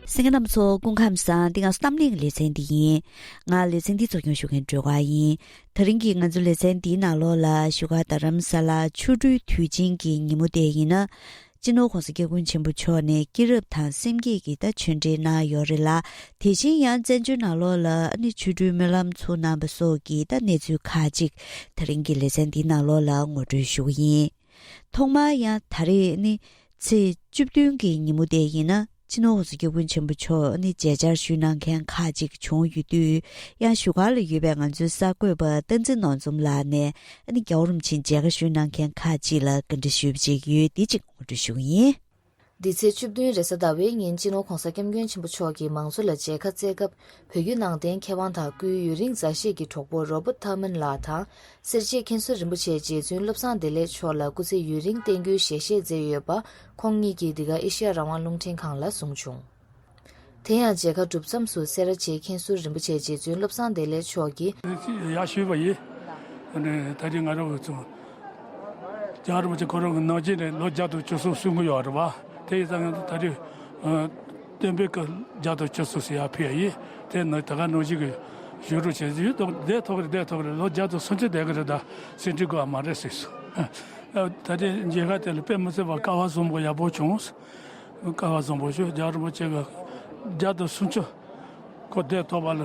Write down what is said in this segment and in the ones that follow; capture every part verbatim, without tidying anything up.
གསན་མཁན་རྣམ་པ་ཚོ་སྐུ་ཁམས་བཟང་། འདི་ང་ཚོ་གཏམ་གླེང་ལེ་ཚན་འདི་ཡིན། ང་ལེ་ཚན་འདི་གཙོ་སྐྱོང་ཞུ་མཁན་སྒྲོལ་དཀར་ཡིན། དེ་རིང་གི་ང་ཚོ་ལེ་ཚན་འདིའི་ནང་ལོགས་ལ་བཞུགས་སྒར་རྡ་རམ་ས་ལ་ཆོ་འཕྲུལ་དུས་ཆེན་གྱི་ཉིན་མོ་དེ་ཡིན་ན། སྤྱི་ནོར་༸གོང་ས་༸སྐྱབས་མགོན་ཆེན་པོ་མཆོག་ནས་སྐྱེས་རབས་དང་སེམས་བསྐྱེད་ཀྱི་ད་ཆོས་འབྲེལ་གནང་ཡོད་རེད་ལ། དེ་བཞིན་ཡང་བཙན་བྱོལ་ནང་ལོགས་ལ་ཨ་ནི་ཆོ་འཕྲུལ་སྨོན་ལམ་ཚུགས་གནང་བ་སོགས་ཀྱི་ད་གནས་ཚུལ་ཁག་ཅིག་དེ་རིང་གི་ལེ་ཚན་འདིའི་ནང་ལོགས་ལ་ངོ་སྤྲོད་ཞུ་གི་ཡིན། ཐོག་མར་ཡང་ད་རེས་ནི་ཚེས་བཅུ་བདུན་གྱི་ཉིན་མོ་དེ་ཡིན་ན། སྤྱི་ནོར་༸གོང་ས་༸སྐྱབས་མགོན་ཆེན་པོ་མཆོག་ནི་མཇལ་བཅར་ཞུས་གནང་མཁན་ཁག་ཅིག་བྱུང་ཡོད་དུས། ཡང་བཞུགས་སྒར་ལ་ཡོད་པའི་ང་ཚོའི་གསར་འགོད་པ་བསྟན་འཛིན་ནོར་འཛོམས་ལགས་ནས་ཨ་ནི་རྒྱལ་བ་རིན་པོ་ཆེ་མཇལ་ཁ་ཞུས་གནང་མཁན་ཁག་ཅིག་ལ་བཀའ་འདྲི་ཞུས་པ་ཅིག་ཡོད། དེ་ཅིག་ངོ་སྤྲོད་ཞུ་གི་ཡིན། འདི་ཚེས་བཅུ་བདུན་རེས་གཟའ་ཟླ་བའི་ཉིན་སྤྱི་ནོར་༸གོང་ས་༸སྐྱབས་མགོན་ཆེན་པོ་མཆོག་གིས་མང་ཚོགས་ལ་མཇལ་ཁ་བསྩལ་སྐབས། བོད་བརྒྱུད་ནང་བསྟན་མཁས་དབང་དང་སྐུའི་ཡུན་རིང་མཛའ་བཤེས་ཀྱི་གྲོགས་པོ་རོ་བྷཊ་ཐར་མན་ལགས་དང་། སེར་བྱེས་མཁན་ཟུར་རིན་པོ་ཆེ་རྗེ་བཙུན་བློ་བཟང་བདེ་ལེགས་མཆོག་ལ་སྐུ་ཚེ་ཡུན་རིང་བརྟན་རྒྱུའི་ཞལ་བཞེས་མཛད་ཡོད་པ། ཁོང་གཉིས་ཀྱིས་འདི་ག་ཨེ་ཤེ་ཡ་རང་དབང་རླུང་འཕྲིན་ཁང་ལ་གསུངས་བྱུང་། དེ་ཡང་མཇལ་ཁ་གྲུབ་མཚམས་སུ་སེ་ར་བྱེས་མཁན་ཟུར་རིན་པོ་ཆེ་རྗེ་བཙུན་བློ་བཟང་བདེ་ལེགས་མཆོག་གིས། ཡར་ཞུས་པ་ཡིན། ཨ་ནི་ད་རེས་ང་རང་ཚོ་རྒྱལ་བ་རིན་པོ་ཆེ་ཁོ་རང་གི་ནང་ཆེན་ནས་ལོ་བརྒྱ་དང་བཅུ་གསུམ་གསུང་གི་ཡོད་རེད་བ། དེ་ཡིན་ཙང་ད་རེས་སྟོན་པའི་སྐུ་བརྒྱ་དང་བཅུ་གསུམ་ཟེར་ཡར་ཕུལ་ཡ་ཡིན། དེ་ནི་ད་ག་ནང་བཞིན་གྱི་བཞུགས་རོགས་བྱེད་ཡོད་དང་བསྡད་ཐུབ་ཀྱི་རེད། བསྡད་ཐུབ་ཀྱི་རེད། ལོ་བརྒྱ་དང་སུམ་ཅུ་བསྡད་ཀྱི་རེད། ད་ཟིན་བྲིས་དགོས་པ་མ་རེད་ཟེར་སོང་། ད་རེས་མཇལ་ཁ་དེ་ལ་དཔེ་མི་སྲིད་པ་སྐལ་བ་བཟང་པོ་ཡག་པོ་བྱུང་། སྐལ་བ་བཟང་པོ་ཞུ། རྒྱལ་བ་རིན་པོ་ཆེ་གི་བརྒྱ་དང་སུམ་ཅུ་ཁོ་བསྡད་ཐུབ་པ་ལ་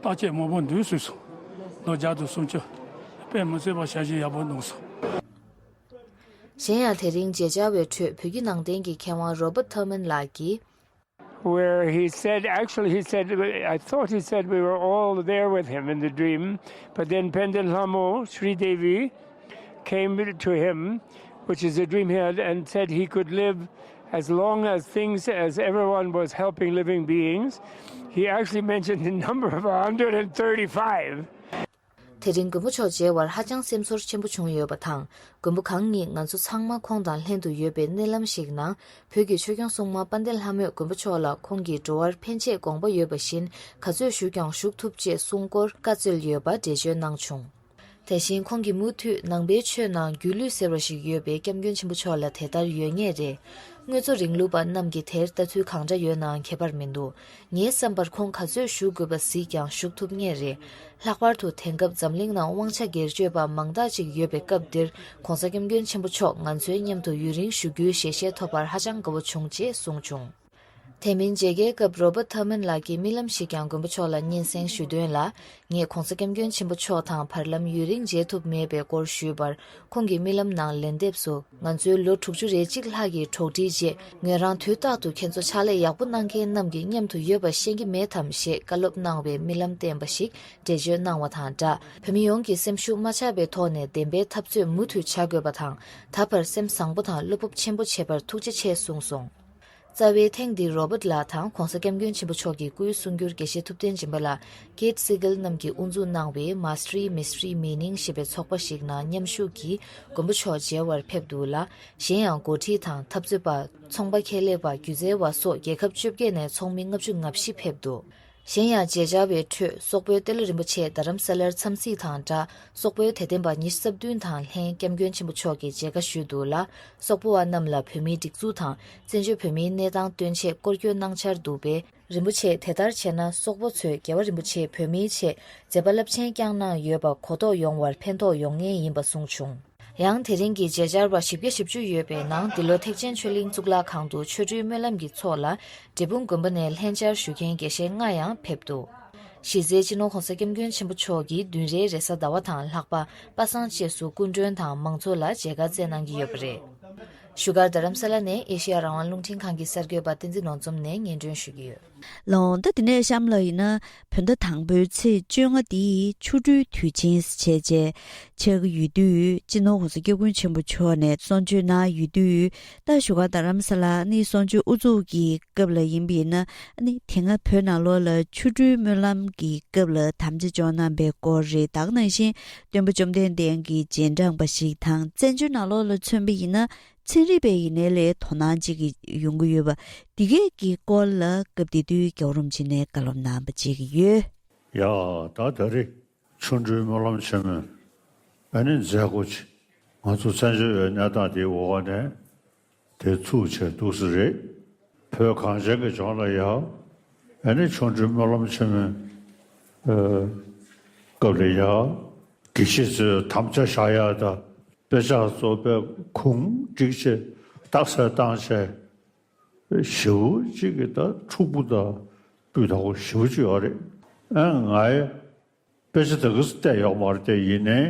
བརྟག་དཔྱད་མང་པོ་འདུག་ཟེར་སོང་། ལོ་བརྒྱ་དང་སུམ་ཅུ་དཔེ་མི་སྲིད་པ་ཞལ་བཞེས་ཡག་པོ་གནང་སོང་། གཞན་ཡང་དེ་རིང་མཇལ་བཅར་བའི་ཁྲོད་བོད་བརྒྱུད་ནང་བསྟན་གྱི་མཁས་དབང་རོ་བྷཊ་ཐར་མན་ལགས་ཀྱིས། Where he said, actually, he said, I thought he said we were all there with him in the dream, but then Pandan Lhamo, Sri Devi, came to him, which is a dream he had, and said he could live as long as things, as everyone was helping living beings. He actually mentioned the number of one hundred thirty-five. དེ་རིང་མགོན་པོ་མཆོག་མཇལ་བར་ཧ་ཅང་སེམས་ཚོར་ཆེན་པོ་བྱུང་ཡོད་པ་དང་། མགོན་པོ་གང་ཉིད་ང་ཚོ་ཚང་མ་ཁོང་དང་ལྷན་དུ་ཡོད་པའི་མནལ་ལམ་ཞིག་ནང་། བོད་ཀྱི་ཆོས་སྐྱོང་སྲུང་མ་དཔལ་ལྡན་ལྷ་མོས་མགོན་པོ་མཆོག་ལ་ཁོང་གིས་འགྲོ་བར་ཕན་ཆད་དགོངས་པ་ཡོད་པ་བཞིན། ག་ཚོད་ཞུ་ཀྱང་ཞུགས་ཐུབ་ཅེས་གསུང་སྐོར་བཀའ་སྩལ་ཡོད་པ་འགྲེལ་བརྗོད་གནང་བྱུང་། དེ་བཞིན་ཁོང་གིས་མུ་མཐུད་ནང་པའི་ཆོས་ནང་སྒྱུ་ལུས་ཟེར་བ་ཞིག་ཡོད་པས་སྐྱབས་མགོན་ཆེན་པོ་མཆོག་ལ་དེ་ལྟར་ཡོད་ངེས་རེད། དངོས་གཙོ་རིང་ལུགས་པ་རྣམས་ཀྱིས་དེར་ལྟ་ཚུལ་གང་འདྲ་ཡོད་ནའང་ཁྱད་པར་མི་འདུག་ངའི་བསམ་པར་ཁོང་ག་ཚོད་ཞུ་དགོས་པ་གཟིགས་ཀྱང་ཞུགས་ཐུབ་ངེས་རེད། ལྷག་པར་དུ་དེང་སྐབས་འཛམ་གླིང་ནང་དབང་ཆ་སྒེར་གཅོད་པ་མང་དག་ཅིག་ཡོད་པའི་སྐབས་འདིར། ྋགོང་ས་ྋསྐྱབས་མགོན་ཆེན་པོ་མཆོག་ང་ཚོའི་མཉམ་དུ་ཡུན་རིང་བཞུགས་རྒྱུའི་ཞལ་བཞེས་ཐོབ་པར་ཧ་ཅང་དགའ་བོ་བྱུང་ཅེས་གསུངས་བྱུང་། དེ་མིན་མཇལ་ཁའི་སྐབས་རོ་བྷཊ་ཐར་མན་ལགས་ཀྱིས་རྨི་ལམ་ཞིག་ཀྱང་མགོན་པོ་མཆོག་ལ་སྙན་སེང་ཞུས་དོན་ལ། ངས་ྋགོང་ས་ྋསྐྱབས་མགོན་ཆེན་པོ་མཆོག་དང་བར་ལམ་ཡུན་རིང་མཇལ་ཐུབ་མེད་པའི་སྐོར་ཞུས་པར། ཁོང་གིས་རྨི་ལམ་ནང་ལན་འདེབས་སུ། ང་ཚོའི་ལོ་དྲུག་ཅུ་རེ་གཅིག་ལྷག་གི་གྲོགས་འདྲིས་རྗེས། ངོས་རང་དུས་རྟག་ཏུ་ཁྱེད་ཚོ་ཕྱག་ལས་ཡག་པོ་གནང་མཁན་རྣམས་ཀྱི་མཉམ་དུ་ཡོད་པ་ཤེས་ཀྱི་མེད་དམ་ཞེས་བཀའ་སློབ་གནང་བའི་རྨི་ལམ་བསྟན་པ་ཞིག་འགྲེལ་བརྗོད་གནང་བ་དང་སྦྲགས། བོད་མི་ཡོངས་ཀྱི་སེམས་ཤུགས་མ་ཆག་པའི་ཐོག་ནས་བདེན་པའི་འཐབ་རྩོད་མུ་མཐུད་བྱ་དགོས་པ་དང་། ད་བར་སེམས་བཟང་པོ་དང་བློ་སྤོབས་ཆེན་པོ་བྱས་པར་ཐུགས་རྗེ་ཆེ་གསུངས་སོང་། རྩ་བའི་ཐེངས་འདིར་རོ་བྷཊ་ལགས་དང་༧གོང་ས་༧སྐྱབས་མགོན་ཆེན་པོ་མཆོག་གི་སྐུའི་གསུང་སྒྱུར་དགེ་བཤེས་ཐུབ་བསྟན་སྦྱིན་པ་ལགས། ཀེཊ་སི་གྷལ་རྣམས་ཀྱིས་དབུ་འཛུགས་གནང་བའི་Mastery Mystery Meaning ཞེས་པའི་ཚོགས་པ་ཞིག་ནང་མཉམ་ཞུགས་ཀྱིས་མགོན་པོ་མཆོག་མཇལ་བར་ཕེབས་འདུག་ལ། གཞན་ཡང་འགོ་ཁྲིད་དང་འཐབ་རྩོད་པ། ཚོང་པ་ཁེ་ལས་པ། སྒྱུ་རྩལ་བ་སོགས་རྒྱལ་ཁབ་བཅོ་བརྒྱད་ནས་ཚོགས་མི་ལྔ་བཅུ་ང་བཞི་ཕེབས་འདུག་གཞན་ཡང་མཇལ་བཅར་བའི་ཁྲོད་སོག་པོའི་ཏེ་ལོ་རིན་པོ་ཆེ་རྡ་རམ་ས་ལར་འཚམས་གཟིགས་དང་སྦྲགས། སོག་པོའི་དད་ལྡན་པ་ཉི་ཤུ་རྩ་བདུན་དང་ལྷན་སྐྱབས་མགོན་ཆེན་པོ་མཆོག་གི་མཇལ་ཁ་ཞུས་འདུག་ལ། སོག་པོ་བ་རྣམས་ལ་བོད་མིའི་སྒྲིག་འཛུགས་དང་བཙན་བྱོལ་བོད་མིའི་གནས་སྟངས་སྟོན་ཆེད་སྐོར་སྐྱོད་གནང་འཆར་འདུག་པས། རིན་པོ་ཆེས་དེ་ལྟར་བྱས་ན་སོག་པོ་ཚོས་རྒྱལ་བ་རིན་པོ་ཆེས་བོད་མིའི་ཆེད་མཛད་པ་རླབས་ཆེན་བསྐྱངས་གནང་ཡོད་པ་གོ་རྟོགས་ཡོང་བར་ཕན་ཐོགས་ཡོང་ངེས་ཡིན་པ་གསུངས་བྱུང་། ཡང་དེ་རིང་གི་མཇལ་བཅར་བ་བཞི་བརྒྱ་བཞི་བཅུ་ཡོད་པའི་ནང་འདི་ལོ་ཐེག་ཆེན་ཆོས་གླིང་གཙུག་ལག་ཁང་དུ་ཆོ་འཕྲུལ་སྨོན་ལམ་གྱི་ཚོགས་ལ་འབྲས་སྤུངས་དགོན་པ་ནས་ལྷན་བཅར་ཞུ་མཁན་དགེ་བཤེས་ལྔ་ཡང་ཕེབས་འདུག་གཞི་རྩའི་སྤྱི་ནོར་༧གོང་ས་༧སྐྱབས་མགོན་ཆེན་པོ་མཆོག་གིས་བདུན་རེའི་རེས་གཟའ་ཟླ་བ་དང་ལྷག་པ་པ་སངས་བཅས་སུ་སྐུ་མགྲོན་དང་མང་ཚོགས་ལ་མཇལ་ཁ་བསྩལ་གནང་གི་ཡོད་པ་རེད། བཞུགས་སྒར་རྡ་རམ་ས་ལ་ནས་ཨེ་ཤེ་ཡ་རང་དབང་རླུང་འཕྲིན་ཁང་གི་གསར་འགོད་པ་བསྟན་འཛིན་ནོར་འཛོམས་ནས་སྙན་སྒྲོན་ཞུ་གི་ཡོད། ལགས་འོང་། ད་དེ་ནས་གཤམ་ལ་ཡིན་ན། བོད་ཟླ་དང་པོའི་ཚེས་བཅོ་ལྔ་འདིའི་ཆོ་འཕྲུལ་དུས་ཆེན་བྱས་རྗེས་ཆགས་ཀྱི་ཡོད་དུས། སྤྱི་ནོར་༧གོང་ས་༧སྐྱབས་མགོན་ཆེན་པོ་མཆོག་ནས་གསུང་ཆོས་གནང་ཡོད་དུས། ད་བཞུགས་སྒར་རྡ་རམ་ས་ལ་ནི་གསུང་ཆོས་དབུ་འཛུགས་ཀྱི་སྐབས་ལ་ཡིན་པ་ཡིན་ན། ཨ་ནི་དེ་སྔ་བོད་ནང་ལོགས་ལ་ཆོ་འཕྲུལ་སྨོན་ལམ་གྱི་སྐབས་ལ་དམ་བཅའ་འཇོག་གནང་པའི་སྐོར་རེད། ད་ག་ནང་བཞིན་སྟོན་པ་བཅོམ་ལྡན་འདས་ཀྱི་རྗེས་འབྲང་པ་ཞིག་དང་། བཙན་བྱོལ་ནང་ལོགས་ལ་མཚོན་པ་ཡིན་ན། ཚན་རིག་པ་ཡིན་ནའི་ལས་དོ་སྣང་ཅིག་ཡོང་གི་ཡོད་པ་འདི་གས་ཀྱི་སྐོར་ལ་སྐབས་དེ་དུས་རྒྱལ་བ་རིན་པོ་ཆེ་ནས་བཀའ་སློབ་གནང་བ་བཅས་ཀྱི་ཡོད། ཡ། ད་ད་རེས་ཆོ་འཕྲུལ་སྨོན་ལམ་ཆེན་མོའི་ཨ་ནི་མཛད་སྒོ་ཅིག་ང་ཚོ་བཙན་བྱོལ་བའི་གནས་སྟངས་དེའི་འོག་ནས་དེ་ཚུགས་བྱས་འདུག་ས་རེད། བོད་གངས་ཅན་གྱི་ལྗོངས་ལ་ཡ། ཨ་ནི་ཆོ་འཕྲུལ་སྨོན་ལམ་ཆེན་མོའི་ཨ་སྐབས་ལ་ཡ། དགེ་བཤེས་ཚོས་དམ་བཅའ་བཞག་ཡ་དང་དཔེ་ཆ་ཚོ་དཔེ་གུང་བསྒྲིགས་བྱས་རྟགས་གསལ་བཏང་བྱས། ཞེ་པོ་ཅིག་གི་ད་འཁྲུག་པོ་དང་སྤུས་དག་པོ་ཞེ་པོ་ཅིག་ཡོད་རེད། ཨ་ང་ཡི་དཔེ་ཆ་དེ་ག་ཚོད་བལྟས་ཡོད་མ་རེད་དེ། ཡིན་ནའི་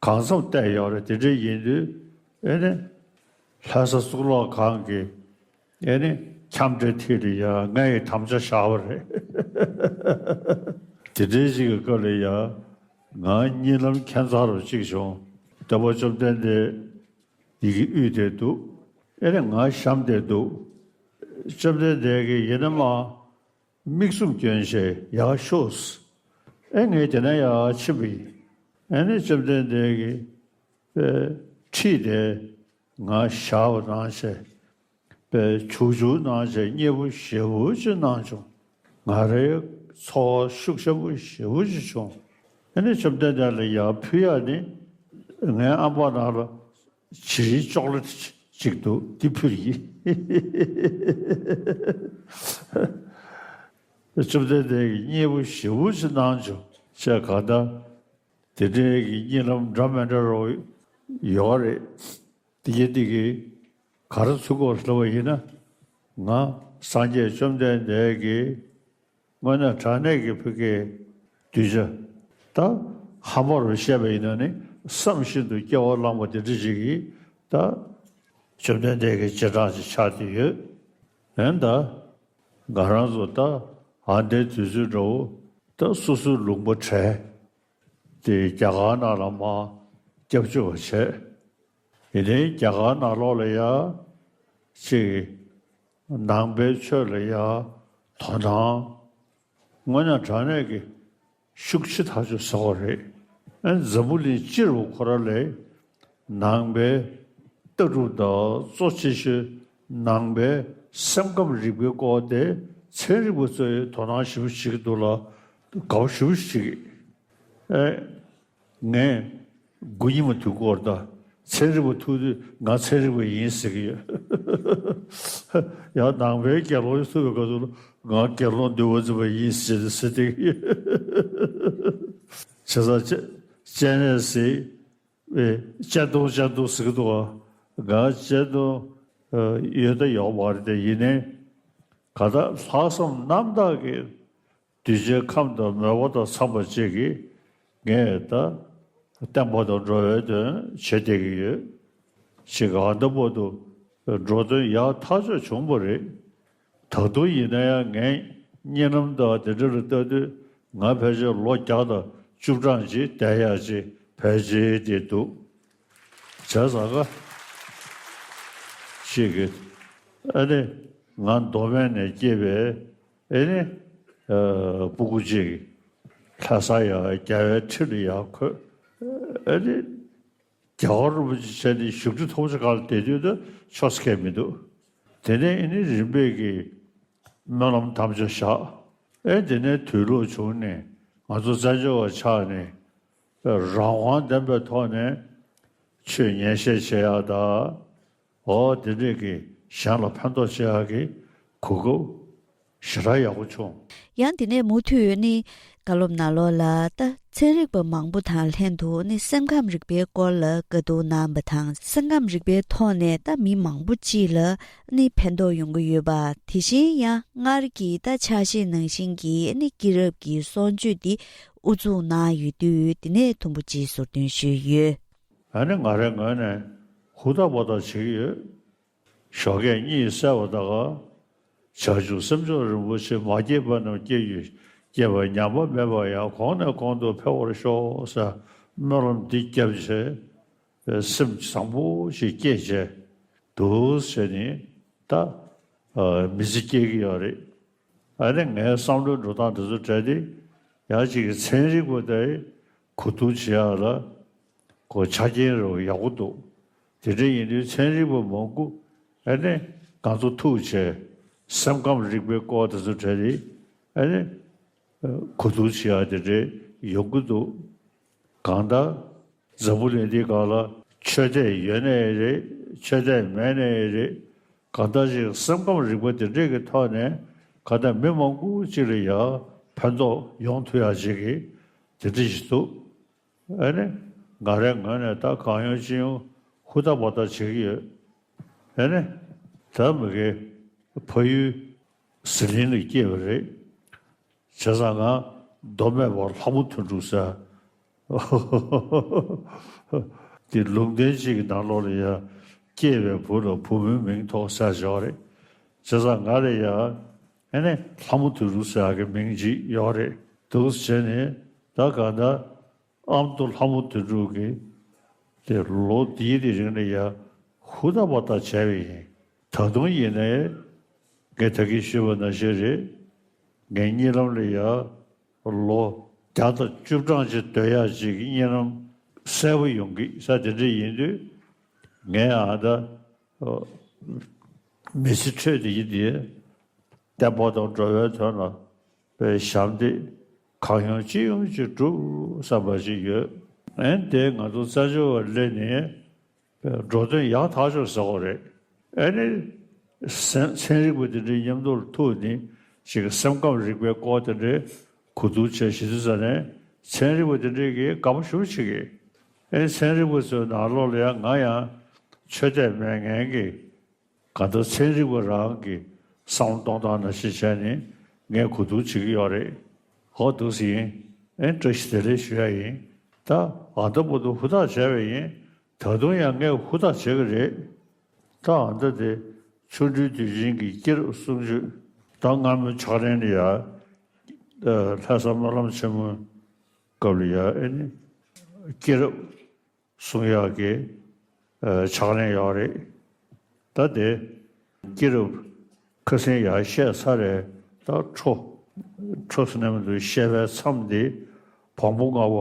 གང་འཚམ་བལྟས་ཡོད་རེད། དེ་འདྲ་ཡིན་དུས་ཨེ་ནི་ལྷ་ས་གཙུག་ལག་ཁང་གི་ཨེ་ནི་ཁྱམས་བྲལ་ཐིག་ལ་ཡ་ང་ཡི་དམ་བཅའ་བཞག་པ་རེད། དེ་འདྲའི་ཅིག་གི་སྐབས་ལ་ཡ་ང་གཉིད་ལམ་ཁྱད་མཚར་བ་ཅིག་བྱུང་། སྟོན་པ་བཅོམ་ལྡན་འདས་ཡི་གེ་དབུས་དེར་འདུག་ཨེ་ནི་ང་གཤམ་དེར་འདུག་བཅོམ་ལྡན་འདས་ཀྱིས་ཡིན་ན་མ་མིག་བཙུམ་བསྐྱོན་བྱས་ཡར་ཤོག་ཨེ་ངས་དེ་ན་ཡར་ཕྱིན་པ་ཡིན། ཨེ་ནི་བཅོམ་ལྡན་འདས་ཀྱིས་པའི་ཁྲིད་དེ་ང་བཞག་པ་གནང་བྱས། པའི་བྱུག་བྱུག་གནང་བྱས་མཉེས་པོ་ཞེ་པོ་ཅིག་གནང་བྱུང་། ང་རའི་ཚོར་བ་ཤུགས་ཆེན་པོ་ཞེ་པོ་ཅིག་བྱུང་། ཨེ་ནི་བཅོམ་ལྡན་འདས་ལ་ཡར་ཕུལ་ཡག་ནི་ངའི་ཨམ་པ་ནང་ལ་བྱིའུའི་ཅོག་ལེ་ཊི་ཅིག་འདུག་འདི་ཕུལ་གྱི། བཅོམ་ལྡན་འདས་ཀྱིས་མཉེས་པོ་ཞེ་པོ་ཅིག་གནང་བྱུང་། བྱས་གང་ལྟར་དེ་འདྲའི་གི་གཉིད་ལམ་འདྲ་མི་འདྲ་རོ་ཡོད་རེད། དེ་གི་དེ་གི་ག་རེ་ཚུགས་སྐོར་ལབ་པ་ཡིན་ན། ང་སངས་རྒྱས་བཅོམ་ལྡན་འདས་ཀྱིས་དངོས་གནས་དྲང་གནས་ཀྱི་ཕ་གིའི་གདུལ་བྱ་ད་ཧམ་པ་རུ་བཤད་པ་ཡིན་ན་ནི་བསམ་བཞིན་དུ་སྐྱེ་བ་བླངས་པ་དེ་འདྲ་ཅིག་གིས་ད་བཅོམ་ལྡན་འདས་ཀྱི་རྗེས་འབྲང་ཅིག་ཆགས་བསྡད་ཡོད། འོན་ད་ང་རང་ཚོ་ད་ཨ་འདའི་དུས་ཚོད་འདྲ་བོ་ད་སོ་སོའི་ལུང་པ་བྲལ་ཏེ་རྒྱ་གར་ནང་ལ་མར་སྐྱབས་བཅོལ་བ་བྱས། ཡིན་ནའི་རྒྱ་གར་ནང་ལོགས་ལ་ཡ་ཅིག་ནང་པའི་ཆོས་ལ་ཡ་དོ་སྣང་དངོས་གནས་དྲང་གནས་ཀྱི་ཤུགས་ཆེ་ཐག་ཆོད་ཟེར་བ་རེད། ཨ་འཛམ་བུ་གླིང་སྤྱིར་བ་ཁོ་ར་ལས་ནང་པའི་ལྟ་གྲུབ་དང་གཙོ་ཆེ་ཤོས་ནང་པའི་སེམས་ཁམས་རིག་པའི་སྐོར་དེ་ཚན་རིག་པ་ཚོས་དོ་སྣང་ཞེ་པོ་བྱེད་ཀྱི་འདུག་ལ་དགའ་པོ་ཞེ་པོ་ཞིག་བྱེད་ཀྱི། ཨེ། ངས་དགུ་ཉི་མ་དུས་འཁོར་དང་ཚན་རིག་པ་ཐུག་དུས་ང་ཚན་རིག་པ་ཡིན་ཟེར་གྱི་ཡོད། ཡང་ནང་པའི་དགེ་སློང་ཐུག་པའི་སྐབས་སུ་ང་དགེ་སློང་འདུལ་བ་འཛིན་པ་ཡིན་ཟེར་ཟེར་བསྡད་ཀྱི་ཡོད། བྱས་ཙང་སྤྱན་རས་གཟིགས་སྤྱན་སྟོང་སྤྱན་སྟོང་ཟེར་གྱི་འདུག་ག་ང་སྤྱན་སྟོང་ཡོད་ད་ཡོད་མ་རེད་དེ། ཡིན་ནའི་ག་ད་ལྷག་བསམ་རྣམ་དག་གིས་གདུལ་བྱའི་ཁམས་དང་མོས་པ་དང་འཚམས་པ་བཅས་ཀྱིས་ངས་ད་བསྟན་པ་དང་འགྲོ་བའི་དོན་བྱེད་བསྡད་ཀྱི་ཡོད། ཅིག་ཨ་ད་བར་དུ་འགྲོ་དོན་ཡག་ཐག་ཆོད་བྱུང་བ་རེད། ད་དུང་ཡིན་ན་ཡང་ངའི་གཉིད་ལམ་དང་དེ་འདྲ་ལ་ལྟ་དུས་ང་ཕལ་ཆེར་ལོ་བརྒྱ་དང་བཅུ་གྲངས་ཅིག་བསྡད་ཡག་ཅིག་ཕལ་ཆེར་དེ་འདུག་བྱས་ཙང་ཀ་ཅིག་གིས་ཨ་ནི་ང་མདོ་སྨད་ནས་སྐྱེས་པའི་ཨེ་ནི། ཨ་སྤུ་གུ་གཅིག་ལྷ་ས་ཡ་རྒྱལ་བའི་ཁྲི་ལ་ཡར་འཁོད། ཨེ་ནི། རྒྱལ་བ་རིན་པོ་ཆེ་བྱས་ནས་བཞུགས་ཁྲི་མཐོན་པོ་ཆེ་སྒང་ལ་བསྡད་དུས་ད་ཕྱོགས་སུ་ཁེལ་མི་འདུག་དེ་ནས་ཨེ་ནི་རིམ་པས་ཀྱིས་སྨོན་ལམ་དམ་བཅའ་བཞག་ཨེ་དེ་ནས་དུས་ལོག་བྱུང་ནས་ང་ཚོ་བཙན་བྱོལ་བ་ཆགས་ནས་རང་དབང་ལྡན་པའི་ཐོག་ནས་ཆོས་ཉན་བཤད་བྱེད་ཡག་དང་། འོ་དེ་འདྲས་ཀྱི་གཞན་ལ་ཕན་ཐོགས་བྱེད་ཡག་གི་གོ་སྐབས་ཞེ་དྲག་ཡག་པོ་བྱུང་། ཡང་དེ་ནས་མུ་མཐུད་ནི་བཀའ་སློབ་ནང་ལོགས་ལ་ད་ཚན་རིག་པ་མང་པོ་དང་ལྷན་དུ་ནི་སེམས་ཁམས་རིག་པའི་སྐོར་ལ་བཀའ་བསྡུར་གནང་བ་དང་། སེམས་ཁམས་རིག་པའི་ཐོག་ནས་ད་མི་མང་པོ་ཅིག་ལ་ནི་ཕན་ཐོགས་ཡོང་གི་ཡོད་པ། དེ་བཞིན་ཡང་སྔར་གྱི་ད་ཕྱག་བཞེས་ནང་བཞིན་གྱི་ནི་སྐྱེས་རབས་ཀྱི་གསུང་ཆོས་འདི་དབུ་འཛུགས་གནང་ཡོད་དུས་དེ་ནས་ཐུང་པོ་ཅིག་ཟུར་འདོན་ཞུས་ཡོད། ཨ་ནི་ང་རའི་ངོས་ནས་ཧུར་ཐག་པ་ཐག་བྱེད་ཀྱི་ཡོད། ཞོགས་ཀས་གཉིད་སད་པ་དང་། བྱང་ཆུབ་སེམས་མཆོག་རིན་པོ་ཆེ། མ་སྐྱེས་པ་རྣམས་སྐྱེ་གྱུར་ཅིག་སྐྱེས་པ་ཉམས་པ་མེད་པར་ཡང་གོང་ནས་གོང་དུ་འཕེལ་བར་ཤོག་ཟེར་སྨོན་ལམ་འདི་བརྒྱབ་བྱས། སེམས་བཟང་པོ་ཞིག་སྐྱེས་བྱས་འདུག་ཟེར་ནས་ད་མི་ཚེ་སྐྱེལ་གྱི་ཡོད་རེད། ཨ་ནི་ངའི་བསམ་བློའི་འགྲོ་སྟངས་དེ་ཚོ་གྲས་དེ་ཡང་ཅིག་གི་ཚན་རིག་པ་དེ་གོ་བསྡུར་བྱེད་ཡག་ལ་གོ་ཆ་རྐྱེན་རེ་ཡག་པོ་འདུག་དེ་འདྲ་ཡིན་དུས་ཚན་རིག་པ་མང་པོ་ཨ་ནི་ང་ཚོ་ཐུག་བྱས་སེམས་ཁམས་རིག་པའི་སྐོར་དེ་ཚོ་གྲས་དེ་ཨ་ནི་གོ་བསྡུར་བྱེད་ཡག་དེ་འདྲ་ཡོང་གི་འདུག་གང་ལྟར་འཛམ་བུ་གླིང་འདིའི་སྒང་ལ་ཆོས་དད་ཡོད་ནའི་རེད། ཆོས་དད་མེད་ནའི་རེད། གང་ལྟར་ཅིག་སེམས་ཁམས་རིག་པ་དེ་འདྲས་ཀྱི་ཐོག་ནས་གང་ལྟར་མི་མང་པོ་ཅིག་ལ་ཡང་ཕན་ཐོགས་ཡོང་ཐུབ་ཡག་ཅིག་གི་དེ་འདྲ་ཞིག་འདུག་ཨ་ནི་ང་རའི་ངོས་ནས་ད་གང་ཡོང་ཅི་ཡོང་ཧུར་ཐག་འབད་ཐག་བྱེད་ཀྱི་ཡོད། ཨ་ནི་ད་མི་དགེ་ཕ་ཡུལ་ཟི་ལིང་ལ་སྐྱེས་པ་རེད། བྱས་ཙང་ང་མདོ་སྨད་པ་ལྷ་མོ་དོན་གྲུབ་ཟེར། དེ་ལུང་བསྟན་གཅིག་གི་ནང་ལོགས་ལ་ཡང་སྐྱེས་པའི་བུ་ལ་བུ་མོའི་མིང་ཐོགས་ཟེར་ཡོད་རེད། བྱས་ཙང་ང་ལ་ཡང་ཨ་ནི་ལྷ་མོ་དོན་གྲུབ་ཟེར་ཡག་གི་མིང་ཅིག་ཡོད་རེད་འདུག་བྱས་ནས་ད་གང་ལྟར་ཨ་མདོ་ལྷ་མོ་དོན་གྲུབ་ཀྱི་དེ་ལོ་འདིའི་དེ་རིང་ལ་ཡང་ཧུར་ཐག་འབད་ཐག་བྱས་པ་ཡིན། ད་དུང་ཡིན་ནའི་ངས་ད་གིན་ཞུས་པ་ནང་བཞིན་རེད། ངའི་གཉིད་ལམ་ལ་ཡང་ལོ་བརྒྱ་དང་བཅུ་གྲངས་ཅིག་སྡོད་ཡག་ཅིག་གི་གཉིད་ལམ་གསལ་པོ་ཡོང་གི་ས་དེ་འདྲ་ཡིན་དུས་ངས་ཨ་ད་མི་ཚེ་འཕྲོད་དེ་ཡིན་དེ། བསྟན་པ་དང་འགྲོ་བའི་དོན་ལ་པའི་ཞབས་འདེགས་གང་ཡོང་ཅི་ཡོང་ཅིག་སྒྲུབ་བསམ་པ་ཅིག་ཡོད། ཨན་དེ་ང་ཚོ་བཙན་བྱོལ་བ་སླེབས་ནས་པའི་འགྲོ་དོན་ཡག་ཐག་ཆོད་ཟེར་བ་རེད། ཨ་ནི་སེམས་ཚན་རིག་པ་དེ་འདྲའི་མཉམ་དུ་ཐུག་ནས་ཅིག་སེམས་ཁམས་རིག་པའི་སྐོར་དེ་འདྲའི་གོ་བསྡུར་བྱས་ཞིབ་འཚོལ་ཟེར་ནས་ཚན་རིག་པ་དེ་འདྲའི་གིས་དགའ་པོ་ཞེ་པོ་བྱེད་ཀྱི། ཨ་ནི་ཚན་རིག་པ་ཚོའི་ནང་ལོགས་ལ་ཡང་ང་ཡང་ཆོས་དད་མེད་མཁན་གྱི་གང་ལྟར་ཚན་རིག་པ་རང་གི་བསམ་བློ་གཏོང་སྟངས་ནང་བཞིན་བྱས་ནས་ངས་གོ་བསྡུར་བྱེད་ཀྱི་ཡོད་རེད། ཧོ་འདུག་སེ་ཡིན། ཨེ་བཀྲ་ཤིས་བདེ་ལེགས་ཞུ་ཡ་ཡིན། ད་ཨ་ད་བར་དུ་ཧུར་ཐག་བྱས་པ་ཡིན། ད་དུང་ཡང་ངས་ཧུར་ཐག་བྱེད་ཀྱི་རེད། ད་ཨ་ད་དེ་ཆོ་འཕྲུལ་དུས་ཆེན་གྱི་སྐྱེས་རབས་གསུང་ཆོས་ད་སྔ་མོའི་ཕྱག་ལེན་ལ་ཡ་ལྷ་ས་སྨོན་ལམ་ཆེན་མོའི་སྐབས་ལ་ཡ་ཨེ་ནི་སྐྱེས་རབས་གསུང་ཡག་གི་ཨ་ཕྱག་ལེན་ཡོད་རེད། ད་དེ་སྐྱེས་རབས་ཁ་སང་ཡར་བཤད་ཚར་རེད། ད་འཕྲོ་འཕྲོ་ཟེར་ན་མི་འདུག་བཤད་པའི་མཚམས་འདི་བམ་པོ་ལྔ་པ་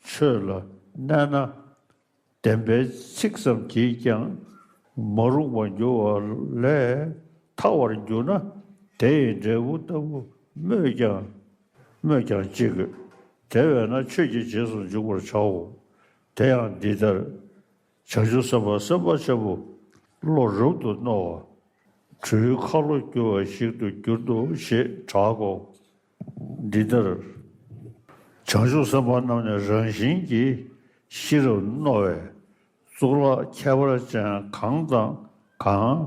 ཆོས་ལ་གནས་ན་བདེན་པའི་ཚིག་ཙམ་གྱིས་ཀྱང་མ་རུངས་པར་འགྱུར་བ་ལས་ཐར་བར་འགྱུར་ན་དེ་ཡི་འབྲས་བུ་ལྟ་བུ་སྨོས་ཀྱང་སྨོས་ཀྱང་ཅི་དགོས། དེ་བས་ན་ཆོས་ཀྱི་རྗེས་སུ་འཇུག་པར་བྱའོ། དེ་ཡང་འདི་ལྟར། བྱང་ཆུབ་སེམས་དཔའ་སེམས་དཔའ་ཆེན་པོ་བློ་རབ་ཏུ་རྣོ་བ། གྲུའི་ཁ་ལོ་བསྒྱུར་བ་ཞིག་ཏུ་གྱུར་ཏོ་ཞེས་གྲག་གོ། འདི་ལྟར། བྱང་ཆུབ་སེམས་དཔའ་རྣམས་ནི་རང་བཞིན་གྱིས་ཤེས་རབ་རྣོ་བས། གཙུག་ལག་ཁྱད་པར་ཅན་གང་དང་གང་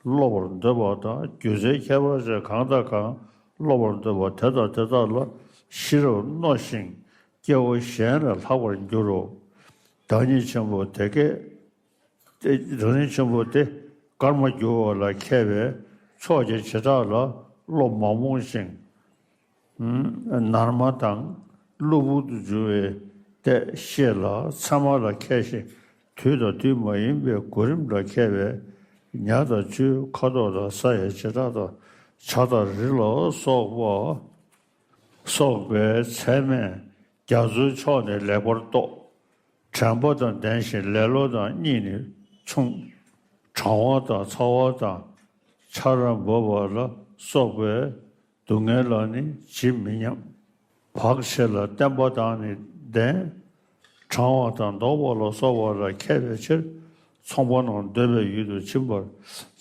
སློབ་པར་འདོད་པ་དང་། སྒྱུ་རྩལ་ཁྱད་པར་ཅན་གང་དང་གང་སློབ་པར་འདོད་པ་དེ་དང་དེ་དག་ལ་ཤེས་རབ་རྣོ་ཞིང་། སྐྱེ་བོ་གཞན་ལས་ལྷག་པར་འགྱུར་རོ། བདག་ཉིད་ཆེན་པོ་དེ་སྐད། བདག་ཉིད་ཆེན་པོ་དེ་སྐར་མ་རྒྱུ་བ་ལ་མཁས་པའི་ཕྱོགས་ཀྱི་བྱེ་བྲག་ལ་བློ་མ་རྨོངས་ཤིང་། ནར་མ་དང་གློ་བུར་དུ་འབྱུང་བའི་ལྟས་ཤེས་ལ། མཚན་མ་ལ་མཁས་ཤིང་དུས་དང་དུས་མ་ཡིན་པའི་གོ་རིམ་ལ་མཁས་པས། ཉ་དང་བཅུའི་ཁ་དོག་དང་ས་ཡི་བྱེ་བྲག་དང་བྱ་དང་རི་ལ་སོགས་པ། སོགས་པའི་ཚད་མས་རྒྱ་མཚོའི་ཕྱོགས་ནས་ལེགས་པར་རྟོགས། དྲན་པ་དང་ལྡན་ཞིང་ལེ་ལོ་དང་གཉིད་ནི་ཆུང་། གྲང་བ་དང་ཚ་བ་དང་ཆར་འབབ་པ་ལ་སོགས་པའི་སྡུག་བསྔལ་ལ་ནི་ཇི་མི་སྙམ། བག་ཕྱེ་ལ་བརྟན་པ་དང་ནི་ལྡན། གྲང་བ་དང་ལྡོག་པ་ལ་སོགས་པ་ལ་མཁས་པའི་ཕྱིར། ཚོང་པ་རྣམས་འདོད་པའི་ཡུལ་དུ་ཕྱིན་པར་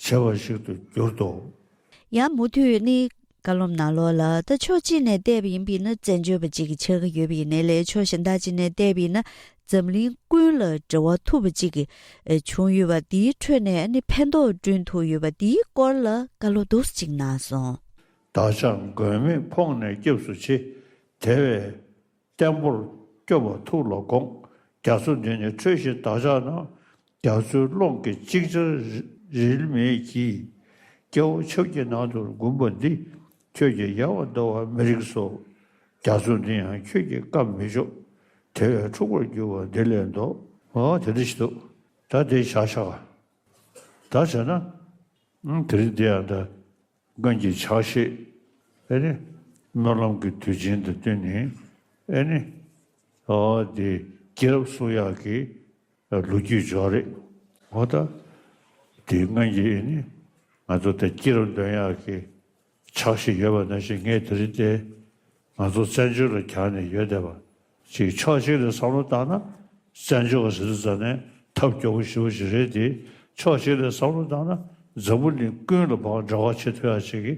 བྱེད་པ་ཞིག་ཏུ་གྱུར་ཏོ། ཡང་མུ་མཐུད་ནི་བཀའ་སློབ་ནང་ལོགས་ལ། ད་ཕྱོགས་གཅིག་ནས་བལྟས་པ་ཡིན་པས་ན་བཙན་བྱོལ་བ་གཅིག་གི་ཆགས་ཀྱི་ཡོད་པ་ཡིན་ནའི་ལས། ཕྱོགས་གཞན་དག་ཅིག་ནས་བལྟས་པ་ཡིན་ན་འཛམ་གླིང་ཀུན་ལ་འབྲེལ་བ་མཐུད་པ་གཅིག་གི་ཨེ་བྱུང་ཡོད་པ། དེའི་ཁྲོད་ནས་ཨ་ནི་ཕན་ཐོགས་བསྐྲུན་ཐུབ་ཡོད་པ། དེའི་སྐོར་ལ་བཀའ་སློབ་འདུག་སེ་གཅིག་གནང་སོང་། བདག་ཅག་མགོན་མེད་ཕོངས་ནས་སྐྱབས་སུ་མཆི། དེ་བས་བརྟན་པོར་སྐྱོབ་པ་ཐུགས་ལ་དགོངས། རྒྱ་མཚོ་འདི་ནི་ཁྲོས་ཤིང་འདག་ཆགས་ན། རྒྱ་མཚོའི་ཀློང་གི་ཅིག་ཅར་རིལ་མེད་ཀྱིས། སྐྱེ་བོ་ཆབ་ཀྱི་ནང་དུ་འགུམ་པ་འདི། ཁྱོད་ཀྱིས་ཡལ་བར་འདོར་བ་མི་རིགས་སོ། རྒྱ་མཚོ་འདི་ཡང་ཁྱོད་ཀྱིས་བསྐམ་མི་ཆོག་དེ་བས་འཁྲུགས་པར་འགྱུར་བ་འདི་ལས་ལྡོག་ཨོ་དེ་འདྲ་ཞིག་འདུག་ད་དེ་བཞག་བཞག་ད་བྱས་ན། དེ་རིང་འདི་ཡང་ད། སྔོན་གྱི་ཕྱག་བཞེས། ཨེ་ནི། སྨོན་ལམ་གྱི་དུས་ཆེན་དང་བསྟུན་ནས། ཨེ་ནི། ཨོ་དེ་སྐྱེས་རབས་གསུང་ཡག་གི་ལོ་རྒྱུས་ཅིག་རེད། འོ་ད། དེ་སྔོན་གྱི་ཨེ་ནི། ང་ཚོ་དེ་སྐྱེས་རབས་འདོན་ཡག་གི་ཕྱག་བཞེས་ཡོད་པ་ནང་བཞིན་ངས་དེ་རིང་དེ། ང་ཚོ་བཙན་བྱོལ་ལ་གྱར་ནས་ཡོད་བསྡད་པ། ཅིག་ཕྱོགས་གཅིག་ནས་བསམ་བློ་བཏང་ན་བཙན་བྱོལ་བ་ཟེར་དུས་ཙམ་ནས་ཐབས་སྐྱོ་པོ་ཞེ་པོ་ཞིག་རེད་དེ། ཕྱོགས་གཅིག་ནས་བསམ་བློ་བཏང་ན་ འཛམ་བུ་གླིང་ཀུན་ལ་ཕར་འབྲེལ་བ་བྱེད་ཐུབ་ཡ་ཅིག་གི་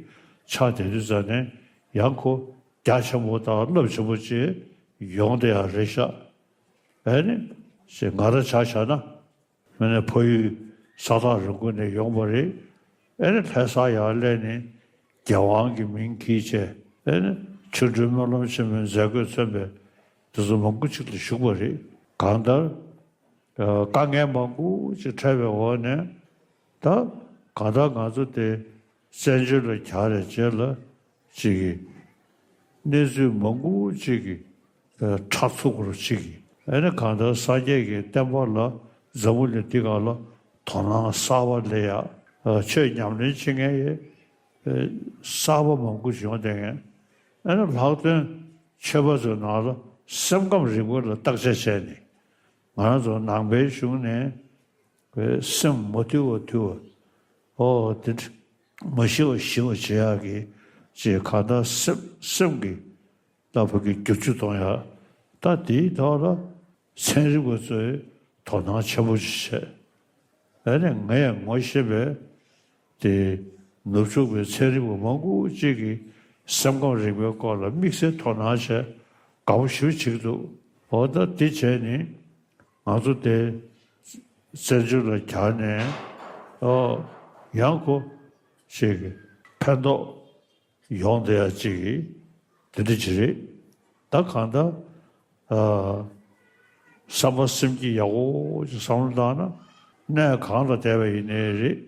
ཆགས་བསྡད་དུས་ཙ་ནས་ཡང་ཁོ་རྒྱ་ཆེན་པོ་དང་རླབས་ཆེན་པོ་ཅིག་ཡོང་བསྡད་ཡ་རེད་ཤག་ཨེ་ནི་ཞེས་ང་རང་ཆ་བཞག་ན། མི་ནི་ཕ་ཡུལ་ས་ཐག་རིང་པོ་ནས་ཡོང་བ་རེད། ཨེ་ནི་ལྷ་ས་ཡར་སླེབས་ནས་རྒྱལ་དབང་གི་མིང་འཁྱེར་བྱས། ཨེ་ནི་ཆོ་འཕྲུལ་སྨོན་ལམ་ཆེན་མོའི་མཛད་སྒོས་མཚོན་པའི་དེ་ཚོ་མང་པོ་ཅིག་ལ་ཞུགས་པ་རེད། གང་ལྟར་དཀའ་ངལ་མང་པོ་ཅིག་འཕྲད་པའི་འོག་ནས། ད་གང་ལྟར་ང་ཚོ་དེ་བཙན་བྱོལ་ལ་གྱར་བའི་རྗེས་ལ་ཅིག་གི་གནས་ཚུལ་མང་པོ་ཅིག་གི་ཨ་ཁྲག་འཚུབ་པོ་ཅིག་གི་ཨ་ནི་གང་ལྟར་སངས་རྒྱས་ཀྱི་བསྟན་པ་ལ་འཛམ་བུ་གླིང་འདི་སྒང་ལ་དོ་སྣང་གསར་པ་སླེབས་ཡ། ཨ་ཆོས་ཉམས་ལེན་བྱེད་མཁན་ཡི་ཨ་གསར་པ་མང་པོ་ཞིག་ཡོང་བསྡད་མཁན། ཨ་ནི་ལྷག་དོན་ཆོས་པ་ཚོའི་ནང་ལ་སེམས་ཁམས་རིག་པ་ལ་བརྟག་དཔྱད་བྱས་ནས། ང་རང་ཚོ་ནང་པའི་གཞུང་ནས་སེམས་མ་དུལ་བ་དུལ་བ། ཨོ་དེ་འདྲ་མ་ཤི་བ་ཞི་བ་བྱེད་ཡག་གི་ཅེས་གང་ལྟར་སེམས་སེམས་ཀྱི་ལྟ་བུ་གི་བསྒྱུར་བཅོས་གཏོང་ཡག་ད་དེའི་ཐོག་ལ་ཚན་རིག་པ་ཚོས་དོ་སྣང་ཆེན་པོ་ཞིག་བྱས། ཨ་ནི་ངས་ངོ་ཤེས་པའི་དེ་ནུབ་ཕྱོགས་པའི་ཚན་རིག་པ་མང་པོ་ཅིག་གིས་སེམས་ཁམས་རིག་པའི་སྐོར་ལ་དམིགས་བསལ་དོ་སྣང་བྱས་དགའ་པོ་ཞེ་པོ་བྱེད་ཀྱི་འདུག་འོ་ད་དེ་བྱས་ནས། ང་ཚོ་དེ་བཙན་བྱོལ་ལ་གྱར་ནས་ཨོ་ཡང་ཁོ་ཞིག་གི་ཕན་ཐོགས་ཡོང་བསྡད་ཡ་ཅིག་གི་དེ་འདྲ་ཅིག་རེད། ད་གང་ལྟར་ཨ་བསམ་པ་སེམས་ཀྱི་ཡག་པོ་ཅིག་བསམ་བློ་བཏང་ན་གནས་གང་ལ་བསྡད་པ་ཡིན་ནའི་རེད།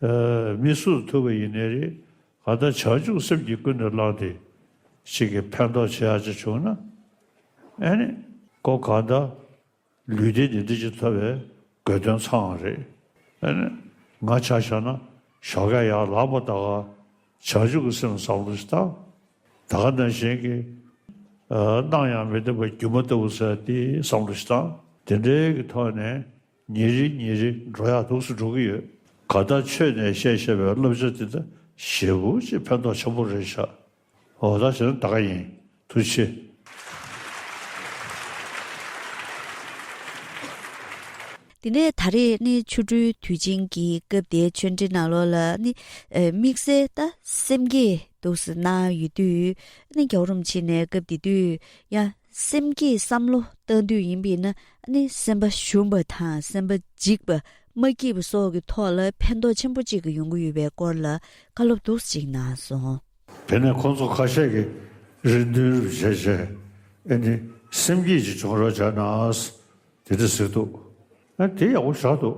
ཨ་མི་སུ་ཐུག་པ་ཡིན་ནའི་རེད། གང་ལྟར་བྱང་ཆུབ་སེམས་ཀྱིས་ཀུན་ནས་བསླངས་ཏེ་ཞིག་གི་ཕན་ཐོགས་བྱེད་ཡ་ཅིག་བྱུང་ན། ཨ་ནི་ཁོ་གང་ལྟར། ལུས་རྟེན་འདི་འདྲ་ཅིག་ཐོབ་པའི་དགོས་དོན་ཚང་བ་རེད། ཨ་ནི་ང་ཆ་བཞག་ན་ཞོགས་ཀས་ཡར་ལངས་པ་ད་ག་བྱང་ཆུབ་ཀྱི་སེམས་བསམ་བློ་ཞིག་བཏང་། ད་ག་ནང་བཞིན་གྱི་ཨ་སྣང་ཡང་མི་བསྟན་པ་སྒྱུ་མ་ལྟ་བུ་ཟེར་དེ་བསམ་བློ་ཞིག་བཏང་། དེ་འདྲའི་གི་ཐོག་ནས་ཉིན་རེ་ཉིན་རེ་འགྲོ་ཡག་འདུག་སེ་འགྲོ་གི་ཡོད། གང་ལྟར་ཆོས་ནས་བཤད་བཤད་པའི་བསླབ་བྱ་དེ་ད་ཞེ་པོ་ཅིག་ཕན་ཐོགས་ཆེན་པོ་རེད་ཤག་འོ་ད་བྱས་ན་ད་ག་ཡིན། ཐུགས་རྗེ་ཆེ། དེ་ནས་ད་རེས་ནི་ཆོ་འཕྲུལ་དུས་ཆེན་གྱི་སྐབས་དེའི་ཆོས་འབྲེལ་ནང་ལོགས་ལ་ནི་ཨ་དམིགས་བསལ་ད་སེམས་བསྐྱེད་འདུག་སེ་གནང་ཡོད་དུས་ནི་རྒྱལ་བ་རིན་པོ་ཆེ་ནས་སྐབས་དེ་དུས་ཡང་སེམས་བསྐྱེད་བསམ་བློ་བཏང་དུས་ཡིན་པས་ན་ནི་སེམས་པ་ཞུམ་པ་དང་སེམས་པ་འཇིགས་པ་མ་སྐྱིད་པ་སོགས་ཀྱི་ཐོག་ལ་ཕན་ཐོགས་ཆེན་པོ་གཅིག་གི་ཡོང་གི་ཡོད་པའི་སྐོར་ལ་བཀའ་སློབ་འདུག་སེ་གཅིག་གནང་སོང་། དེ་ནས་ཁོང་ཚོ་ཁ་ཤས་ཀྱིས་རེ་འདུན་རུ་བྱས་བྱས་ཨེ་ནི་སེམས་བསྐྱེད་ཅིག་བྱུང་རོགས་བྱས་ན། དེ་འདྲ་ཟེར་འདུག་ཨ་དེ་ཡག་པོ་ཞེ་དྲག་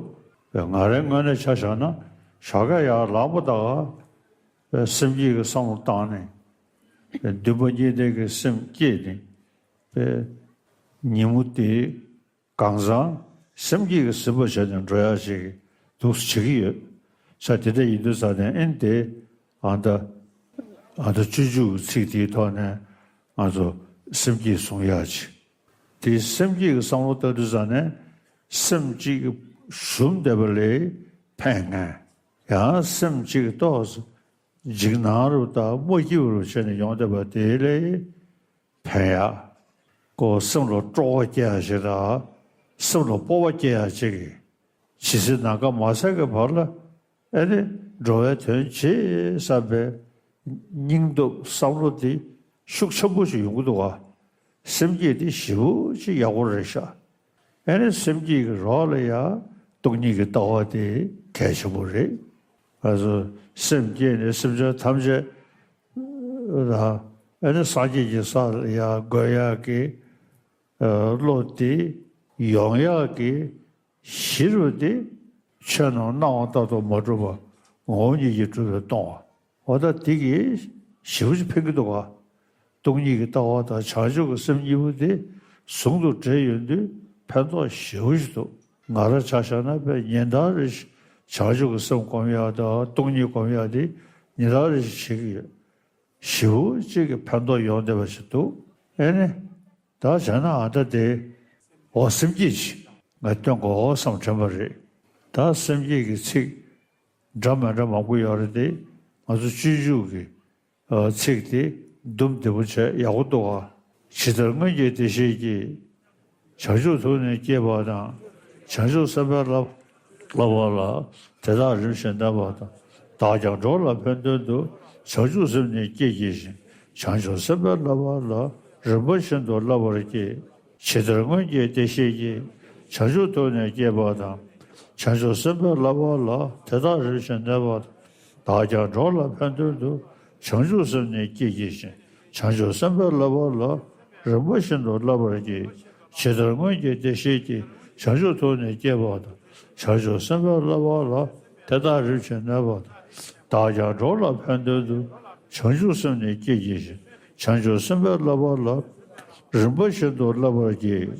འདུག་ང་རའི་ངོས་ནས་ཆ་བཞག་ན་ཞོགས་ཀས་ཡར་ལངས་པ་དང་སེམས་བསྐྱེད་ཀྱི་བསམ་བློ་བཏང་ནས་འདུན་པ་གཉིས་ལྡན་གྱི་སེམས་བསྐྱེད་ནས་ཉིན་མོ་དེ་གང་བཟང་སེམས་བསྐྱེད་ཀྱིས་ཟིན་པ་བྱས་ནས་འགྲོ་ཡག་ཅིག་འདུག་སེ་བྱེད་ཀྱི་ཡོད། ས་དེ་འདྲ་ཡིན་དུས་ས་ནས་ཨེ་ནི་དེ་ཨ་ད་ཨ་ད་སྤྱོད་འཇུག་གི་ཚིག་དེའི་ཐོག་ནས་ང་ཚོ་སེམས་བསྐྱེད་བཟུང་ཡག་ཅིག་དེ་སེམས་བསྐྱེད་ཀྱི་བསམ་བློ་བཏང་དུས་ཙང་ནས་སེམས་གཅིག་ཞུམ་བསྡད་པ་ལས་ཕན་ངེས། ཡང་སེམས་གཅིག་ཏོག་ཙམ་འཇིགས་སྣང་རུ་དང་མ་སྐྱིད་པ་རུ་བྱས་ནས་ཡོང་བསྡད་པ་དེ་ལས་ཕན་ཡག །ཁོ་སེམས་ལ་སྤྲོ་བ་སྐྱེ་ཡག་ཞིག་དང་སེམས་ལ་སྤོབས་པ་སྐྱེ་ཡག་ཅིག །ཇི་སྲིད་ནམ་མཁའ་མ་ཟད་ཀྱི་བར་ལ་ཨེ་ནི་འགྲོ་བའི་དོན་བྱེད་བསམ་པའི་སྙིང་སྟོབས་བསམ་བློ་དེ་ཤུགས་ཆེན་པོ་ཞིག་ཡོང་གི་འདུག་ག །སེམས་བསྐྱེད་དེ་ཞེ་པོ་ཅིག་ཡག་པོ་རེད་ཤག །ཨེ་ནི་སེམས་བསྐྱེད་ཀྱི་རོགས་ལ་ཡང་སྟོང་ཉིད་ཀྱི་ལྟ་བ་དེ་གལ་ཆེན་པོ་རེད། ཨ་ཟོ་སེམས་བསྐྱེད་ནས་སེམས་ཅན་ཐམས་ཅད་ལ་ཨེ་ནི་སངས་རྒྱས་ཀྱི་ས་ལ་ཡང་འགོད་ཡག་གི་བློ་དེ་ཡོང་ཡག་གི་གཞི་རུ་དེ་ཆོས་རྣམས་སྣང་བ་ལྟར་དུ་མ་གྲུབ་པ་ངོ་བོ་ཉིད་ཀྱིས་གྲུབ་པས་སྟོང་བ། འོ་ད་དེ་གིས་ཞེ་པོ་ཅིག་ཕན་གྱི་འདུག་ག །སྟོང་ཉིད་ཀྱི་ལྟ་བ་དང་བྱང་ཆུབ་ཀྱི་སེམས་གཉིས་པོ་དེ་ཟུང་དུ་འབྲེལ་ཡོང་དུས་ཕན་ཐོགས་ཞེ་པོ་ཞིག་འདུག །ང་རང་ཆ་བཞག་ན་དཔེ་ཉིན་ལྟར་རེ་བཞིན་བྱང་ཆུབ་ཀྱི་སེམས་སྒོམ་ཡག་དང་སྟོང་ཉིད་སྒོམ་ཡག་དེ་ཉིན་ལྟར་རེ་བཞིན་བྱེད་ཀྱི་ཡོད། ཞེ་པོ་ཅིག་གི་ཕན་ཐོགས་ཡོང་བསྡད་པ་ཞིག་འདུག །ཨེ་ནི། ད་བྱས་ན་ཨ་ད་དེ་འོ་སེམས་བསྐྱེད་ཅིག་ང་སྟོན་དགོས་བསམ་དྲན་པ་རེད། ད་སེམས་བསྐྱེད་ཀྱི་ཚིག་འདྲ་མི་འདྲ་མང་པོ་ཡོད་རེད་དེ་ང་ཚོ་སྤྱོད་འཇུག་གི་ཚིག་དེ་འདུམ་བདེ་པོ་བྱས་ཡག་པོ་འདུག་ག །ཇི་ལྟར་སྔོན་གྱི་བདེ་གཤེགས་ཀྱིས། བྱང་ཆུབ་ཐུགས་ནི་བསྐྱེད་པ་དང་། བྱང་ཆུབ་སེམས་དཔའི་རླབས། བསླབ་པ་ལ། དེ་དག་རིམ་བཞིན་གནས་པ་དང་། བདག་ཀྱང་འགྲོ་ལ་ཕན་དོན་དུ། བྱང་ཆུབ་སེམས་ནི་བསྐྱེད་བགྱི་ཞིང་། བྱང་ཆུབ་སེམས་དཔའི་བསླབ་པ་ལ། རིམ་པ་བཞིན་དུ་བསླབ་པར་བགྱི། ཇི་ལྟར་སྔོན་གྱི་བདེ་གཤེགས་ཀྱིས། བྱང་ཆུབ་ཐུགས་ནི་བསྐྱེད་པ་དང་། བྱང་ཆུབ་སེམས་དཔའི་བསླབ་པ་ལ། དེ་དག་རིམ་བཞིན་གནས་པ་དང་། བདག་ཀྱང་འགྲོ་ལ་ཕན་དོན་དུ། བྱང་ཆུབ་སེམས་ནི་བསྐྱེད་བགྱི་ཞིང་། བྱང་ཆུབ་སེམས་དཔའི་བསླབ་པ་ལ། རིམ་པ་བཞིན་དུ་བསླབ་པར་བགྱི། ཇི་ལྟར་སྔོན་གྱི་བདེ་གཤེགས་ཀྱིས། བྱང་ཆུབ་ཐུགས་ནི་བསྐྱེད་པ་དང་། བྱང་ཆུབ་སེམས་དཔའི་བསླབ་པ་ལ། དེ་དག་རིམ་བཞིན་གནས་པ་དང་། བདག་ཀྱང་འགྲོ་ལ་ཕན་དོན་དུ། བྱང་ཆུབ་སེམས་ནི་བསྐྱེད་བགྱི་ཞིང་། བྱང་ཆུབ་སེམས་དཔའི་བསླབ་པ་ལ། རིམ་པ་བཞིན་དུ་བསླབ་པར་བགྱི།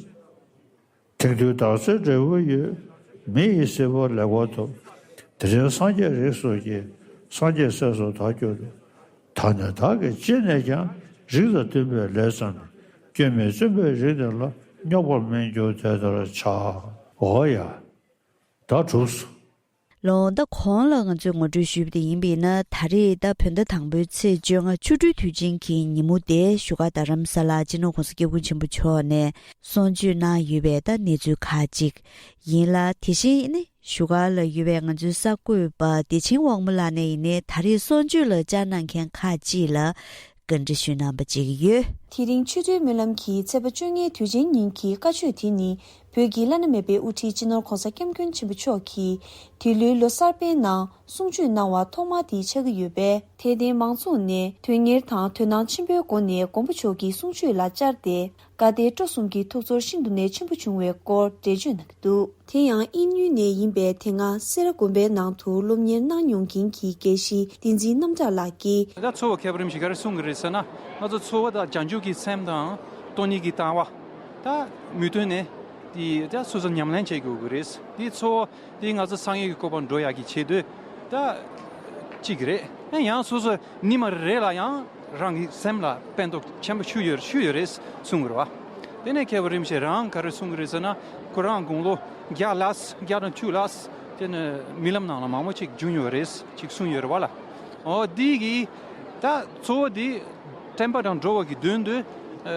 དེང་དུས་བདག་ཚེ་འབྲས་བུ་ཡོད། མི་ཡི་སྲིད་པ་ལེགས་པར་ཐོབ། དེ་རིང་སངས་རྒྱས་རིགས་སུ་སྐྱེས། སངས་རྒྱས་སྲས་སུ་བདག་གྱུར་ཏོ། ད་ནི་བདག་གིས་ཅི་ནས་ཀྱང་། རིགས་དང་མཐུན་པའི་ལས་བརྩམས་ནས། སྐྱོན་མེད་བཙུན་པའི་རིགས་འདི་ལ། རྙོག་པར་མི་འགྱུར་དེ་ལྟར་བྱ། འོ་ཡ། ད་གྲུབ་སོང་། ལོ། ད་གོང་ལ་ང་ཚོས་ངོ་སྤྲོད་ཞུས་པ་དེ་ཡིན་པས་ན། ད་རེས་ད་བོད་ཟླ་དང་པོའི་ཚེས་བཅོ་ལྔ་ཆོ་འཕྲུལ་དུས་ཆེན་གྱི་ཉིན་མོ་དེ་བཞུགས་སྒར་རྡ་རམ་ས་ལ་སྤྱི་ནོར་༸གོང་ས་༸སྐྱབས་མགོན་ཆེན་པོ་མཆོག་ནས་གསུང་ཆོས་གནང་ཡོད་པའི་ད་གནས་ཚུལ་ཁག་ཅིག་ཡིན་ལ། དེ་བཞིན་ནི་བཞུགས་སྒར་ལ་ཡོད་པའི་ང་ཚོའི་གསར་འགོད་པ་བདེ་ཆེན་དབང་མོ་ལགས་ནས་ཡིན་ནའི་ད་རེས་གསུང་ཆོས་ལ་བཅར་གནང་མཁན་ཁག་ཅིག་ལ་བཀའ་འདྲི་ཞུས་གནང་པ་ཅིག་ཡོད། དེ་རིང་ཆོ་འཕྲུལ་སྨོན་ལམ་གྱི་ཚེས་པ་བཅོ་ལྔའི་དུས་ཆེན་ཉིན་གྱི་བཀའ་ཆོས་དེ་ནི། བོད་ཀྱི་བླ་ན་མེད་པའི་དབུ་ཁྲིད་སྤྱི་ནོར་༸གོང་ས་༸སྐྱབས་མགོན་ཆེན་པོ་མཆོག་གིས་འདི་ལོའི་ལོ་གསར་པའི་ནང་གསུང་ཆོས་གནང་བ་ཐོག་མ་དེ་ཆགས་ཀྱི་ཡོད་པས། དད་ལྡན་མང་ཚོགས་ནས་དོན་གཉེར་དང་དོན་སྣང་ཆེན་པོའི་སྒོ་ནས་མགོན་པོ་མཆོག་གི་གསུང་ཆོས་ལ་བཅར་ཏེ། དགའ་དད་སྤྲོ་གསུམ་གྱི་ཐུགས་ཚོར་ཤིན་ཏུ་ནས་ཆེན་པོ་བྱུང་བའི་སྐོར་འགྲེལ་བརྗོད་གནང་གི་འདུག་དེ་ཡང་དབྱིན་ཡུལ་ནས་ཡིན་པའི་དེ་སྔ་སེ་ར་དགོན་པའི་ནང་དུ་སློབ་གཉེར་གནང་མྱོང་མཁན་གྱི་དགེ་བཤེས་བསྟན་འཛིན་རྣམ་གྲགས་ལགས་ཀྱིས། ད་འཚོ་བ་མཁས་པ་རིམ་བཞིན་ག་རེ་གསུང་གི་རེད་ཟེར་ན། ང་ཚོ་འཚོ་བ་དང་བྱང་ཆུབ་ཀྱི་སེམས་དང་སྟོང་ཉིད་ཀྱི་ལྟ་བ། ད་མུ་མཐུད་ནས་དེ་ད་སོ་སོ་ཉམས་ལེན་བྱེད་དགོས་ཀྱི་རེད། དེ་འཚོ་བ་དེ་ང་ཚོ་སངས་རྒྱས་ཀྱི་གོ་འཕང་འགྲོ་ཡག་གི་ཆེད་དུ་ད་གཅིག་རེད། ཡང་སོ་སོ་ཉི་མ་རེ་རེ་ལ་ཡང་རང་གི་སེམས་ལ་ཕན་ཐོགས་ཆེན་པོ་ཞིག་ཡོད་ཞིག་ཡོད་རེད་གསུང་གི་རེད་བ། དེ་ནས་མཁས་པ་རིན་པོ་ཆེ་རང་ག་རེ་གསུང་གི་རེད་ཟེར་ན། ཁོ་རང་དགུང་ལོ་བརྒྱ་ལ་བརྒྱ་དང་བཅུ་ལ་དེ་ནས་རྨི་ལམ་ནང་ལ་མང་པོ་ཅིག་བྱུང་ཡོད་རེད་ཅིག་གསུངས་ཡོད་རེད་བ་ལ། འོ་འདི་གིས་ད་འཚོ་བ་འདི་དྲན་པ་དང་འགྲོ་བ་གི་དོན་དུ་ཨ་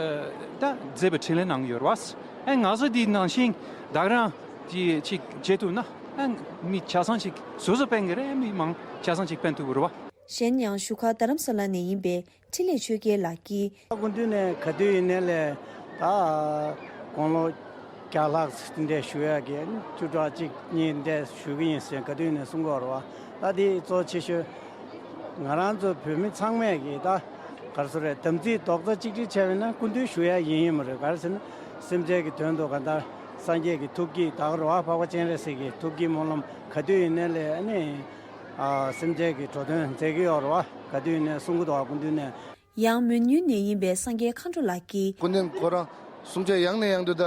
ད་མཛད་པའི་འཕྲིན་ལས་གནང་ཡོད་རེད་བ། ཨ་ང་ཚོ་འདི་ནང་བཞིན་བདག་རང་གི་ཅིག་བྱེད་ཐུབ་ན་ཨ་མི་ཆ་ཚང་ཅིག་སོ་སོ་ཕན་གི་རེད། མི་མང་ཆ་ཚང་ཅིག་ཕན་ཐོགས་ཀྱི་རེད་བ། གཞན་ཡང་བཞུགས་སྒར་རྡ་རམ་ས་ལ་ནས་ཡིན་པའི་འཕྲིན་ལས་ཆོས་རྒྱལ་ལགས་ཀྱིས། སྐུ་མདུན་ནས་ག་དུས་ཡིན་ནའི་ལས་ད་དགུང་ལོ་བརྒྱ་ལྷག་ཙམ་འདས་བཞུགས་ཡག་གི་བཅུ་ཕྲག་གཅིག་གཉིས་འདས་བཞུགས་ཀྱི་ཡིན་ཟེར་ག་དུས་ཡིན་ནའི་གསུང་གི་ཡོད་རེད་བ། ད་དེ་གཙོ་ཆེ་ཤོས་ང་རང་ཚོ་བོད་མི་ཚང་མས་ཀྱི་ད་ག་རེ་ཟེར་རེད། དམ་ཚིག་རྡོག་རྩ་གཅིག་སྒྲིལ་བྱས་པ་ཡིན་ན་སྐུ་མདུན་བཞུགས་ཡག་ཡིན་ཡིན་མ་རེད། ག་རེ་ཟེར་ན་སེམས་ཅན་གྱི་དོན་དུ་ག་ད་སངས་རྒྱས་ཀྱི་ཐུགས་བསྐྱེད་ད་ག་རེད་བ། འཕགས་པ་སྤྱན་རས་གཟིགས་ཀྱི་ཐུགས་བསྐྱེད་སྨོན་ལམ་ག་དུས་ཡིན་ནའི་ལས་ཨ་ནི། ཨ་སེམས་ཅན་གྱི་འགྲོ་དོན་མཛད་ཀྱི་ཡོད་རེད་བ། ག་དུས་ནས་གསུང་གི་འདུག་བ། སྐུ་མདུན་ནས། ཡང་མོན་ཡུལ་ནས་ཡིན་པའི་སངས་རྒྱས་མཁའ་འགྲོ་ལགས་ཀྱིས། སྐུ་མདུན་ཁོ་རང་གསུང་ཆོས་ཡང་ནས་ཡང་དུ་ད་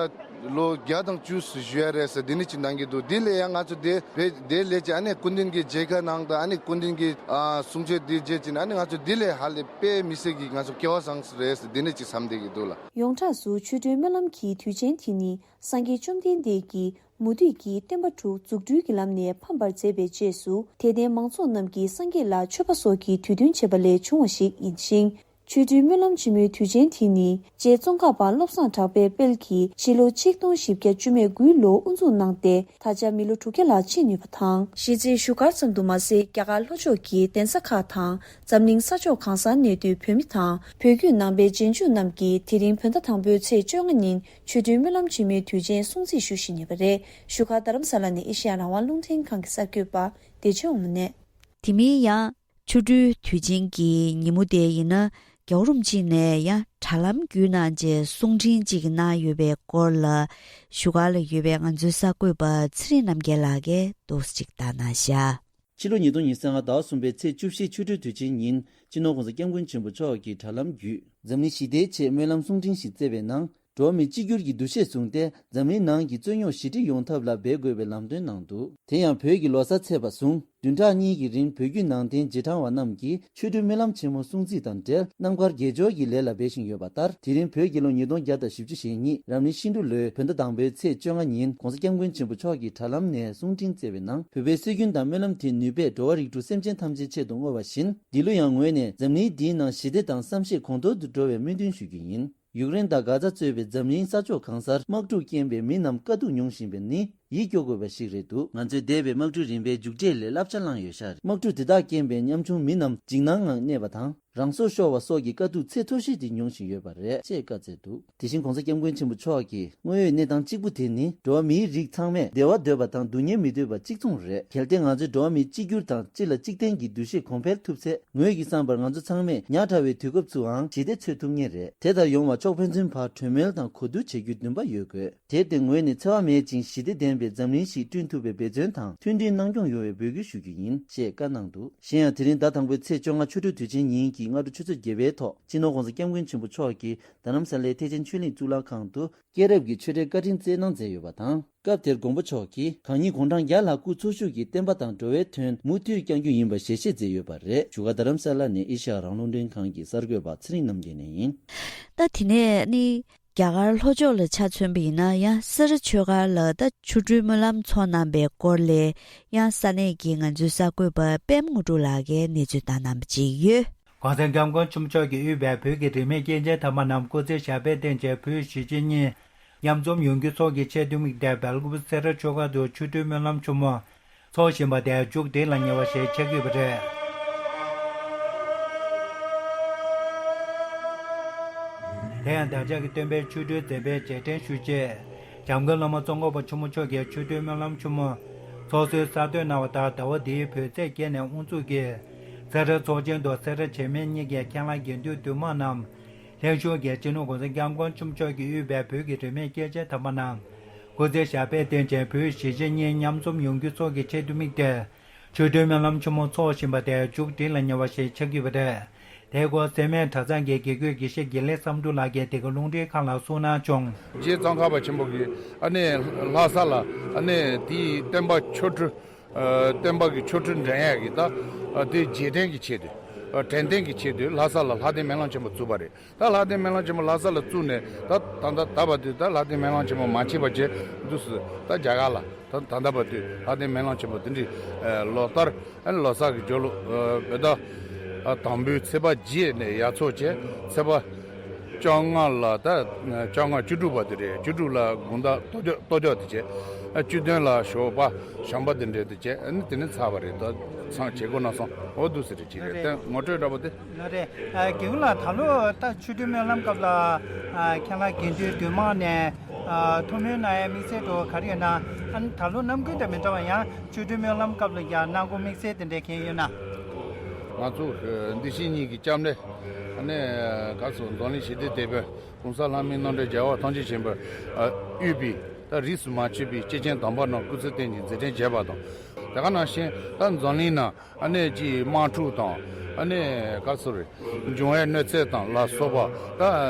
ལོ་བརྒྱ་དང་བཅུ་ཙམ་ཞུ་ཡ་རེད་ཟེར་འདི་ནས་ཅིག་གནང་གི་འདུག་འདི་ལས་ཡང་ང་ཚོ་དེ་བས་དེ་ལས་ཀྱི་ཨ་ནི་སྐུ་མདུན་གྱི་མཇལ་ཁ་གནང་དང་། ཨ་ནི་སྐུ་མདུན་གྱི་ཨ་གསུང་ཆོས་འདི་བརྗེད་ཅིག་ཨ་ནི་ང་ཚོ་འདི་ལས་ཧ་ལས་དཔེ་མི་སྲིད་ཀྱི་ང་ཚོ་སྐལ་བ་བཟང་ས་རེད་ཟེར་འདི་ནས་ཅིག་བསམ་བསྡད་ཀྱི་འདུག་ལ། ཡོངས་གྲགས་སུ་ཆོ་འཕྲུལ་སྨོན་ལམ་གྱི་དུས་ཆེན་དེ་ནི། སངས་རྒྱས་བཅོམ་ལྡན་འདས་ཀྱིས་མུ་སྟེགས་ཀྱི་བསྟན་པ་དྲུག་འཛུགས་སྐྲུན་གྱི་ལམ་ནས་ཕམ་པར་མཛད་པའི་རྗེས་སུ། དད་ལྡན་མང་ཚོགས་རྣམས་ཀྱིས་སངས་རྒྱས་ལ་མཆོད་པ་སོགས་ཀྱི་དུས་སྟོན་བྱེད་པ་ལས་བྱུང་བ་ཞིག་ཡིན་ཞིང་། ཆོ་འཕྲུལ་སྨོན་ལམ་ཆེན་མོའི་དུས་ཆེན་དེ་ནི་རྗེ་ཙོང་ཁ་པ་བློ་བཟང་གྲགས་པའི་དཔལ་གྱིས་ཕྱི་ལོ་ཆིག་སྟོང་བཞི་བརྒྱ་བཅུ་དགུའི་ལོར་དབུ་འཛུགས་གནང་སྟེ། ད་ཆ་མི་ལོ་དྲུག་བརྒྱ་ལྷག་ཕྱིན་ཡོད་པ་དང་། གཞི་རྩའི་བཞུགས་སྒར་ཙམ་དུ་མ་ཟད། རྒྱ་གར་ལྷོ་ཕྱོགས་ཀྱི་གདན་ས་ཁག་དང་། འཛམ་གླིང་ས་ཕྱོགས་གང་སར་གནས་སྡོད་བོད་མི་དང་། བོད་བརྒྱུད་ནང་པའི་རྗེས་འཇུག་རྣམས་ཀྱིས་དེ་རིང་བོད་ཟླ་དང་པོའི་ཚེས་བཅོ་ལྔ་ཉིན། ཆོ་འཕྲུལ་སྨོན་ལམ་ཆེན་མོའི་དུས་ཆེན་སྲུང་བརྩི་ཞུ་བཞིན་ཡོད་པ་རེད། བཞུགས་སྒར་རྡ་རམ་ས་ལ་ནས་ཨེ་ཤེ་ཡ་རང་དབང་རླུང་འཕྲིན་ཁང་གི་གསར་འགོད་པ་བདེ་ཆེན་དབང་མོ་ནས། དེ་མིན་ཡང་ཆོ་འཕྲུལ་དུས་ཆེན་གྱི་ཉིན་མོ་དེ་ཡིན་ན། རྒྱལ་བ་རིན་པོ་ཆེ་ནས་ཡང་དྲ་ལམ་བརྒྱུད་གནང་རྗེས་གསུང་འཕྲིན་ཅིག་གནང་ཡོད་པའི་སྐོར་ལ། བཞུགས་སྒར་ལ་ཡོད་པའི་ང་ཚོའི་གསར་འགོད་པ་ཚེ་རིང་རྣམ་རྒྱལ་ལགས་ཀྱིས་འདུག་སེ་ཅིག་བཏང་གནང་བཞག་ཕྱི་ལོ་ཉིས་སྟོང་ཉི་ཤུ་རྩ་ལྔ་ཟླ་བ་གསུམ་པའི་ཚེས་བཅུ་བཞི་ཆོ་འཕྲུལ་དུས་ཆེན་ཉིན། སྤྱི་ནོར་༸གོང་ས་༸སྐྱབས་མགོན་ཆེན་པོ་མཆོག་གིས་དྲ་ལམ་བརྒྱུད། འཛམ་གླིང་ཞི་བདེའི་ཆེད་སྨོན་ལམ་གསུང་འཕྲིན་ཞིག་བསྩལ་བའི་ནང་། འགྲོ་བ་མི་གཅིག་གྱུར་གྱི་འདུ་ཤེས་བཟུང་སྟེ། འཛམ་གླིང་ནང་གི་རྩོད་རྙོག་ཞི་འགྲིག་ཡོང་ཐབས་ལ་འབད་དགོས་པའི་ལམ་སྟོན་གནང་འདུག་དེ་ཡང་བོད་ཀྱི་ལོ་གསར་ཚེས་པ་བཟུང་། བདུན་ཕྲག་གཉིས་ཀྱི་རིང་བོད་བརྒྱུད་ནང་བསྟན་རྗེས་འབྲང་བ་རྣམས་ཀྱིས་ཆོ་འཕྲུལ་སྨོན་ལམ་ཆེན་མོ་སྲུང་བརྩི་དང་འབྲེལ། རྣམ་དཀར་དགེ་སྦྱོར་གྱི་ལས་ལ་འབད་བཞིན་ཡོད་པ་ལྟར། དེ་རིང་བོད་རྒྱལ་ལོ་ཉིས་སྟོང་བརྒྱ་དང་བཞི་བཅུ་ཞེ་གཉིས་རབ་གནས་ཤིང་འབྲུག་ལོའི་བོད་ཟླ་དང་པོའི་ཚེས་བཅོ་ལྔ་ཉིན། ༸གོང་ས་༸སྐྱབས་མགོན་ཆེན་པོ་མཆོག་གིས་དྲ་ལམ་ནས་གསུང་འཕྲིན་བསྩལ་བའི་ནང་། བོད་པའི་སྲོལ་རྒྱུན་དང་སྨོན་ལམ་དེ་ནུས་པས་འགྲོ་བ་རིགས་དྲུག་སེམས་ཅན་ཐམས་ཅད་ཆེད་དུ་བསྔོ་བ་བཞིན། འདི་ལོ་ཡང་ངོས་ནས་འཛམ་གླིང་འདིའི་ནང་ཞི་བདེ་དང་བསམ་ཤེས་གོང་མཐོར་དུ་འགྲོ་བའི་སྨོན་འདུན་ཞུ་རྒྱུ་ཡིན། ཡུཀ་རེན་དང་གྷ་ཛ་གཙོས་པའི་འཛམ་གླིང་ས་ཕྱོགས་གང་སར་དམག་འཁྲུག་རྐྱེན་པས་མི་རྣམས་དཀའ་སྡུག་མྱོང་བཞིན་པ་ནི། ཡིད་སྐྱོ་དགོས་པ་ཞིག་རེད་འདུག་ང་ཚོས་འདས་པའི་དམག་འཁྲུག་རིམ་པའི་མཇུག་འབྲས་ལས་བསླབ་བྱ་བླངས་ཡོད་ཤག་དམག་འཁྲུག་དེ་དག་རྐྱེན་པས་ཉམ་ཆུང་མི་རྣམས་འཇིགས་སྣང་ངང་གནས་པ་དང་། རང་སྲོག་ཤོར་བ་སོགས་ཀྱི་དཀའ་སྡུག་ཚད་མཐོ་ཤོས་དེ་མྱོང་བཞིན་ཡོད་པ་རེད་ཅེས་བཀའ་སྩལ་འདུག་དེ་བཞིན་གོང་ས་སྐྱབས་མགོན་ཆེན་པོ་མཆོག་གིས་དངོས་ཡོད་གནས་སྟངས་གཅིག་པུ་དེ་ནི་འགྲོ་བ་མིའི་རིགས་ཚང་མས་བདེ་བ་འདོད་པ་དང་སྡུག་བསྔལ་མི་འདོད་པ་གཅིག་མཚུངས་རེད། གལ་ཏེ་ང་ཚོས་འགྲོ་བ་མིའི་གཅིག་གྱུར་དང་སྤྱི་ལ་གཅིག་བརྟེན་གྱི་འདུ་ཤེས་གོང་འཕེལ་ཐུབ་ཚེ། ངོས་ཀྱིས་བསམ་པར་ང་ཚོ་ཚང་མས་ཉག་ཕྲ་བའི་དུས་སྐབས་སུའང་ཞི་བདེ་འཚོལ་ཐུབ་ངེས་རེད། དེ་ལྟར་ཡོང་བར་ཕྱོགས་ཕན་ཚུན་བར་གྲོས་མོལ་དང་གོ་བསྡུར་བྱེད་རྒྱུའི་འདུན་པ་ཡོད་དགོས། དེར་བརྟེན་ངོས་ནས་འཚེ་བ་མེད་ཅིང་ཞི་བདེ་ལྡན་པའི་འཛམ་གླིང་ཞིག་བསྐྲུན་ཐུབ་པའི་འབད་བརྩོན་དང་མཐུན་སྒྲིལ་གནང་སྐྱོང་ཡོང་བའི་འབོད་སྐུལ་ཞུ་རྒྱུ་ཡིན་ཞེས་བཀའ་གནང་འདུག་གཞན་ཡང་དེ་རིང་ཟླ་དང་པོའི་ཚེས་བཅོ་ལྔ་ཆུ་སྦྲུལ་དུས་ཆེན་ཉིན་གྱི་སྔ་དྲོ་ཆུ་ཚོད་བརྒྱད་པའི་ཐོག་སྤྱི་ནོར་༸གོང་ས་༸སྐྱབས་མགོན་ཆེན་པོ་མཆོག་གིས་རྡ་རམ་ས་ལའི་ཐེག་ཆེན་ཆོས་གླིང་གཙུག་ལག་ཁང་དུ་སྐྱེས་རབས་ཀྱི་ཆོས་འབྲེལ་བཀའ་དྲིན་སྩལ་གནང་མཛད་ཡོད་པ་དང་། སྐབས་དེར་མགོན་པོ་མཆོག་གིས་གང་ཉིད་དགུང་གྲངས་བརྒྱ་ལྷག་སྐུ་འཚོ་བཞུགས་ཀྱིས་བསྟན་པ་དང་འགྲོ་བའི་དོན་མུ་མཐུད་བསྐྱང་རྒྱུ་ཡིན་པ་ཞལ་བཞེས་མཛད་ཡོད་པ་རེད། བཞུགས་སྒར་རྡ་རམ་ས་ལ་ནས་ཨེ་ཤ་ཡ་རང་དབང་རླུང་འཕྲིན་ཁང་གི་གསར་འགོད་པ་ཚེ་རིང་རྣམ་རྒྱལ་ནས་ཡིན། ད་དེ་ནས་ནི། རྒྱ་གར་ལྷོ་ཕྱོགས་ལ་ཆ་མཚོན་པ་ཡིན་ན་ཡང་སེ་ར་ཆོས་སྒར་ལ་ད་ཆོ་འཕྲུལ་སྨོན་ལམ་ཚོགས་གནང་པའི་སྐོར་ལས་ཡང་ས་གནས་ཀྱི་ང་ཚོའི་གསར་འགོད་པ་པད་མ་དངོས་གྲུབ་ལགས་ཀྱིས་གནས་ཚུལ་བཏང་གནང་པ་ཅིག་ཡོད། ༸གོང་ས་༸སྐྱབས་མགོན་ཆེན་པོ་མཆོག་གིས་དབུས་པའི་བོད་ཀྱི་རིས་མེད་སྐྱེས་ཆེན་དམ་པ་རྣམས་སྐུ་ཚེ་ཞབས་པད་བརྟན་ཅིང་བོད་གཞིས་བྱེས་གཉིས་མཉམ་འཛོམས་ཡོང་རྒྱུ་སོགས་ཀྱི་ཆེད་དུ་དམིགས་ཏེ་སྦེལ་ཀོབ་སེ་ར་ཆོས་སྒར་དུ་ཆོ་འཕྲུལ་སྨོན་ལམ་ཆེན་མོ་འཚོགས་བཞིན་པ་དེ་མཇུག་སྒྲིལ་ལ་ཉེ་བ་ཞིག་ཆགས་ཀྱི་ཡོད་པ་རེད། དེ་ཡང་བདག་ཅག་གི་སྟོན་པའི་ཆོ་འཕྲུལ་མཛད་པའི་རྗེས་དྲན་ཞུ་ཆེད། འཇམ་མགོན་བླ་མ་ཙོང་ཁ་པ་ཆེན་པོ་མཆོག་གིས་ཆོ་འཕྲུལ་སྨོན་ལམ་ཆེན་མོ་འཚོགས་གསོལ་གསར་གཏོད་གནང་བ་ལྟར་ཟླ་བ་འདིའི་བོད་ཚེས་བརྒྱད་ནས་དབུ་འཛུགས་ཀྱིས་སེ་ར་ཚོགས་ཆེན་དུ་སེ་ར་བྱེས་སྨད་གཉིས་ཀྱི་མཁན་བླ་དགེ་འདུན་འདུས་མང་རྣམས་ལྷན་ཞུགས་ཀྱིས་སྤྱི་ནོར་༸གོང་ས་༸སྐྱབས་མགོན་ཆེན་པོ་མཆོག་གིས་དབུས་པའི་བོད་ཀྱི་རིས་མེད་སྐྱེས་ཆེན་དམ་པ་རྣམས་སྐུ་ཚེ་ཞབས་པད་བརྟན་ཅིང་བོད་གཞིས་བྱེས་གཉིས་མཉམ་འཛོམས་ཡོང་རྒྱུ་སོགས་ཀྱི་ཆེད་དུ་དམིགས་ཏེ། ཆོ་འཕྲུལ་སྨོན་ལམ་ཆེན་མོ་འཚོགས་བཞིན་པ་དེ་མཇུག་སྒྲིལ་ལ་ཉེ་བ་ཞིག་ཆགས་ཀྱི་ཡོད་པ་རེད། དེའི་སྐོར་སེར་སྨད་གྲྭ་ཚང་གི་དགེ་བསྐོས་དགེ་བཤེས་དགེ་ལེགས་བསམ་གྲུབ་ལགས་ཀྱིས་དེ་ག་རླུང་འཕྲིན་ཁང་ལ་གསུངས་གནང་བྱུང་། རྗེ་ཙོང་ཁ་པ་ཆེན་པོ་གིས་ཨ་ནི་ལྷ་ས་ལ་ཨ་ནི་དེའི་བསྟན་པ་ཆོ་འཕྲུལ་ཨ་བསྟན་པ་གི་ཆོ་འཕྲུལ་འགྲན་ཡས་ཀྱི་ད་ཨ་དེ་རྗེས་དྲན་གྱི་ཆེད་དུ་ཨ་དྲན་རྟེན་གྱི་ཆེད་དུ་ལྷ་ས་ལ་ལྷ་ལྡན་སྨོན་ལམ་ཆེན་པོ་བཙུགས་པ་རེད། ད་ལྷ་ལྡན་སྨོན་ལམ་ཆེན་པོ་ལྷ་ས་ལ་བཙུགས་ནས་ད་ད་ལྟ་ད་བར་དུ་ད་ལྷ་ལྡན་སྨོན་ལམ་ཆེན་པོ་མ་མཆིས་པ་བྱས་འདུག་སེ་ད་རྒྱ་གར་ལ་ད་ད་ལྟ་བར་དུ་ལྷ་ལྡན་སྨོན་ལམ་ཆེན་པོ་དེ་འདྲའི་ཨ་ལོ་ལྟར་ཨ་ནི་ལོ་གསར་གྱི་ཇོ་ལུགས་ཨ་བོད་ཟླ་ཨ་དང་པོའི་ཚེས་པ་བརྒྱད་ནས་ཡར་འཚོགས་བྱས་ཚེས་པ་བཅོ་ལྔ་ལ་ད་བཅོ་ལྔ་བཅུ་དྲུག་བར་དུ་རེད། བཅུ་དྲུག་ལ་དགོང་དག་གཏོར་སྐྱོན་གཏོར་སྐྱོན་དེ་བྱས་ཨ་བཅུ་བདུན་ལ་ཞོགས་པ་བྱམས་པ་དེ་འདྲ་དེ་བྱས་ཨ་ནི་དེ་ནས་ཚར་བ་རེད། ད་ཚང་བྱེད་སྒོ་གནང་སོང་འོ་འདུག་སེ་རེད་ཅིག་རེད། ལགས་རེད། དེ་ངོ་སྤྲོད་འདྲ་པོ་དེ། ལགས་རེད། ཨ་དགེ་སྐོས་ལགས་ད་ལོ་ད་ཆོ་འཕྲུལ་སྨོན་ལམ་སྐབས་ལ་ཨ་མཁན་བླ་དགེ་འདུན་འདུས་མང་ནས་ཨ་ཐུགས་སྨོན་གནང་ཡའི་དམིགས་བསལ་འདྲ་པོ་ག་རེ་ཡོད་ན། ཨ་ནི་ད་ལོ་ནམ་རྒྱུན་དང་མི་འདྲ་བ་ཡང་ཆོ་འཕྲུལ་སྨོན་ལམ་སྐབས་ལ་ཡང་གནང་སྒོ་དམིགས་བསལ་དེ་འདྲ་གང་ཡོད་ན། ང་ཚོ་འདི་ཕྱི་གཉིས་ཀྱི་སྐྱབས་གནས་ཨ་ནི་ག་ཚོད་འཛམ་གླིང་ཞི་བདེ་དེད་དཔོན་གོང་ས་ལྷ་མིའི་རྣམ་འདྲེན་རྒྱལ་བ་ཐམས་ཅད་མཁྱེན་པ་ཨ་དབུས་པའི་ད་རིས་སུ་མ་ཆད་པའི་སྐྱེས་ཆེན་དམ་པ་རྣམས་སྐུ་ཚེ་བརྟན་ཅིང་མཛད་འཕྲིན་རྒྱས་པ་དང་། དེ་ག་ནང་བཞིན་ད་འཛམ་གླིང་ན་ཨ་ནི་ཅིག་དམག་འཁྲུག་དང་ཨ་ནི་ག་ཚོད་རེད་འབྱུང་བའི་གནོད་འཚེ་དང་ལ་སོགས་པ་ད་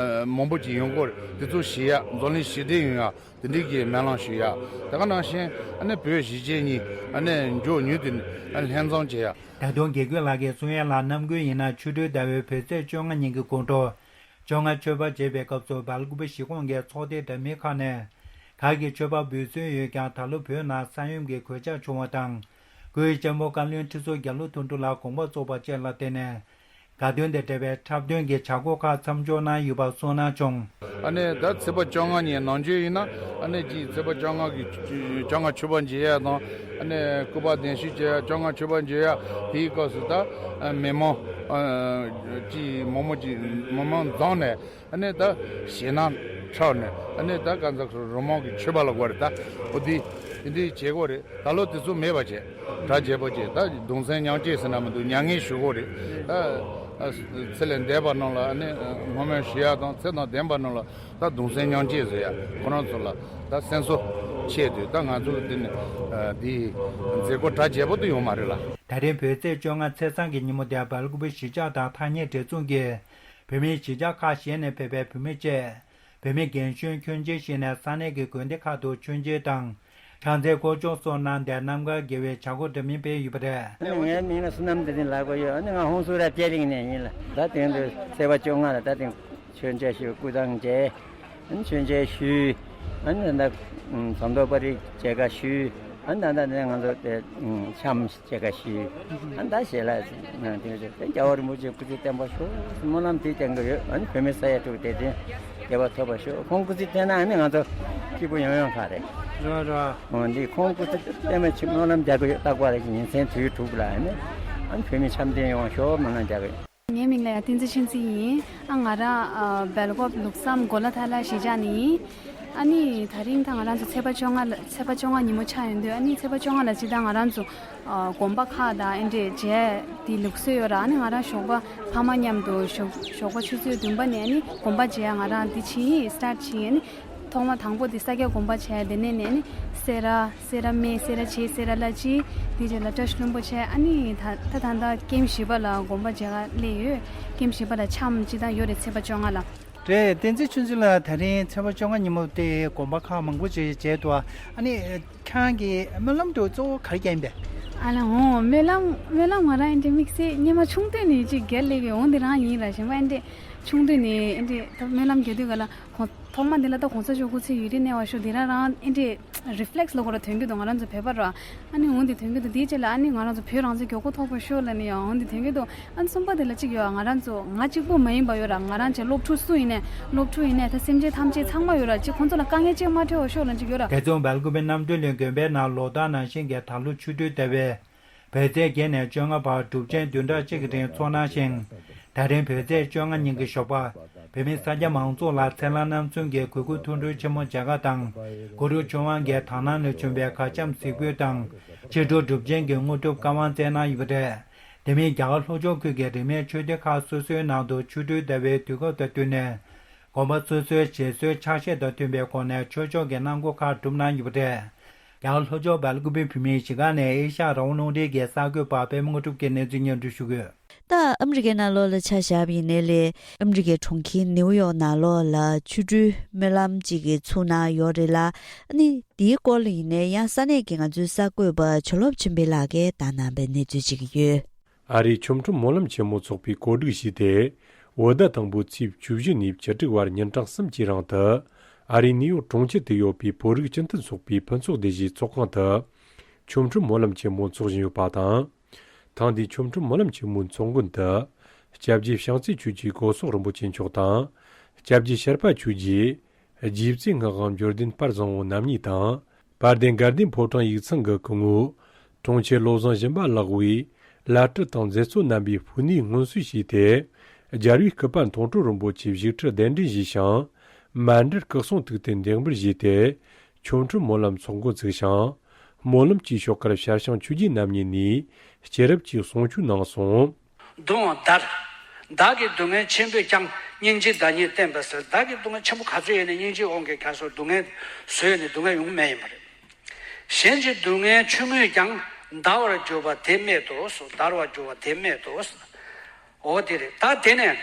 མང་པོ་ཅིག་ཡོང་གི་ཡོད་རེད། དེ་ཚོ་ཞི་ཡག་འཛམ་གླིང་ཞི་བདེ་ཡོང་ཡག་དེ་འདྲའི་གི་སྨོན་ལམ་ཞུ་ཡག་དེ་ག་ནང་བཞིན་ཨ་ནི་བོད་གཞིས་བྱེས་གཉིས་ཨ་ནི་མགྱོགས་མྱུར་དུ་ཨ་ནི་ལྷན་འཛོམས་བྱེད་ཡག་ད་དུང་དགེ་སྐོས་ལགས་ཀྱིས་གསུང་ཡག་ལ་ནམ་རྒྱུན་ཡིན་ན་ཆོ་འཕྲུལ་ཟླ་བའི་བོད་ཚེས་བཅོ་ལྔ་ཉིན་གྱི་དགོང་དྲོ། བཅོ་ལྔ་མཆོད་པ་བྱེད་པའི་སྐབས་སུ་སྦེལ་ཀོབ་གཞིས་ཁོངས་ཀྱི་ཚོགས་སྡེ་འདྲ་མིན་ཁག་ནས་ག་གི་མཆོད་པ་འབུལ་སྲོལ་ཡོད་ཀྱང་ད་ལོ་བོད་ནང་ས་ཡོམ་གྱི་གོད་ཆག་བྱུང་བ་དང་། སྐུའི་གཅེན་པོ་བཀའ་བློན་ཁྲི་ཟུར་རྒྱ་ལོ་དོན་གྲུབ་ལགས་དགོངས་པ་རྫོགས་པ་བཅས་ལ་བརྟེན་ནས་དགའ་སྟོན་དང་འབྲེལ་བའི་འཁྲབ་སྟོན་གྱི་བྱ་སྒོ་ཁག་མཚམས་འཇོག་གནང་ཡོད་པ་གསུངས་གནང་བྱུང་། ཨ་ནི་ད་ཚེས་པ་བཅོ་ལྔ་ཉིན་ནམ་རྒྱུན་ཡིན་ན་ཨ་ནི་ཅིག་ཚེས་པ་བཅོ་ལྔ་གི་བཅོ་ལྔ་མཆོད་པ་མཇལ་ཡག་དང་ཨ་ནི་སྐུ་པར་གདན་ཞུ་བྱེད་ཡག་བཅོ་ལྔ་མཆོད་པ་མཇལ་ཡག་དེའི་སྐབས་སུ་ད་མི་མང་ཅིག་མང་མང་ཅིག་མི་མང་འཛོམས་ནས། ཨ་ནི་ད་ཞེད་སྣང་འཁྲབ་ནས་ཨ་ནི་ད་ག་ཚོད་རོལ་མོ་གི་མཆོད་པ་ལ་གོ་རེ་ད་འོ་དེ་དེ་འདྲའི་བྱེད་གོ་རེད། ད་ལོ་དེ་ཚོ་མེད་པ་བྱས་གྲ་རྒྱས་པོ་བྱས་ད་གདུང་སེམས་མཉམ་སྐྱེད་ཟེར་ན་མི་འདུག་མྱ་ངན་ཞུ་གོ་རེད། ད་ཚེ་ལས་འདས་པ་རྣམས་ལ་ཨ་ནི་བསྔོ་སྨོན་ཞུ་ཡག་དང་ཚེ་དང་ལྡན་པ་རྣམས་ལ་ད་གདུང་སེམས་མཉམ་སྐྱེད་ཟེར་ཡག་ཁོ་རང་ཚོ་ལ་ད་སེམས་གསོ་ཆེད་དུ་ད་ང་ཚོ་གི་དེ་ནི་དེ་མཛད་སྒོ་གྲ་རྒྱས་པོ་དུ་ཡོང་མ་རེད་ལ། ད་རིང་བོད་ཚེས་བཅོ་ལྔ་ཚེས་བཟང་གི་ཉིན་མོ་དེར་སྦེལ་ཀོབ་གཞིས་ཆགས་དང་ཐ་སྙད་འབྲེལ་མཚུངས་ཀྱི་བོད་མི་གཞིས་ཆགས་ཁག་གཞན་ནས་ཕེབས་པའི་བོད་མི་བཅས་བོད་མི་རྒན་གཞོན་ཁྱོན་ཆེ་ཞིག་ནས་ས་གནས་ཀྱི་དགོན་སྡེ་ཁག་ཏུ་མཆོད་མཇལ་དང་ཕྱག་འཚལ་སྐོར་སྦྱོང་སོགས་གནང་སྟེ་རྣམ་དཀར་དགེ་བའི་བྱ་སྒོ་འདྲ་མིན་སྤེལ་ཡོད་པ་རེད། ངའི་མིང་ལ་བསོད་ནམས་བདེ་ཆེན་ལགས་པ་ཡོད། ཨ་ནི་ང་ཧོན་སུར་ར་ཅེ་ལིང་ནས་ཡིན་ལ། ད་དེང་དུ་ཚེས་པ་བཅོ་ལྔ་ལ་ད་དེང་མཆོད་མཇལ་ཞུ་སྐུ་ཐང་མཇལ། ཨ་ནི་མཆོད་མཇལ་ཞུས། ཨ་ནི་ད་ཟམ་གདོང་པ་རིག་མཇལ་ཁ་ཞུས། ཨ་ནི་ད་ལྟ་ནས་ང་ཚོ་དེ་འཆམ་ཅེས་ཀ་ཞུས། ཨ་ནི་ད་ཞལ་ལག་དེ་རེད། རྒྱལ་བ་རིན་པོ་ཆེ་སྐུ་ཚེ་བརྟན་པར་ཤོག་སྨོན་ལམ་དེ་བསྐྱང་གི་ཡོད། ཨ་ནི་བོད་མི་ས་ཡ་དྲུག་དེ་དྲན་རྒྱལ་བ་ཐོབ་པར་ཤོག་ཁོང་སྐུ་ཚེ་བརྟན་ན་ཨ་ནི་ང་ཚོ་སྐྱིད་པོ་ཡོང་ཡོང་ཁ་རེད། རེད་རེད། འོ་འདི་ཁོང་སྐུ་ཚེ་བརྟན་པའི་ཆེད་སྨོན་ལམ་རྒྱག་གི་ཡོད། རྟག་པར་རེ་ཉིན་མཚན་དུས་དྲུག་ལ་ཨ་ནི་ཨ་ནི་བོད་མི་འཆམ་མཐུན་ཡོང་བར་ཤོག་སྨོན་ལམ་རྒྱག་གི་ཡོད། ངའི་མིང་ལ་ཡ་བསྟན་འཛིན་ཆོས་འཛིན་ཡིན། ཨ་ང་རང་ཨ་སྦེལ་ཀོབ་ལུགས་བསམ་གོ་ལ་ཐ་ལ་གཞིས་ཆགས་ནས་ཡིན། ཨ་ནི་ད་རིང་ད་ང་རང་ཚོ་ཚེས་པ་བཅོ་ལྔ་ལ་ཚེས་པ་བཅོ་ལྔ་ཉིན་མོ་ཆགས་ཡོང་དུས། ཨ་ནི་ཚེས་པ་བཅོ་ལྔ་ལ་ཅིག་ད་ང་རང་ཚོ་ཨ་དགོན་པ་ཁག་དང་ཨེ་འདྲས་མཇལ་དེ་ལུགས་སྲོལ་ཡོད་ར། ཨ་ནི་ང་རང་ཞོགས་པ་ཕ་མ་མཉམ་དུ་ཞོགས་ཞོགས་པ་ཆུ་ཚོད་བདུན་པ་ནས་ཨ་ནི་དགོན་པ་མཇལ་ང་རང་འདི་ཕྱིན་ཡིན། སི་ཊར་ཊི་ཕྱིན་ཡིན། ཨ་ནི་ཐོག་མ་དང་པོ་དེ་ས་སྐྱ་དགོན་པ་བྱས། དེ་ནས་ནས་ནི་སེ་ར་སེ་ར་སྨད་སེ་ར་བྱེས་སེ་ར་བླ་སྤྱི། དེ་རྗེས་ལ་བཀྲ་ཤིས་ལྷུན་པོ་བྱས། ཨ་ནི་ད་ད་ད་ད་ཀེམ་བཞི་པ་ལ་དགོན་པ་མཇལ་ག་སླེབས་ཡོད། ཀེམ་བཞི་པ་ལ་འཆམ་ཅིག་ད་ཡོད་རེད། ཚེས་པ་བཅོ་ལྔ་ལ། རེད། བསྟན་འཛིན་ཆོས་འཛིན་ལགས་ད་རིང་ཚེས་པ་བཅོ་ལྔ་ཉིན་མོ་དེ་དགོན་པ་ཁག་མང་པོ་ཅིག་མཇལ་འདུག་ཨ་ནི་ཁྱེད་ཀྱི་སྨོན་ལམ་དེ་གཙོ་བོ་ག་རེ་རྒྱག་ཡིན་པས། ཨ་ལ་འོང་སྨོན་ལམ་སྨོན་ལམ་ང་རང་ཨེ་འདྲས་དམིགས་བསལ་སྔོན་མ་ཆུང་དུས་ནས་ཅིག་རྒྱལ་སླེབས་པའི་འོང་དེ་རང་ཡིན་ར། གཞན་པ་ཨེ་འདྲས་ཆུང་དུས་ནས་ཨེ་འདྲས་ད་སྨོན་ལམ་རྒྱག་དུས་ག་ལ་གོང་ཐོག་མ་འདི་ལ་ད་གོང་ས་མཆོག་སྐུ་ཚེ་ཡུན་རིང་གནས་པར་ཤོག་འདི་རང་རང་ཨེ་འདྲས་རི་ཕི་ལེག་སི་ལ་ཁོ་ར་ཐོན་གྱི་འདུག་ང་རང་ཚོ་བོད་པ་ར། ཨ་ནི་འོང་འདི་ཐོན་གྱི་འདུག་དེའི་རྗེས་ལ་ཨ་ནི་ང་རང་ཚོ་བོད་རང་བཙན་མགྱོགས་པོ་ཐོབ་པར་ཤོག་ལབ་ནས་ཡང་འོང་འདི་ཐོན་གྱི་འདུག་ཨ་ནི་གསུམ་པ་དེ་ལ་གཅིག་ཡོད། ང་རང་ཚོ་ང་གཅིག་པུ་མ་ཡིན་པ་ཡོད་ར། ང་རང་ཚོའི་སློབ་ཕྲུག་སུ་ཡིན་ནའི་སློབ་ཕྲུག་ཡིན་ནའི་ད་སེམས་ཅན་ཐམས་ཅད་ཚང་མ་ཡོད་ར། གཅིག་ཁོང་ཚོ་ལ་དཀའ་ངལ་གཅིག་མ་འཕྲད་པར་ཤོག་ལབ་ཅིག་ཡོད་ར། དེ་ཚོ་སྦེལ་ཀོབ་པའི་རྣམ་གྲོལ་གླིང་དགོན་པའི་ནང་ལོ་ལྟར་ནང་བཞིན་གྱི་ད་ལོ་ཆུ་སྦྲུལ་ཟླ་བའི་བོད་ཚེས་བརྒྱད་ནས་བཅོ་ལྔ་བར་སྒྲུབ་ཆེན་བདུན་ཕྲག་གཅིག་གི་རིང་ཚོགས་གནང་ཞིང་། ད་རིང་བོད་ཚེས་བཅོ་ལྔ་ཉིན་གྱི་ཞོགས་པ་བོད་མི་ས་སྐྱ་མང་ཚོགས་ལ་ཚེ་ལྷ་རྣམ་གསུམ་གྱི་གུས་བཀུར་ཐུགས་སྤྲོ་ཆེན་མོ་མཇལ་ཁ་དང་། གུ་རུ་ཆོས་དབང་གིས་དག་སྣང་ནས་བྱུང་བའི་མཁའ་ཁྱབ་གཟིགས་འབུལ་དང་། ཕྱི་དྲོ་སྒྲུབ་ཆེན་གྱི་དངོས་གྲུབ་བཀའ་དབང་སྩལ་གནང་ཡོད་པ་རེད། དེ་མིན་རྒྱ་གར་ལྷོ་ཕྱོགས་ཁུལ་གྱི་རིས་མེད་ཆོས་སྡེ་ཁག་སོ་སོའི་ནང་དུ་ཆུ་སྦྲུལ་ཟླ་བའི་དུས་སྐབས་དང་བསྟུན་ནས། དགོན་པ་སོ་སོའི་བཞེད་སྲོལ་ཕྱག་བཞེས་དང་མཐུན་པའི་སྒོ་ནས་ཆོས་ཕྱོགས་ཀྱི་གནང་སྒོ་ཁག་བསྒྲུབས་གནང་ཡོད་པ་རེད། ཡང་ལྷོ་ཕྱོགས་སྦེལ་ཀོབ་པའི་བོད་མིའི་གཞིས་ཁང་ནས་ཨེ་ཤ་ཡ་རང་དབང་རླུང་འཕྲིན་གྱི་གསར་འགོད་པ་པད་མ་དངོས་གྲུབ་ཀྱིས་གནས་ཚུལ་སྙན་སྒྲོན་ཞུ་གི་ཡོད། ད་ཨ་མི་རི་ཀའི་ནང་ལོགས་ལ་ཆ་བཞག་པ་ཡིན་ནའི་ལས། ཨ་མི་རི་ཀའི་གྲོང་ཁྱེར་ནེའུ་ཡོག་ནང་ལོགས་ལ་ཆུ་སྦྲུལ་སྨོན་ལམ་གཅིག་གི་ཚུགས་གནང་ཡོད་རེད་ལ། ཨ་ནི་དེའི་སྐོར་ལ་ཡིན་ནའི་ཡང་ས་གནས་ཀྱི་ང་ཚོའི་གསར་འགོད་པ་བྱ་རླབས་ཆོས་འཕེལ་ལགས་ཀྱིས་བཏང་གནང་པའི་གནས་ཚུལ་ཅིག་ཡོད། ཨ་རིའི་ཆོ་འཕྲུལ་སྨོན་ལམ་ཆེན་མོ་ཚོགས་པས་གོ་སྒྲིག་བྱས་ཏེ། བོད་ཟླ་དང་པོའི་ཚེས་བཅུ་བཞི་ནས་བཅུ་དྲུག་བར་ཉིན་གྲངས་གསུམ་གྱི་རིང་དུ། ཨ་རིའི་ནིའུ་ཡོག་གྲོང་ཁྱེར་དུ་ཡོད་པའི་བོད་རིགས་སྤྱི་མཐུན་ཚོགས་པའི་ཕུན་ཚོགས་སྡེ་བཞིའི་ཚོགས་ཁང་དུ། ཆོ་འཕྲུལ་སྨོན་ལམ་ཆེན་མོ་འཚོགས་བཞིན་ཡོད་པ་དང་། ཐེངས་འདིའི་ཆོ་འཕྲུལ་སྨོན་ལམ་ཆེན་མོའི་ཚོགས་མགོན་དུ། སྐྱབས་རྗེ་ཞང་ཚེ་ཆོས་ཀྱི་སྐུ་གསུང་རིན་པོ་ཆེ་མཆོག་དང་། སྐྱབས་རྗེ་ཤར་པ་ཆོས་རྗེ། རྗེ་བཙུན་སྔགས་དབང་འབྱོར་ལྡན་དཔལ་བཟང་པོ་རྣམ་གཉིས་དང་། དཔལ་ལྡན་དགའ་ལྡན་ཕོ་བྲང་ཡིག་ཚང་གི་སྐུ་ངོ་། དྲུང་ཆེ་བློ་བཟང་སྦྱིན་པ་ལགས་འོས། བླ་སྤྲུལ་དང་མཛད་གཙོ་རྣམ་པས་ཕུལ་ནས་སྔོན་གསོལ་བྱས་ཏེ། རྒྱལ་བའི་སྐུ་པར་མཐོང་གྲོལ་རིན་པོ་ཆེའི་བཞུགས་ཁྲི་གདན་འདྲེན་ཞུས་ཤིང་། མཎྜལ་སྐུ་གསུང་ཐུགས་རྟེན་འདེགས་འབུལ་བཞེས་ཏེ། ཆོ་འཕྲུལ་སྨོན་ལམ་ཚོགས་འགོ་བཙུགས་ཤིང་། སྨོན་ལམ་གྱི་ཞོགས་ཀར་ཞར་བྱང་ཆོས་རྗེ་རྣམ་གཉིས་ནས་སྐྱེས་རབས་ཀྱི་གསུང་ཆོས་གནང་སོང་། གདུང་བ་བདར། བདག་གི་སྡུག་བསྔལ་ཆེན་པོས་ཀྱང་། སྙིང་རྗེས་བདག་ཉིད་བསྟན་པར་གསོལ། བདག་གི་སྡུག་བསྔལ་ཆེན་པོ་ག་ཚོད་ཡོད་ནའི་སྙིང་རྗེའི་དབང་གིས་ཀྱང་སོ་སྡུག་བསྔལ་བཟོད་ནས་སྡུག་བསྔལ་ཡོང་མེད་ཡིན་པ་རེད། གཞན་གྱི་སྡུག་བསྔལ་ཆུང་ངུས་ཀྱང་། འདར་བར་འགྱུར་བ་དེ་རྨད་དོ། འདར་བར་འགྱུར་བ་དེ་རྨད་དོ། འོ་དེ་རེད། ད་དེ་ནས་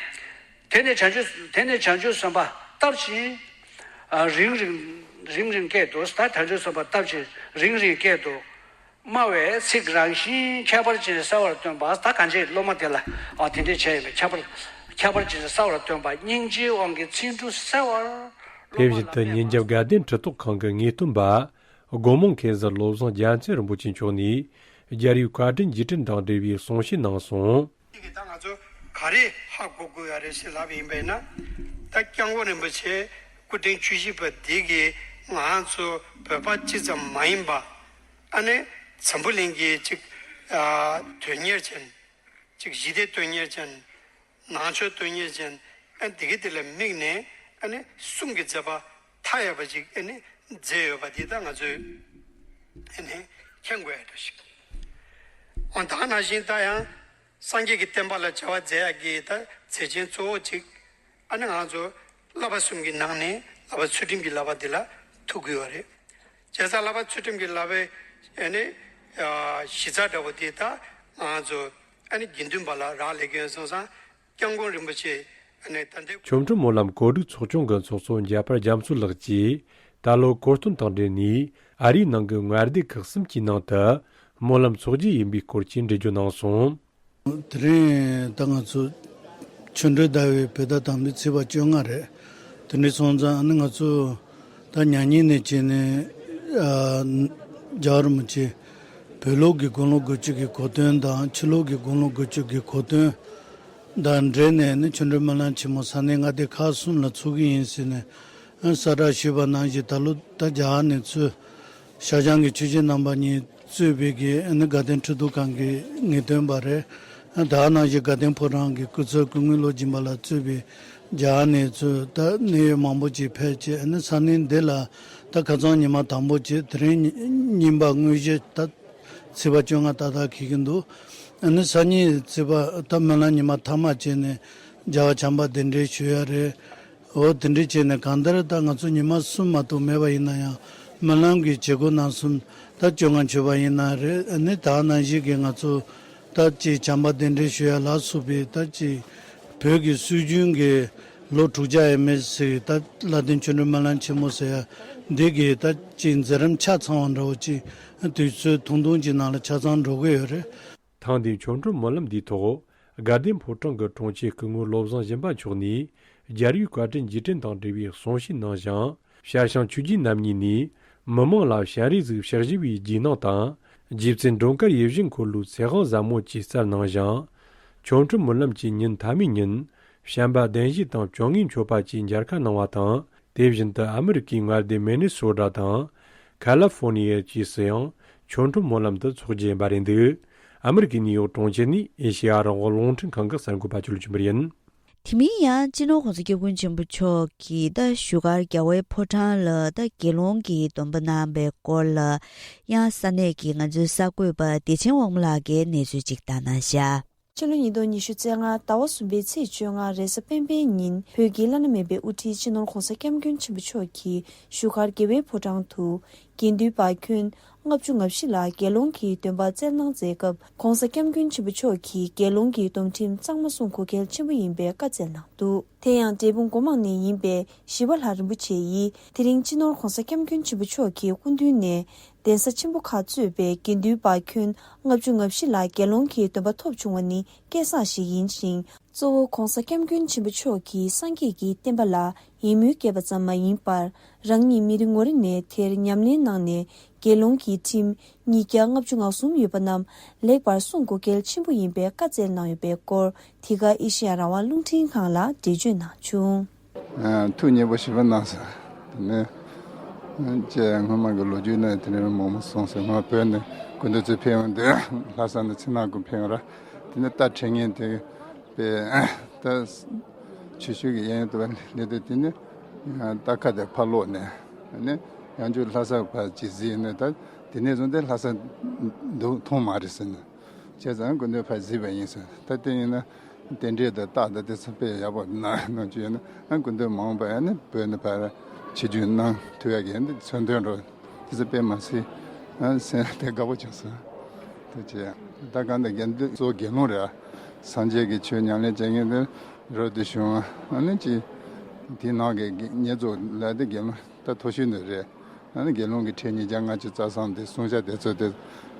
དེ་ནས་བྱང་ཆུབ་དེ་ནས་བྱང་ཆུབ་སེམས་དཔའ་སྟབས་ཀྱིས་རིང་རིང་རིང་རིང་སྐད་དུ། ད་བྱང་ཆུབ་སེམས་དཔའ་སྟབས་ཀྱིས་རིང་རིང་སྐད་དུ། སྨྲ་བའི་ཚིག་རང་བཞིན་ཁྱད་པར་ཅན་གསལ་བར་སྟོན་པ། ད་གང་ཅི་སློབ་མ་དེ་ལ་ཨ་དེ་འདྲས་བྱས་ཡོད་པས། ཁྱད་པར་ཁྱད་པར་ཅན་གསལ་བར་སྟོན་པ། སྙིང་རྗེའི་དབང་གིས་ཚིག་འབྲུ་གསལ་བར། དེ་བཞིན་དུ་ཉིན་རྒྱབ་དགའ་ལྡན་གྲི་ཐོགས་ཁང་གི་ངེས་སྟོན་པ། སྒོ་མང་མཁན་ཟུར་བློ་བཟང་རྒྱལ་མཚན་རིན་པོ་ཆེ་མཆོག་ནས་རྒྱལ་བའི་བཀའ་དྲིན་རྗེས་དྲན་དང་འབྲེལ་བའི་གསུང་བཤད་གནང་སོང་། དེ་གི་ད་ང་ཚོ་ག་རེ་ཧ་གོ་དགོས་ཡ་རེད་ཟེར་ལབ་ཡིན་པས་ན། ད་སྐྱབས་མགོན་རིན་པོ་ཆེ་སྐུ་ཕྲེང་བཅུ་བཞི་པ་འདི་གིས་ང་ཚོ་བོད་པ་སྤྱི་ཙམ་མ་ཡིན་པ། ཨ་ནི་འཛམ་བུ་གླིང་གི་ཅིག་ཨ་དོན་གཉེར་ཅན། ཅིག་ཞི་བདེ་དོན་གཉེར་ཅན། ནང་ཆོས་དོན་གཉེར་ཅན། ཨ་འདི་གི་དེ་ལ་དམིགས་ནས་ཨ་ནི་གསུང་གི་མཛད་པ་མཐའ་ཡས་པ་ཅིག་ཨ་ནི་མཛད་ཡོད་པ་འདི་ད་ང་ཚོས་ཨ་ནི་མཁྱེན་དགོས་ཡ་འདྲ་ཞིག་འོ་ད་ནང་བཞིན་ད་ཡང་སངས་རྒྱས་ཀྱི་བསྟན་པ་ལ་བྱ་བ་མཛད་ཡ་གི་ད་མཛད་ཆེན་གཙོ་བོ་ཅིག་ཨ་ནི་ང་ཚོ་བསླབ་པ་གསུམ་གྱི་ནང་ནས་བསླབ་པ་ཚུལ་ཁྲིམས་ཀྱི་བསླབ་པ་འདི་ལ་ཐུག་གི་ཡོད་རེད། བྱས་ཙང་བསླབ་པ་ཚུལ་ཁྲིམས་ཀྱི་བསླབ་པའི་ཨ་ནི་གཞི་རྩ་འདྲ་བོ་དེ་ད་ང་ཚོ་ཨ་ནི་དགེ་འདུན་པ་ལ་རག་ལས་ཀྱི་ཡོད་སོང་ཙང་། སྐྱབས་མགོན་རིན་པོ་ཆེ་ཨ་ནི་ད་ལྟའི་ཆོ་འཕྲུལ་སྨོན་ལམ་གོ་སྒྲིག་ཚོགས་ཆུང་གི་ཚོགས་གཙོ་འཇམ་དཔལ་རྒྱ་མཚོ་ལགས་ཀྱིས་ད་ལོ་གོ་སྟོན་དང་འབྲེལ་ནས་ཨ་རིའི་ནང་གི་མངའ་སྡེ་ཁག་གསུམ་གྱི་ནང་དུ་སྨོན་ལམ་ཚོགས་རྒྱུ་ཡིན་པའི་སྐོར་གྱི་འགྲེལ་བརྗོད་གནང་སོང་། དེ་རིང་ད་ང་ཚོ་ཆུ་སྦྲུལ་ཟླ་བའི་བོད་ཟླ་དང་པོའི་ཚེས་པ་བཅོ་ལྔ་རེད། དེ་འདྲ་སོང་ཙང་ཨ་ནི་ང་ཚོ་ད་མྱ་ངན་ནས་བྱས་ནས་ཨ་ རྒྱལ་བ་རིན་པོ་ཆེ་བོད་ལུགས་ཀྱི་དགུང་ལོ་དགུ་བཅུ་གི་གོ་སྟོན་དང་ཕྱི་ལུགས་ཀྱི་དགུང་ལོ་དགུ་བཅུ་གི་གོ་སྟོན་དང་འབྲེལ་ནས་ནི་ཆོ་འཕྲུལ་སྨོན་ལམ་ཆེན་མོ་ས་གནས་མངའ་སྡེ་ཁག་གསུམ་ལ་ཚུགས་ཀྱི་ཡིན་ཟེར་ནས་གསལ་བསྒྲགས་ཞུས་པ་ནང་བཞིན། ད་ལོ་ད་རྒྱ་གར་ནས་ཚུར་ཤར་བྱང་གི་ཆོས་བྱེད་རྣམ་པ་གཉིས་གཙོས་པའི་གི་ཨ་ནི་དགའ་ལྡན་ཁྲི་གདུགས་ཁང་གི་ངེས་སྟོན་པ་རེད། ད་ག་ནང་བཞིན་དགའ་ལྡན་ཕོ་བྲང་གི་སྐུ་ཚབ་སྐུ་ངོ་བློ་སྦྱིན་པ་ལགས་གཙོས་པའི་རྒྱ་གར་ནས་ཚུར་ད་གནད་ཡོད་མང་པོ་ཅིག་ཕེབས་བྱས། ཨ་ནི་ས་གནས་འདི་ལ་ད་ཁ་སང་ཉི་མ་དང་པོ་བྱས། དེ་རིང་ཉིན་པ་དངོས་གཞི་ད་ཚེས་པ་བཅོ་ལྔ་ཏག་ཏག་འཁེལ་གྱི་འདུག་ཨ་ནི་སང་ཉིན་ཚེས་པ་ད་སྨོན་ལམ་ཉི་མ་མཐའ་མ་བྱས་ནས་རྒྱལ་བ་བྱམས་པ་གདན་འདྲེན་ཞུ་ཡ་རེད། འོ་དེ་འདྲ་བྱས་ནས་གང་ལྟར་ད་ང་ཚོ་ཉི་མ་གསུམ་མ་གཏོགས་མེད་པ་ཡིན་ན་ཡང་། སྨོན་ལམ་གྱི་བྱེད་སྒོ་རྣམ་གསུམ་ད་བཅོ་ལྔ་མཆོད་པ་ཡིན་ན་རེད། ཨ་ནི་ད་ག་ནང་བཞིན་གྱི་ང་ཚོ་ད་ཅིག་བྱམས་པ་གདན་འདྲེན་ཞུ་ཡ་ལ་སོགས་པའི་ད་ཅིག་བོད་ཀྱི་སྲོལ་རྒྱུན་གྱི་ལོ་དྲུག་བརྒྱ་ཡས་མས་ཟིན་ད་ལྷ་ལྡན་ཆོ་འཕྲུལ་སྨོན་ལམ་ཆེན་མོ་ཟེར་ཡ་འདི་གི་ད་ཅིག་མཛད་རིམ་ཆ་ཚང་བ་འདྲ་བོ་ཅིག་དུས་ཚོད་ཐུང་ཐུང་ཅིག་ནང་ལ་ཆ་ཚང་འགྲོ་གི་ཡོད་རེད། ཐེངས་འདིའི་ཆོ་འཕྲུལ་སྨོན་ལམ་འདིའི་ཐོག་དགའ་ལྡན་ཕོ་བྲང་གི་དྲུང་ཆེ་སྐུ་ངོ་བློ་བཟང་སྦྱིན་པ་མཆོག་ནས་རྒྱལ་བའི་བཀའ་དྲིན་རྗེས་དྲན་དང་འབྲེལ་བའི་གསུང་བཤད་གནང་ཞིང་། ཞར་བྱང་ཆོས་རྗེ་རྣམ་གཉིས་ནས་མི་མང་ལ་བྱམས་རིགས་ཟིག་ཕྱག་ཞུ་བའི་རྗེས་གནང་དང་། རྗེ་བཙུན་འགྲོ་མགོན་ཡིད་བཞིན་འཁོར་ལོའི་ཚེ་དབང་ཟབ་མོ་བཅས་སྩལ་གནང་ཞིང་། ཆོ་འཕྲུལ་སྨོན་ལམ་གྱི་ཉིན་མཐའ་མའི་ཉིན་བྱམས་པ་གདན་ཞུ་དང་བཅོ་ལྔའི་མཆོད་པ་བཅས་མཇལ་ཁ་གནང་བ་དང་། དེ་བཞིན་དུ་ཨ་མི་རི་ཀའི་མངའ་སྡེ་མི་ནི་སོ་ཊ་དང་། ཁ་ལི་ཧྥོར་ནི་ཡ་བཅས་སུ་ཡང་ཆོ་འཕྲུལ་སྨོན་ལམ་དུ་ཚོགས་རྒྱུ་ཡིན་པ་རེད་འདུག་ཨ་མི་རི་ཀའི་ནིའུ་ཡོག་གྲོང་ཁྱེར་ནས་ཨེ་ཤེ་ཡ་རང་དབང་རླུང་འཕྲིན་ཁང་གི་གསར་འགོད་པ་ཅོ་ལི་ཆོས་འཕེལ་ཡིན། དེ་མིན་ཡང་། སྤྱི་ནོར་༸གོང་ས་༸སྐྱབས་མགོན་ཆེན་པོ་མཆོག་གིས་ད་བཞུགས་སྒར་རྒྱལ་བའི་ཕོ་བྲང་ལ་ད་དགེ་སློང་གི་སྡོམ་པ་གནང་བའི་སྐོར་ལ། ཡང་ས་གནས་ཀྱི་ང་ཚོའི་གསར་འགོད་པ་བདེ་ཆེན་དབང་མོ་ལགས་ཀྱིས་གནས་ཚུལ་ཅིག་བཏང་གནང་ཤག་ཕྱི་ལོ་ཉིས་སྟོང་ཉི་ཤུ་རྩ་ལྔ་ཟླ་བ་གསུམ་པའི་ཚེས་བཅོ་ལྔ་རེས་གཟའ་སྤེན་པའི་ཉིན། བོད་ཀྱི་བླ་ན་མེད་པའི་དབུ་ཁྲིད་སྤྱི་ནོར་༸གོང་ས་༸སྐྱབས་མགོན་ཆེན་པོ་མཆོག་གིས་བཞུགས་སྒར་རྒྱལ་བའི་ཕོ་བྲང་དུ། དགེ་འདུན་པ་ཁྱོན་ལྔ་བཅུ་ང་བཞི་ལ་དགེ་སློང་གི་སྡོམ་པ་སྩལ་གནང་མཛད་སྐབས། ༸གོང་ས་༸སྐྱབས་མགོན་ཆེན་པོ་མཆོག་གིས་དགེ་སློང་གི་སྡོམ་ཁྲིམས་གཙང་མ་སྲུང་དགོས་གལ་ཆེན་པོ་ཡིན་པའི་བཀའ་སྩལ་གནང་འདུག་དེ་ཡང་འབྲས་སྤུངས་སྒོ་མང་ནས་ཡིན་པའི་ཞི་བ་ལྷ་རིན་པོ་ཆེ་ཡིས། དེ་རིང་སྤྱི་ནོར་༸གོང་ས་༸སྐྱབས་མགོན་ཆེན་པོ་མཆོག་གི་སྐུ་མདུན་ནས། གདན་ས་ཆེན་པོ་ཁག་གཙོས་པའི་དགེ་འདུན་པ་ཁྱོན་ལྔ་བཅུ་ང་བཞི་ལ་དགེ་སློང་གི་སྡོམ་པ་ཐོབ་བྱུང་བ་ནི་སྐལ་བཟང་ཞིག་ཡིན་ཞིང་། གཙོ་བོ་༸གོང་ས་༸སྐྱབས་མགོན་ཆེན་པོ་མཆོག་གིས་སངས་རྒྱས་ཀྱི་བསྟན་པ་ལ་ཡིད་སྨོན་སྐྱེས་པ་ཙམ་མ་ཡིན་པར། རང་ཉིད་མི་རེ་ངོ་རེ་ནས་དེར་ཉམས་ལེན་གནང་ནས། དགེ་སློང་གི་ཁྲིམས་ཉིས་བརྒྱ་ལྔ་བཅུ་ང་གསུམ་ཡོད་པ་རྣམས་ལེགས་པར་སྲུང་དགོས་གལ་ཆེན་པོ་ཡིན་པའི་བཀའ་སྩལ་གནང་ཡོད་པའི་སྐོར། འདི་ག་ཨེ་ཤེ་ཡ་རང་དབང་རླུང་འཕྲིན་ཁང་ལ་འགྲེལ་བརྗོད་གནང་བྱུང་། ཨ། ཐུགས་མཉེས་པོ་ཞེ་པོ་གནང་སོང་། དེ་ནས་ཅེས་སྔོན་མ་གི་ལོ་རྒྱུས་ནང་དེ་ནས་མང་པོ་གསུངས་སོང་། ང་བོད་ནས་སྐུ་མདུན་ཚོ་ཕེབས་ཡོང་དུས་ལྷ་ས་ནས་ཕྱི་ནང་ཀུན་ཕེབས་ཡོང་ར། དེ་ནས་རྟ་ཁྲིད་མཁན་དེ་པས་ད་ཆུ་ཤུལ་གྱི་གཡས་གཡོན་དུ་བ་སླེབས་དུས། དེ་ནས་རྟ་ཁ་དེ་ཕར་སློག་ནས། ཨ་ནི་ཡང་བསྐྱར་ལྷ་ས་ཕར་ཅིག་གཟིགས་ནས། ད་དེ་ནས་བཟུང་སྟེ་ལྷ་ས་འདུག་མཐོང་མ་རེད་ཟེར་ནས། བྱས་ཙང་སྐུ་མདུན་ཕར་གཟིགས་པ་ཡིན་ཟེར། ད་དེ་ཡིན་ན་རྟེན་འབྲེལ་དང་རྟགས་དང་དེ་ཚོ་དཔེ་ཡག་པོ་གནང་གནང་རྒྱུ་ཡོད་ན། ཨ། སྐུ་མདུན་མ་འོངས་པ་ཡང་ནི་བོད་ནས་ཕར་ཆིབས་བསྒྱུར་གནང་ཐུབ་ཡག་གི་འདི་མཚོན་དོན་འགྲོ། དེ་ཚོ་དཔེ་མ་སྲིད། ཨ། སེམས་དེ་དགའ་པོ་བྱུང་སོང་། དེ་བྱས་ད་གང་ལྟར་དགེ་འདུན་གཙོ་བོ་དགེ་སློང་རེད། སངས་རྒྱས་ཀྱི་ཆོས་ཉམས་ལེན་བྱེད་མཁན་དེ་རབ་ཏུ་བྱུང་བ། ཨ་ནི་ཅི་དེའི་ནང་གི་བསྙེན་རྫོགས་ལ་དེ་དགེ་སློང་ད་མཐོ་ཤོས་འདི་རེད། ཨ་ནི་དགེ་སློང་གི་ཁྲིད་ཉིས་བརྒྱ་ལྔ་བཅུ་རྩ་གསུམ་དེ་བསྲུང་བྱ་དེ་ཚོ་དེ་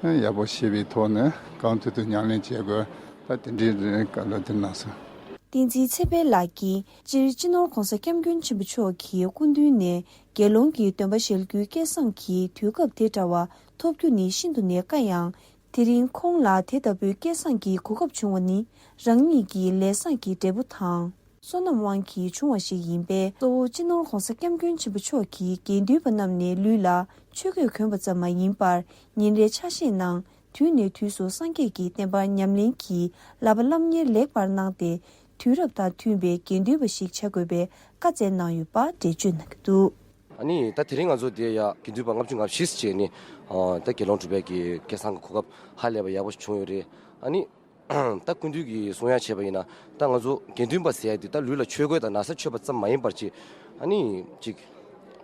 ཡག་པོ་ཤེས་པའི་ཐོག་ནས་གང་ཐུབ་ཐུབ་ཉམས་ལེན་བྱེད་དགོས། ད་དེ་འདྲའི་བཀའ་སློབ་དེ་གནང་སོང་། བསྟན་འཛིན་ཚེ་འཕེལ་ལགས་ཀྱིས་སྤྱིར་སྤྱི་ནོར་༸གོང་ས་༸སྐྱབས་མགོན་ཆེན་པོ་མཆོག་གི་སྐུ་མདུན་ནས་དགེ་སློང་གི་སྡོམ་པ་བཞེས་རྒྱུའི་སྐལ་བཟང་གི་དུས་སྐབས་དེ་འདྲ་བ་ཐོབ་རྒྱུ་ནི་ཤིན་ཏུ་ནས་དཀའ་ཡང་། དེ་རིང་ཁོང་ལ་དེ་ལྟ་བུའི་སྐལ་བཟང་གི་གོ་སྐབས་བྱུང་བ་ནི་རང་ཉིད་ཀྱི་ལས་བཟང་གི་འབྲས་བུ་དང་། བསོད་ནམས་དབང་གིས་བྱུང་བ་ཞིག་ཡིན་པས། གཙོ་བོ་སྤྱི་ནོར་༸གོང་ས་༸སྐྱབས་མགོན་ཆེན་པོ་མཆོག་གིས་དགེ་འདུན་པ་རྣམས་ནས་ལུས་ལ་ཆོས་གོས་གོན་པ་ཙམ་མ་ཡིན་པར། ཉིན་རེའི་ཆ་ཤས་ནང་དུས་ནས་དུས་སུ་སངས་རྒྱས་ཀྱི་བསྟན་པར་ཉམས་ལེན་གྱིས་བསླབ་པ་སློབ་གཉེར་ལེགས་པར་གནང་སྟེ། དུས་རབས་དང་མཐུན་པའི་དགེ་འདུན་པ་ཞིག་བྱ་དགོས་པའི་བཀའ་སྩལ་གནང་ཡོད་པ་འགྲེལ་བརྗོད་གནང་གི་འདུག་ཨ་ནི་ད་དེ་རིང་ང་ཚོ་འདིར་ཡ་དགེ་འདུན་པ་ལྔ་བཅུ་ང་བཞི་བྱས་ནས། ཨ། ད་དགེ་སློང་གྲུབ་པའི་གི་སྐལ་བཟང་གི་གོ་སྐབས་ཧ་ལས་པ་ཡག་པོ་ཞིག་བྱུང་ཡོད་རེད། ཨ་ནི། ད་སྐུ་མདུན་གྱིས་གསུང་ཡ་བྱས་པ་ཡིན་ན། ད་ང་ཚོ་དགེ་འདུན་པ་ཟེར་ཡ་དེ་ད་ལུས་ལ་ཆོས་གོས་དང་ན་བཟའ་མཆོད་པ་ཙམ་མ་ཡིན་པར། ཅིག་ཨ་ནི་ཅིག་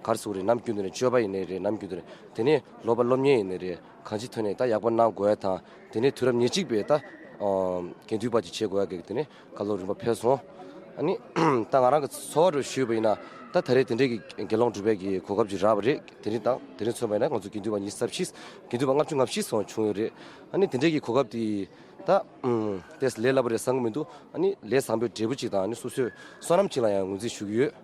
ག་རེ་ཟེར་དགོས་རེད། ནམ་རྒྱུན་དུ་ནས་སྤྱོད་པ་ཡིན་ནའི་རེད། ནམ་རྒྱུན་དུ་ནས། དེ་ནས་སློབ་པ་སློབ་གཉེར་ཡིན་ནའི་རེད། གང་ཅིའི་ཐོག་ནས་ད་ཡག་པོ་གནང་དགོས་ཡ་དང་། དེ་ནས་དུས་རབས་ཉེར་གཅིག་པའི་ད་དགེ་འདུན་པ་ཅིག་བྱེད་དགོས་ཡ་གི་དེ་ནས་བཀའ་སློབ་རིམ་པ་ཕེབས་སོང་། ཨ་ནི་ད་ང་རང་གི་ཚོར་བ་རུ་ཞུས་པ་ཡིན་ན། ད་ད་རེས་དེ་འདྲའི་གི་དགེ་སློང་གྲུབ་པའི་གི་གོ་སྐབས་ཅིག་རག་པ་རེད། དེ་རིང་དང་དེ་རིང་མཚོན་པ་ཡིན་ན་ང་ཚོ་དགེ་འདུན་པ་ཉི་ཤུ་རྩ་བཞི། དགེ་འདུན་པ་ལྔ་བཅུ་ང་བཞི་སོང་བྱུང་ཡོད་རེད། ཨ་ནི་དེ་འདྲའི་གི་གོ་སྐབས་དེ། ད་ཨུམ། ཏོག་ཙམ་ལས་སླ་པོ་རེད་བསམ་གྱི་མི་འདུག་ཨ་ནི་ལས་བཟང་པོའི་འབྲས་བུ་ཅིག་དང་། ཨ་ནི་སོ་སོའི་བསོད་ནམས་ཅིག་ལ་ཡང་ངོས་འཛིན་ཞུ་གི་ཡོད།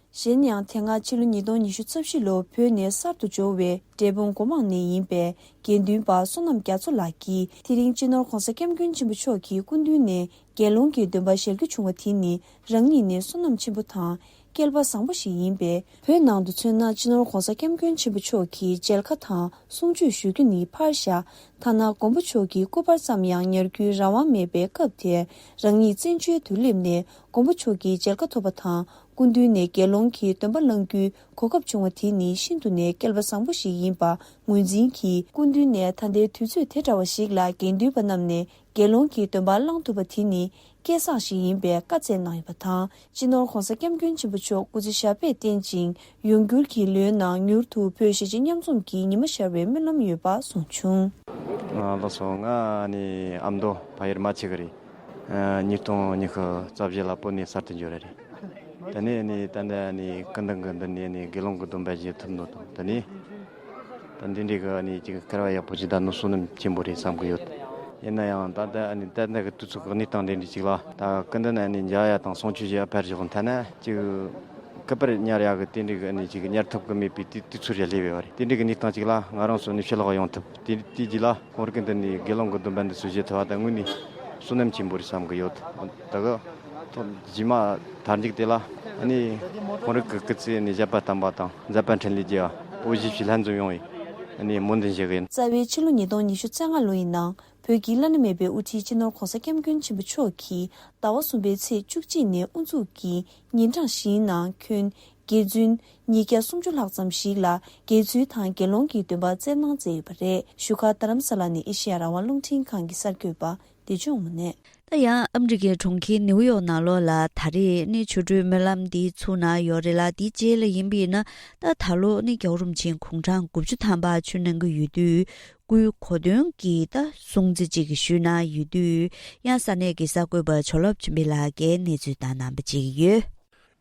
གཞན་ཡང་དེ་སྔ་ཕྱི་ལོ་ཉིས་སྟོང་ཉི་ཤུ་རྩ་བཞི་ལོར་བོད་ནས་གསར་དུ་འབྱོར་བའི་འབྲས་སྤུངས་སྒོ་མང་ནས་ཡིན་པའི་དགེ་འདུན་པ་བསོད་ནམས་རྒྱ་མཚོ་ལགས་ཀྱིས་དེ་རིང་སྤྱི་ནོར་༧གོང་ས་༧སྐྱབས་མགོན་ཆེན་པོ་མཆོག་གི་སྐུ་མདུན་ནས་དགེ་སློང་གི་སྡོམ་པ་ཞལ་བསྒྱུར་བྱུང་བ་དེ་ནི་རང་ཉིད་ནས་བསོད་ནམས་ཆེན་པོ་དང་། སྐལ་པ་བཟང་པོ་ཞིག་ཡིན་པས། བོད་ནང་དུ་མཚོན་ན་སྤྱི་ནོར་༧གོང་ས་༧སྐྱབས་མགོན་ཆེན་པོ་མཆོག་གི་མཇལ་ཁ་དང་གསུང་ཆོས་ཞུ་རྒྱུ་ནི་ཕར་བཞག་ཐ་ན་མགོན་པོ་མཆོག་གི་སྐུ་པར་ཙམ་ཡང་ཉར་རྒྱུའི་རང་དབང་མེད་པའི་སྐབས་དེར། རང་ཉིད་བཙན་བྱོལ་དུ་སླེབས་ནས་མགོན་པོ་མཆོག་གི་མཇལ་ཁ་ཐོབ་པ་དང་། སྐུ་མདུན་ནས་དགེ་སློང་གི་སྡོམ་པ་བླང་རྒྱུའི་གོ་སྐབས་བྱུང་བ་དེ་ནི་ཤིན་ཏུ་ནས་སྐལ་པ་བཟང་པོ་ཞིག་ཡིན་པ་ངོས་འཛིན་གྱིས། སྐུ་མདུན་ནས་ད་ལྟའི་དུས་ཚོད་དེ་འདྲ་བ་ཞིག་ལ་དགེ་འདུན་པ་རྣམས་ནས་དགེ་སློང་གི་སྡོམ་པ་བླང་ཐུབ་པ་དེ་ནི་སྐལ་བཟང་ཞིག་ཡིན་པའི་བཀའ་སྩལ་གནང་ཡོད་པ་དང་། སྤྱི་ནོར་༧གོང་ས་༧སྐྱབས་མགོན་ཆེན་པོ་མཆོག་སྐུ་ཚེ་ཞབས་པད་བརྟན་ཅིང་། ཡོང་འགྱུར་གྱི་ལོའི་ནང་མྱུར་དུ་བོད་གཞིས་བྱེས་མཉམ་འཛོམས་ཀྱི་ཉི་མ་ཤར་བའི་སྨོན་ལམ་ཡོད་པ་གསུངས་བྱུང་། ཨ་ལགས་སོ། ང་ནི་ཨ་མདོ་ཕ་ཡུལ་རྨ་ཆེ་གི་རེད། ཨ་ཉིས་སྟོང་ཉི་ཤུ་རྩ་བཞི་ལ་བོད་ནས་གསར་དུ་འབྱོར་རེད། ད་ནི་ནི་ད་ནི་ནི་སྐུ་མདུན་གྱི་མདུན་ནས་ནི་དགེ་སློང་གི་སྡོམ་པ་བཞེས་ཐུབ་ནོ་དང་། ད་ནི་ད་འདི་འདྲའི་གི་ནི་ཅིག་སྐལ་བ་ཡག་པོ་ཅིག་ད་ནི་བསོད་ནམས་ཆེན་པོ་རེད་བསམ་གི་ཡོད། ཡིན་ན་ཡང་ད་ལྟ་ནི་ད་ལྟ་གི་དུས་ཚོད་གི་གནས་སྟངས་འདི་འདྲ་ཅིག་ལ། ད་སྐུ་མདུན་ནས་ནི་མཇལ་ཡ་དང་གསུང་ཆོས་བཞེས་ཡ་ཕར་ཞོག་ཐ་ན་ཅིག་སྐུ་པར་ཉར་ཡ་གི་དེ་འདྲའི་གི་ནི་ཅིག་ཉར་ཐུབ་གི་མེད་པའི་དུས་དུས་ཚོད་རེ་སླེབས་ཡོད་རེད། དེ་འདྲའི་གི་གནས་སྟངས་ཅིག་ལ་ང་རང་ཚོ་ནི་ཕྱི་ལོགས་ཡོང་ཐུབ། དེ་དེ་རྗེས་ལ་ཁོང་རང་གི་མདུན་ནས་དགེ་སློང་གི་སྡོམ་པ་འདི་ཚོ་བཞེས་ཐུབ་པ་དང་དངོས་ནས་བསོད་ནམས་ཆེན་པོ་རེད་བསམ་གི་ཡོད། ད་གི་ཐོག་རྗེས་མ་མཐར་མཇུག་དེ་ལ་ཨ་ནི་ཁོང་རང་གི་སྐུ་ཚེ་ནི་བཞད་པ་དམ་པ་དང་མཛད་པ་འཕྲིན་ལས་རྒྱས་པ་འོད་ཞི་བཞིན་ལྷན་འཛོམས་ཡོང་བའི་ཨ་ནི་སྨོན་འདུན་ཞུ་གི་ཡིན། རྩ་བའི་ཕྱི་ལོ་ཉིས་སྟོང་ཉི་ཤུ་རྩ་ལྔ་ལོ་ཡི་ནང་བོད་ཀྱི་བླ་ན་མེད་པའི་དབུ་ཁྲིད་སྤྱི་ནོར་༧གོང་ས་༧སྐྱབས་མགོན་ཆེན་པོ་མཆོག་གིས་ཟླ་བ་གསུམ་པའི་ཚེས་བཅུ་གཅིག་ནས་དབུ་འཛུགས་ཀྱིས་ཉིན་གྲངས་བཞིའི་ནང་ཁྱོན་དགེ་བཙུན་ཉིས་བརྒྱ་སུམ་ཅུ་ལྷག་ཙམ་ཞིག་ལ་དགེ་ཚུལ་དང་དགེ་སློང་གི་སྡོམ་པ་སྩལ་གནང་མཛད་ཡོད་པ་རེད། བཞུགས་སྒར་རྡ་རམ་ས་ལ་ནས་ཨེ་ཤེ་ཡ་རང་དབང་རླུང་འཕྲིན་ཁང་གི་གསར་འགོད་པ་བདེ་ཆུང་མུ་ནེ། ད་ཡང་ཨ་མི་རི་ཀའི་གྲོང་ཁྱེར་ནིའུ་ཡོག་ནང་ལོགས་ལ་ད་རེས་ནི་ཆོ་འཕྲུལ་སྨོན་ལམ་འདི་ཚུགས་གནང་ཡོད་རེད་ལ། འདི་རྗེས་ལ་ཡིན་པ་ཡིན་ན་ད་ད་ལོ་ནི་རྒྱལ་བ་རིན་པོ་ཆེ་དགུང་གྲངས་དགུ་བཅུ་ཐམ་པ་ཆོས་གནང་གི་ཡོད་དུས་སྐུའི་གོ་སྟོན་གྱི་ད་སྲུང་བརྩི་ཅིག་ཞུས་གནང་ཡོད་དུས་ཡང་ས་གནས་ཀྱི་གསར་འགོད་པ་ཇོ་ལབ་ཆོས་འཕེལ་ལགས་ཀྱིས་གནས་ཚུལ་བཏང་གནང་བ་ཅིག་ཡོད།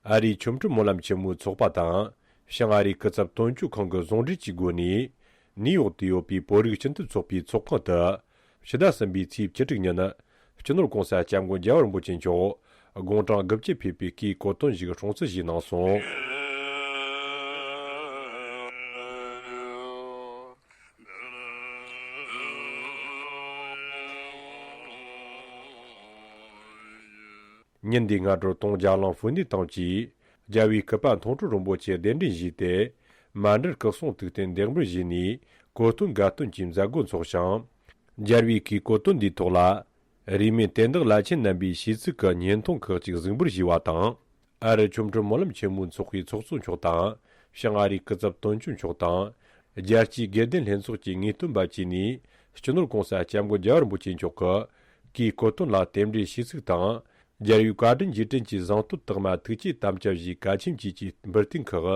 ཨ་རིའི་ཆོ་འཕྲུལ་སྨོན་ལམ་ཆེན་མོའི་ཚོགས་པ་དང་བྱང་ཨ་རིའི་སྐུ་ཚབ་དོན་གཅོད་ཁང་གི་ཟུང་འབྲེལ་གྱི་སྒོ་ནས། ནིའུ་ཡོག་ཏུ་ཡོད་པའི་བོད་རིགས་སྤྱི་མཐུན་ཚོགས་པའི་ཚོགས་ཁང་དུ། ཕྱི་ཟླ་གསུམ་པའི་ཚེས་བཅུ་དྲུག་ཉིན། སྤྱི་ནོར་༧གོང་ས་༧སྐྱབས་མགོན་རྒྱལ་བ་རིན་པོ་ཆེ་མཆོག་དགུང་གྲངས་དགུ་བཅུ་ཕེབས་པའི་སྐུའི་གོ་སྟོན་ཞིག་སྲུང་བརྩི་ཞུས་གནང་སོང་། ཉིན་འདིའི་སྔ་དྲོ་དུང་རྒྱ་གླིང་ཧྥུ་ནུའི་ཐང་གི་རྒྱལ་བའི་སྐུ་པར་མཐོང་གྲོལ་རིན་པོ་ཆེ་གདན་འདྲེན་ཞུས་ཏེ། མཎྜལ་སྐུ་གསུང་ཐུགས་རྟེན་འདེགས་འབུལ་ཞུས་ནས་གོ་སྟོན་དགའ་སྟོན་གྱི་མཛད་སྒོ་འཚོགས་ཤིང་། རྒྱལ་བའི་སྐུའི་གོ་སྟོན་འདིའི་ཐོག་ལ། རིས་མེད་བསྟན་བདག་བླ་ཆེན་རྣམ་པའི་ཞུས་ཚིག་གི་བརྙན་ཐུང་ཁག་ཅིག་གཟིགས་འབུལ་ཞུས་པ་དང་། ཨ་རི་ཆོ་འཕྲུལ་སྨོན་ལམ་ཆེན་མོའི་ཚོགས་པའི་ཚོགས་གཙོ་མཆོག་དང་། བྱང་ཨ་རིའི་སྐུ་ཚབ་དོན་གཅོད་མཆོག་དང་། རྒྱལ་སྤྱིའི་དགེ་ལྡན་ལྷན་ཚོགས་ཀྱི་ངེས་སྟོན་པ་བཅས་ནས། སྤྱི་ནོར་༧གོང་ས་༧སྐྱབས་མགོན་རྒྱལ་བ་རིན་པོ་ཆེ་མཆོག་གི་སྐུའི་གོ་སྟོན་ལ་རྟེན་འབྲེལ་ཞུས་ཚིག་དང་། རྒྱལ་བའི་བཀའ་དྲིན་རྗེས་དྲན་གྱི་གཟེངས་བསྟོད་རྟགས་མ་ཐུགས་བསྐྱེད་དམ་བཅའ་བཞིའི་བཀའ་ཆེམས་བཅས་ཀྱི་འབུལ་རྟེན་ཁག་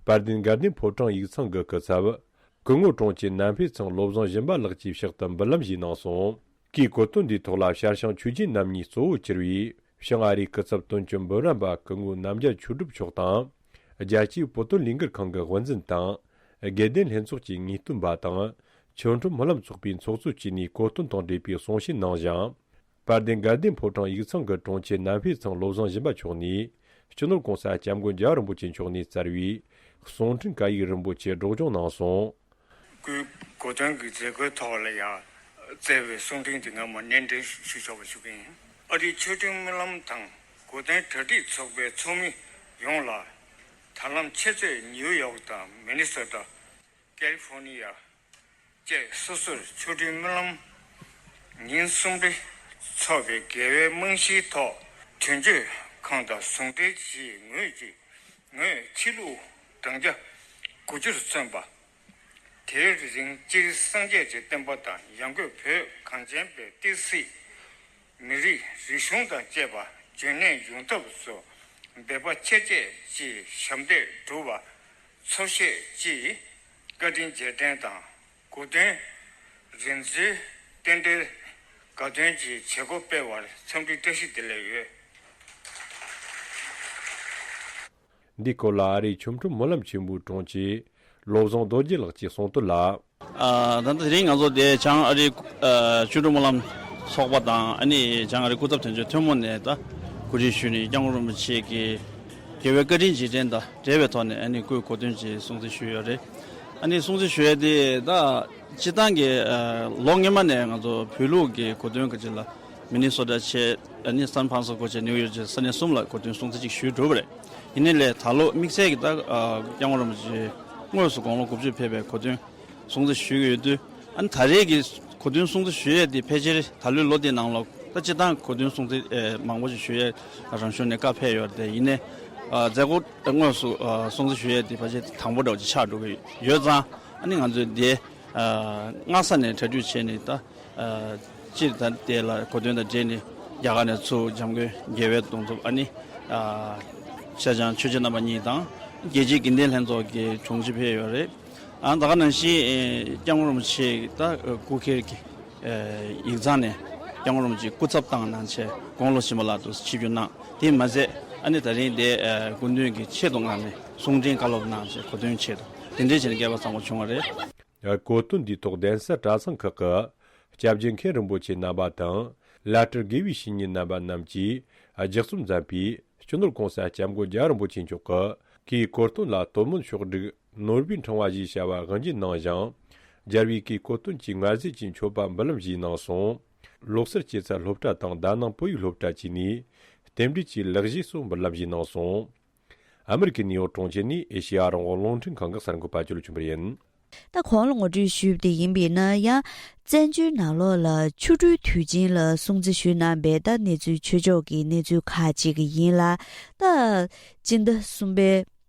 དཔལ་ལྡན་དགའ་ལྡན་ཕོ་བྲང་ཡིག་ཚང་གི་སྐུ་ཚབ། སྐུ་ངོ་དྲུང་ཆེ་ནམ་འཕེལ་ཚང་བློ་བཟང་སྦྱིན་པ་ལགས་ཀྱིས་ཕྱག་ཏུ་འབུལ་ལམ་ཞུས་གནང་སོང་། སྐུའི་གོ་སྟོན་འདིའི་ཐོག་ལ་ཞར་བྱང་ཆོས་རྗེ་རྣམ་གཉིས་གཙོ་བོ་གྱུར་བའི་བྱང་ཨ་རིའི་སྐུ་ཚབ་དོན་གཅོད་འབུམ་རམས་པ་སྐུ་ངོ་རྣམ་རྒྱལ་ཆོས་གྲུབ་མཆོག་དང་། རྒྱལ་སྤྱིའི་བོད་དོན་ལས་འགུལ་ཁང་གི་དབུ་འཛིན་དང་། དགེ་ལྡན་ལྷན་ཚོགས་ཀྱི་ངེས་སྟོན་པ་དང་། ཆོ་འཕྲུལ་སྨོན་ལམ་ཚོགས་པའི་ཚོགས་གཙོ་བཅས་ནས་གོ་སྟོན་དང་འབྲེལ་བའི་གསུང་བཤད་གནང་ཞིང་། དཔལ་ལྡན་དགའ་ལྡན་ཕོ་བྲང་ཡིག་ཚང་གི་དྲུང་ཆེ་ནམ་འཕེལ་ཚང་བློ་བཟང་སྦྱིན་པ་མཆོག་ནས། སྤྱི་ནོར་༧གོང་ས་༧སྐྱབས་མགོན་རྒྱལ་བ་རིན་པོ་ཆེ་མཆོག་ནས་སྩལ་བའི་གསུང་འཕྲིན་བཀའ་ཡིག་རིན་པོ་ཆེ་སྒྲོག་སྦྱང་གནང་སོང་། སྐུའི་གོ་སྟོན་གྱི་མཛད་སྒོའི་ཐོག་ལ་ཡང་སྩལ་བའི་གསུང་འཕྲིན་དེ་ང་མ་སྙན་སྒྲོན་ཞུ་ཆོག་པ་ཞུ་གི་ཡིན། ཨ་རིའི་ཆོ་འཕྲུལ་སྨོན་ལམ་དང་གོ་སྟོན་གྲ་སྒྲིག་ཚོགས་པའི་ཚོགས་མི་ཡོངས་ལ་ད་ལམ་འཆད་རྩོད་ནིའུ་ཡོག་དང་མི་ནི་སོ་ཊ། ཀེ་ལི་ཧྥོ་ནི་ཡ་བཅས་སོ་སོར་ཆོ་འཕྲུལ་སྨོན་ལམ་ཉིན་གསུམ་རེ་ཚོགས་པའི་དགེ་བའི་རྨང་གཞིའི་ཐོག་དོན་གཅོད་ཁང་དང་ཟུང་འབྲེལ་གྱིས་ངོས་ཀྱིས་ངོས་ཕྱི་ལུགས་བགྲང་བྱ་དགུ་བཅུར་བརྩོན་པ། དེའི་རིང་སྤྱིར་སངས་རྒྱས་ཀྱི་བསྟན་པ་དང་ཡང་སྒོས་བོད་གངས་ཅན་པའི་གཏེར་སྲིད། མི་རིགས་རིག་གཞུང་དང་བཅས་པ་འཇོན་ནད་ཡོང་ཐབས་སུ་འབད་པ་ཆེར་བསྐྱེད་ཀྱིས་ཞབས་འདེགས་སྒྲུབ་པ། ཚོགས་བཤད་ཀྱིས་བཀའ་དྲིན་རྗེས་དྲན་དང་གོ་སྟོན་རིམ་འཛོལ་རྟེན་འབྲེལ་དགའ་སྟོན་གྱི་བྱེད་སྒོ་སྤེལ་བར་འཚམས་འདྲི་བཀྲ་ཤིས་བདེ་ལེགས་ཡོད། འདིའི་སྐོར་ལ་ཨ་རིའི་ཆོ་འཕྲུལ་སྨོན་ལམ་ཆེན་མོའི་དྲུང་ཆེ་བློ་བཟང་རྡོ་རྗེ་ལགས་ཀྱིས་གསུངས་དོན་ལ། ཨ། ད་ལྟ་དེ་རིང་ང་ཚོ་དེ་བྱང་ཨ་རིའི་ཨ་ཆོ་འཕྲུལ་སྨོན་ལམ་ཚོགས་པ་དང་ཨ་ནི་བྱང་ཨ་རིའི་སྐུ་ཚབ་དོན་གཅོད་ཐུན་མོང་ནས་ད་གོ་སྒྲིག་ཞུས་ནས་སྐྱབས་མགོན་རིན་པོ་ཆེ་གི་ རྒྱལ་བའི་བཀའ་དྲིན་རྗེས་དྲན་དང་འབྲེལ་བའི་ཐོག་ནས་ཨ་ནི་སྐུའི་གོ་སྟོན་ཅིག་སྲུང་བརྩི་ཞུས་ཡོད་རེད། ཨ་ནི་སྲུང་བརྩི་ཞུ་ཡས་དེ་ད་སྤྱིར་བཏང་གི་ཨ་ལོ་སྔོན་མ་ནས་ང་ཚོ་བོད་ལུགས་ཀྱི་གོ་སྟོན་ག་ཅིག་ལ་མི་ནི་སོ་ཊ་བྱས། ཨ་ནི་སན་ཕྲན་སི་སྐོ་བྱས། ནིའུ་ཡོག་བྱས། ས་གནས་གསུམ་ལ་གོ་སྟོན་སྲུང་བརྩི་ཅིག་ཞུས་གྲུབ་པ་རེད། ཡིན་ནའི་ལས་ད་ལོ་དམིགས་བསལ་གྱི་ད་ཨ་སྐྱབས་མགོན་རིན་པོ་ཆེ་དངོས་སུ་དགུང་ལོ་དགུ་བཅུ་ཕེབས་པའི་གོ་སྟོན་སྲུང་བརྩི་ཞུ་གི་ཡོད་དུས། ཨ་ནི་ད་རེས་ཀྱི་གོ་སྟོན་སྲུང་བརྩི་ཞུ་ཡས་དེ་ཕལ་ཆེར་ད་ལོའི་ལོ་འདིའི་ནང་ལོགས་ད་སྤྱིར་བཏང་གོ་སྟོན་སྲུང་བརྩི་ཨེ་མང་པོ་ཞིག་ཞུ་ཡས་རང་གཞུང་ནས་བཀའ་ཕེབས་ཡོད་རེད་དེ། ཡིན་ནའི་ཨ་མཛད་སྒོ་དངོས་སུ་ཨ་སྲུང་བརྩི་ཞུ་ཡས་དེ་ཕལ་ཆེར་དང་པོ་འདྲ་བོ་ཅིག་ཆགས་འགྲོ་གི་ཡོད་ཙང་། ཨ་ནི་ང་ཚོས་འདི་ཨ་སྔ་ས་ནས་གྲ་སྒྲིག་བྱས་ནས་ད་ཨ་སྤྱིར་ད་དེ་ལ་གོ་སྟོན་དང་འབྲེལ་ནས་རྒྱ་གར་ནས་ཚུར་འཇམ་མགོན་རྒྱལ་བའི་གདུང་འཚོབ། ཨ་ནི་ཨ་ཤར་བྱང་ཆོས་རྗེ་རྣམ་པ་གཉིས་དང་རྒྱལ་སྤྱིའི་དགེ་ལྡན་ལྷན་ཚོགས་ཀྱི་དྲུང་ཆེ་ཕེབས་ཡོད་རེད། ཨ་ད་ག་ནང་བཞིན་ཨེ་སྐྱབས་མགོན་རིན་པོ་ཆེ་ད་ཨེ་སྐུ་སྒེར་གྱི་ཨེ་ཡིག་ཚང་ནས་སྐྱབས་མགོན་རིན་པོ་ཆེ་སྐུ་ཚབ་བཏང་གནང་བྱས་དགུང་ལོ་ཕྱི་མ་ལ་དུ་ཆིབས་བསྒྱུར་གནང་། དེ་མ་ཟད་ཨ་ནི་ད་རིང་དེ་ཨེ་སྐུ་མདུན་གྱི་ཆེད་དུ་མངགས་ནས་གསུང་འཕྲིན་བཀའ་སློབ་གནང་བྱས་གོ་སྟོན་ཆེད་དུ་དེ་འདྲའི་བྱས་ནས་མཁས་པ་ཚང་མ་བྱུང་བ་རེད། གོ་སྟོན་འདིའི་ཐོག་གདན་ས་གྲྭ་ཚང་ཁག་གི་སྐྱབས་རྗེ་མཁན་རིན་པོ་ཆེ་རྣམ་པ་དང་། བླ་སྤྲུལ་དགེ་བའི་བཤེས་གཉེན་རྣམ་པ་རྣམས་ཀྱིས་ལྗགས་རྩོམ་མཛད་པའི་སྤྱི་ནོར་༸གོང་ས་༸སྐྱབས་མགོན་རྒྱལ་བ་རིན་པོ་ཆེ་མཆོག་གི་གུས་གོ་སྟོན་ལ་སྟོན་མོ་ཕྱོགས་བསྒྲིགས་ནོར་བུའི་འཕྲེང་བ་ཞེས་བྱ་བ་དབུ་འབྱེད་གནང་ཞིང་། རྒྱལ་བའི་གུས་གོ་སྟོན་གྱི་མངའ་གསོལ་གྱི་མཆོད་པ་འབུལ་ལམ་བཞེས་གནང་སོང་། ལོ་གསར་སྐྱེད་ཚལ་སློབ་གྲྭ་དང་དཱ་ནང་བོད་ཡིག་སློབ་གྲྭ་བཅས་ནས་རྟེན་འབྲེལ་གྱི་ལེགས་སྐྱེས་སོགས་འབུལ་ལམ་བཞེས་གནང་སོང་། ཨ་མི་རི་ཀའི་ནིའུ་ཡོག་གྲོང་ཁྱེར་ནས་ཨེ་ཤེ་ཡ་རང་དབང་རླུང་འཕྲིན་ཁང་གི་གསར་འགོད་པ་ཅོ་ལོ་ཆོས་འཕེལ་ཡིན། ད་གོང་ལ་ངོ་སྤྲོད་ཞུས་པ་དེ་ཡིན་པས་ན། ཡང་བཙན་བྱོལ་ནང་ལོགས་ལ་ཆོ་འཕྲུལ་དུས་ཆེན་ལ་སྲུང་བརྩི་ཞུས་གནང་བའི་ད་གནས་ཚུལ་ཆོས་ཕྱོགས་ཀྱི་གནས་ཚུལ་ཁག་ཅིག་ཡིན་ལ། ད་སྤྱི་ཟླ་གསུམ་པའི་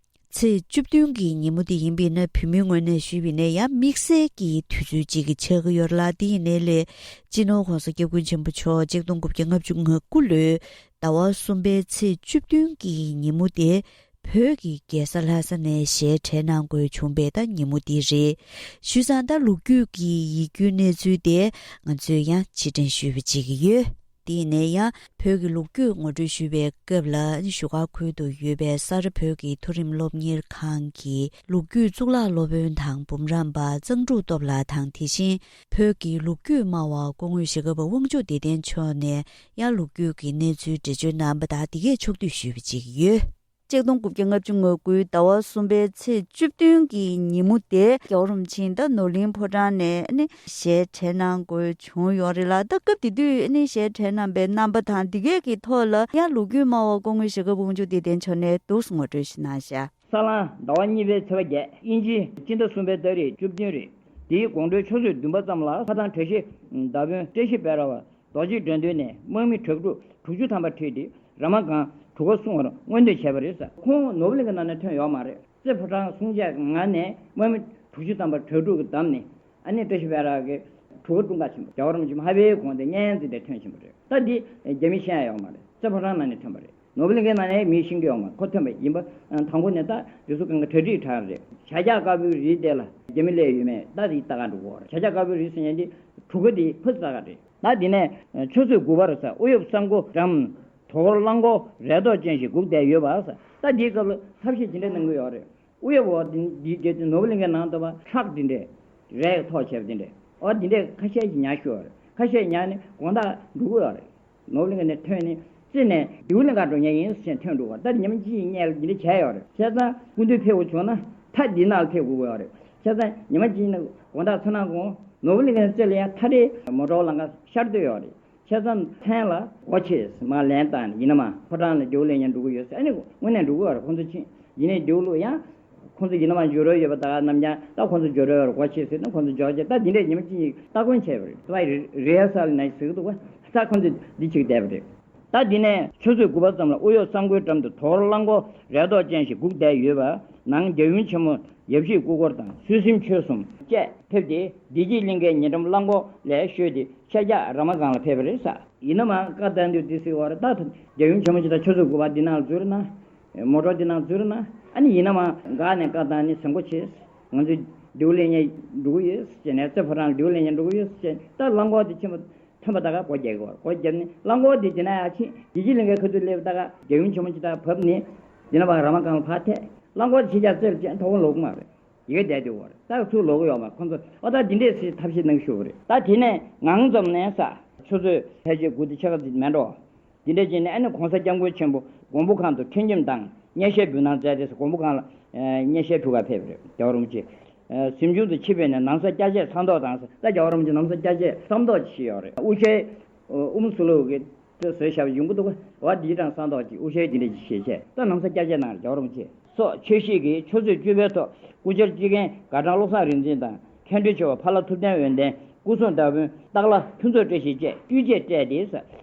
ཚེས་བཅུ་བདུན་གྱི་ཉིན་མོ་དེ་ཡིན་པས་ན། བོད་མིའི་ངོས་ནས་ཞུས་པ་ཡིན་ན་ཡང་དམིགས་བསལ་གྱི་དུས་ཚོད་ཅིག་ཆགས་ཀྱི་ཡོད་ལ། དེ་ཡིན་ནའི་ལས་སྤྱི་ནོར་༸གོང་ས་༸སྐྱབས་མགོན་ཆེན་པོ་མཆོག་ཆིག་སྟོང་དགུ་བརྒྱ་ལྔ་བཅུ་ང་དགུ་ལོའི་ཟླ་བ་གསུམ་པའི་ཚེས་བཅུ་བདུན་གྱི་ཉིན་མོ་དེ་བོད་ཀྱི་རྒྱལ་ས་ལྷ་ས་ནས་ཞལ་བྲལ་གནང་དགོས་བྱུང་བའི་ད་ཉིན་མོ་དེ་རེད། བྱས་ཙང་ད་ལོ་རྒྱུས་ཀྱི་ཡིད་སྐྱོའི་གནས་ཚུལ་དེ་ང་ཚོས་ཡང་ཕྱིར་དྲན་ཞུས་པ་ཅིག་ཡོད། དེ་ཡིན་ནའི་ཡང་བོད་ཀྱི་ལོ་རྒྱུས་ངོ་སྤྲོད་ཞུས་པའི་སྐབས་ལ། བཞུགས་སྒར་ཁུལ་དུ་ཡོད་པའི་ས་རཱ་བོད་ཀྱི་མཐོ་རིམ་སློབ་གཉེར་ཁང་གི་ལོ་རྒྱུས་གཙུག་ལག་སློབ་དཔོན་དང་འབུམ་རམས་པ་གཙང་ཕྲུག་སྟོབས་ལགས་དང་། དེ་བཞིན་བོད་ཀྱི་ལོ་རྒྱུས་སྨྲ་བ་སྐུ་ངོ་ཞྭ་སྒབ་དབང་ཕྱུག་བདེ་ལྡན་མཆོག་ནས་ཡང་ལོ་རྒྱུས་ཀྱི་གནས་ཚུལ་འགྲེལ་བརྗོད་གནང་བ་དང་། འདི་གས་ཕྱོགས་བསྡུས་ཞུས་པ་ཅིག་ཡོད། ཆིག་སྟོང་དགུ་བརྒྱ་ལྔ་བཅུ་ང་དགུའི་ཟླ་བ་གསུམ་པའི་ཚེས་བཅུ་བདུན་གྱི་ཉིན་མོ་དེ་རྒྱལ་བ་རིན་པོ་ཆེ་ད་ནོར་གླིང་ཕོ་བྲང་ནས་ཨ་ནི་ཞལ་བྲལ་གནང་དགོས་བྱུང་ཡོད་རེད་ལ། ད་སྐབས་དེ་དུས་ཨ་ནི་ཞལ་བྲལ་གནང་པའི་རྣམ་པ་དང་འདི་གས་ཀྱི་ཐོག་ལ་ཡང་ལོ་རྒྱུས་སྨྲ་བ་སྐུ་ངོ་ཞྭ་སྒབ་དབང་ཕྱུག་བདེ་ལྡན་མཆོག་ནས་འདུག་སེ་ངོ་སྤྲོད་ཞིག་གནང་ཤག། ས་གླང་ཟླ་བ་གཉིས་པའི་ཚེས་པ་བརྒྱད། དབྱིན་ཇིའི་སྤྱི་ཟླ་གསུམ་པའི་ཏ་རིག་བཅུ་བདུན་རེད། དེའི་དགོང་དྲོའི་ཆུ་ཚོད་བདུན་པ་ཙམ་ལ་ཕོ་བྲང་བཀྲ་ཤིས་མདའ་དཔོན་བཀྲ་ཤིས་དཔལ་ར་བ་རྡོ་རྗེ་དགྲ་འདུལ་ནས་དམག་མི་དྲུག་ཅུ་དྲུག་ཅུ་ཐམ་པ་ཁྲིད་དེ་ར་མ་སྒང་གྲུ་ཁ་སྲུང་བར་སྔོན་འདོན་བྱས་པ་རེད་ཟེར། ཁོང་ནོར་བུ་གླིང་གའི་ནང་ནས་ཐོན་ཡོད་མ་རེད། རྩེ་ཕོ་བྲང་སྲུང་བྱེད་ངང་ནས་དམག་མི་དྲུག་ཅུ་ཐམ་པ་གྲ་སྒྲིག་གིས་བསྡམས་ནས། ཨ་ནི་བཀྲ་ཤིས་དཔལ་ར་བ་གིས་གྲུ་ཁ་དཀྲུག་འགག་ཕྱིན་པ། རྒྱལ་བ་རིན་པོ་ཆེ་མ་ཕེབས་གོང་དེ་བརྙན་འཛིན་དེ་ཐོན་ཕྱིན་པ་རེད། ད་འདི་རྒྱ་མི་ཤེས་ཡ་ཡོད་མ་རེད། རྩེ་ཕོ་བྲང་ནང་ནས་ཐོན་པ་རེད། ནོར་བུ་གླིང་གའི་ནང་ནས་མི་ཤེས་ཀྱི་ཡོད་མ་རེད། ཁོ་ཐོན་པ་ཡིན་པ། དང་པོ་ནས་ད་དེ་ཚོ་གང་ག་གྲ་སྒྲིག་དྲག་རེད། བྱ་རྒྱག་དཀར་པོའི་རིའི་སྟེང་ལ་རྒྱ་མི་སླེབས་ཡོད་མེད་ད་རེས་ལྟ་ག་འགྲོ་གི་ཡོད་རེད། བྱ་རྒྱག་དཀར་པོའི་རི་ཟེར་མཁན་དེ་གྲུ་ཁ་དེ་ཕར་ལྟ་ག་རེད། ད་དེ་ནས་ཆུ་ཚོད་དགུ་པར་ས་དབུ་གཡབ་ས་མགོ་འགྲམ་དོ་ཁུར་གླང་གོག་རལ་ཏོག་ཅན་ཞིག་སྒུག་བསྡད་ཡོད་པ་ས། ད་དེའི་སྐབས་ལ་ཐབས་ཤེས་ཇི་འདྲ་གནང་གི་ཡོད་རེད། དབུ་གཡབ་འོག་འདི་འདི་འདྲ་ནོར་བུ་གླིང་གའི་ནང་དུ་བ་ཁྲག་འདི་འདྲ་རས་ཐོག་བྱས་པ་འདི་འདྲ། འོ་འདི་འདྲ་ཁ་ཤས་ཤིག་ཉར་ཤོར་བ་རེད། ཁ་ཤས་ཉར་ནས་དགོང་དག་འགྲོ་གི་ཡོད་རེད། ནོར་བུ་གླིང་ག་ནས་ཐོན་ནས་རྩེ་ནས་རྡེའུ་གླིང་ག་འགྲོ་མཁན་ཡིན་ཟེར་ཐོན་འགྲོ་བ། ད་ཉི་མ་གཅིག་གཉིས་ལ་འདི་འདྲ་བྱས་ཡོད་རེད། བྱས་ཙང་སྐུ་མདུན་ཕེབས་དགོས་བྱུང་ན་ད་འདི་ནང་ལ་ཕེབས་དགོས་ཀྱི་ཡོད་རེད། བྱས་ཙང་ཉི་མ་གཅིག་ནས་དགོང་དག་ཚུར་ནང་དགོང་ནོར་བུ་གླིང་གའི་རྩེ་ལ་ཡ་ཐག་རིང་མོ་ཊ་ལམ་ཁ་ཤར་སྡོད་ཡོད་རེད། བྱས་ཙང་མཚན་ལ་སྒོ་ཕྱེ་མར་ལན་བཏང་ནས་ཡིན་ན་མ་ཕོ་བྲང་ལ་རྡེའུ་ལེན་མཁན་འགྲོ་གི་ཡོད་ཟེར། ཨ་ནི་དངོས་གནས་འགྲོ་གི་ཡོད་རེད། ཁོང་ཚོ་ཕྱིན་ཡིན་ནའི་རྡེའུ་བླུགས་ཡང་། ཁོང་ཚོ་ཡིན་ན་མ་འཇོག་རོགས་ཡོད་པ་ད་ག་ནམ་རྒྱང་ད་ཁོང་ཚོ་འཇོག་རོགས་ཡོད་རེད། སྒོ་ཕྱེ་ཟེར་ན་ཁོང་ཚོ་འཇོག་བྱས། ད་འདི་འདྲས་ཉི་མ་གཅིག་སྟ་གོན་བྱས་པ་རེད། ད་རི་ཧ་སལ་ནང་ཟེར་གི་འདུག་བ། ད་ཁོང་ཚོ་འདི་བྱེད་བསྡད་པ་རེད། ད་འདི་ནས་ཆུ་ཚོད་དགུ་པ་ཙམ་ལ་དབུ་གཡོག་ས་མགོའི་འགྲམ་དུ་དོ་ཁུར་གླང་གོག་རལ་ཏོག་ཅན་ཞིག་སྒུག་བསྡད་ཡོད་པ། ནང་རྒྱལ་ཡུམ་ཆེན་མོ་ཡབ་གཞིས་སྐུ་འཁོར་དང་ཚུལ་ཁྲིམས་ཆོས་གསུམ་བཅས་ཕེབས་ཏེ་བདེ་སྐྱིད་གླིང་གའི་ཉེ་འགྲམ་གླང་གོག་ལས་བཤོལ་ཏེ་ཤར་རྒྱག་ར་མ་སྒང་ལ་ཕེབས་པ་རེད་ས། ཡིན་ན་མ་བཀའ་བཏང་དུས་འདི་ཟེར་བ་རེད། ད་རྒྱལ་ཡུམ་ཆེན་མོ་ཅིག་ད་ཆུ་ཚོད་དགུ་པ་འདི་ནང་ལ་འཛུལ་རེད་ན། མོ་ཊ་འདི་ནང་འཛུལ་རེད་ན། ཨ་ནི་ཡིན་ན་མ་འགག་ནས་བཀའ་བཏང་ནས་ཟིན་གོ་ཆེ། ང་ཚོས་རྡེའུ་ལེན་མཁན་འགྲོ་གི་ཡོད་ཟེར་ནས་རྩེ་ཕོ་བྲང་ལ་རྡེའུ་ལེན་མཁན་འགྲོ་གི་ཡོད་ཟེར་ད་གླང་གོག་འདི་ཆེན་པོ་ཐོན་པ་ད་ག་སྒོ་རྒྱག་གི་བ་རེད། སྒོ་བརྒྱབ་ནས་གླང་གོག་འདི་འདི་ན་ཡར་ཕྱིན་བདེ་སྐྱིད་གླིང་གའི་ཁ་ཐུག་སླེབས་ད་ག་རྒྱལ་ཡུམ་ཆེན་མོ་ཅིག་ད་བབས་ནས་འདི་ན་བ་ར་མ་སྒང་ལ་ཕར་ཐད། གླང་གོག་འདི་ཕྱི་རྒྱག་རྩེ་ལ་ཅན་མཐོ་པོ་ལོག་གི་མ་རེད། ཡི་གེ་བསྡད་དུས་བར་ད་ཚུར་ལོག་གི་ཡོད་མ། ཁོང་ཚོ་ཨོ་ད་འདི་འདྲས་སེ་ཐབས་ཤེས་གནང་ཤོར་བ་རེད། ད་དེ་ནས་ངང་ཙམ་ནས་ས་ཆུ་ཚོད་ཕལ་ཆེར་དགུ་དང་ཕྱེད་ཀ་ཙམ་མེད་འགྲོ། འདི་འདྲས་བྱས་ནས་ཨ་ནི་གོང་ས་སྐྱབས་མགོན་ཆེན་པོ་མགོན་པོ་ཁང་དུ་ཁྲི་འགྱམ་དང་ སྙན་ཤལ་འབུལ་གནང་མཛད་དེ་སྒོམ་པ་སྒང་ལ་སྙན་ཤལ་སྒྲུབ་གར་ཕེབས་པ་རེད། རྒྱལ་བ་རིན་པོ་ཆེ་གཟིམ་ཆུང་དུ་ཆིབས་པས་ནས་ནམ་བཟའ་སྐྱ་ཆས་ཚགས་འདོགས་དང་ཟེར། ད་རྒྱལ་བ་རིན་པོ་ཆེ་ནམ་བཟའ་སྐྱ་ཆས་ཚགས་འདོགས་ཅིག་ཡོད་རེད། དབུ་ཞྭའི་དབུ་མ་ཟུར་ལོགས་ཀྱི་བཟོས་བཞག་པ་ཡོང་གི་འདུག་ག་འོ་འདིའི་གྲངས་ཚགས་འདོགས་ཅིག་དབུ་ཞྭའི་འདི་འདྲ་ཅིག་ཞལ་ཆད། ད་ནམ་བཟའ་སྐྱ་ཆས་གནང་རེད། རྒྱལ་བ་རིན་པོ་ཆེ་སོགས་ཆོས་གཞིས་ཀྱི་ཆུ་ཚོད་བཅུ་པའི་ཐོག་སྐུ་བཅར་སྤྱི་རྒན་དགའ་གྲགས་བློ་བཟང་རིག་འཛིན་དང་། མཁན་སྤྲུལ་ཆེ་བ་ཕ་ལྷ་ཐུབ་བསྟན་འོད་ལྡན། སྐུ་སྲུང་བདག་དཔོན་སྟག་ལྷ་ཕུན་ཚོགས་བཀྲ་ཤིས་བཅས་དབུ་འབྱེད་སྤྲད་དེ་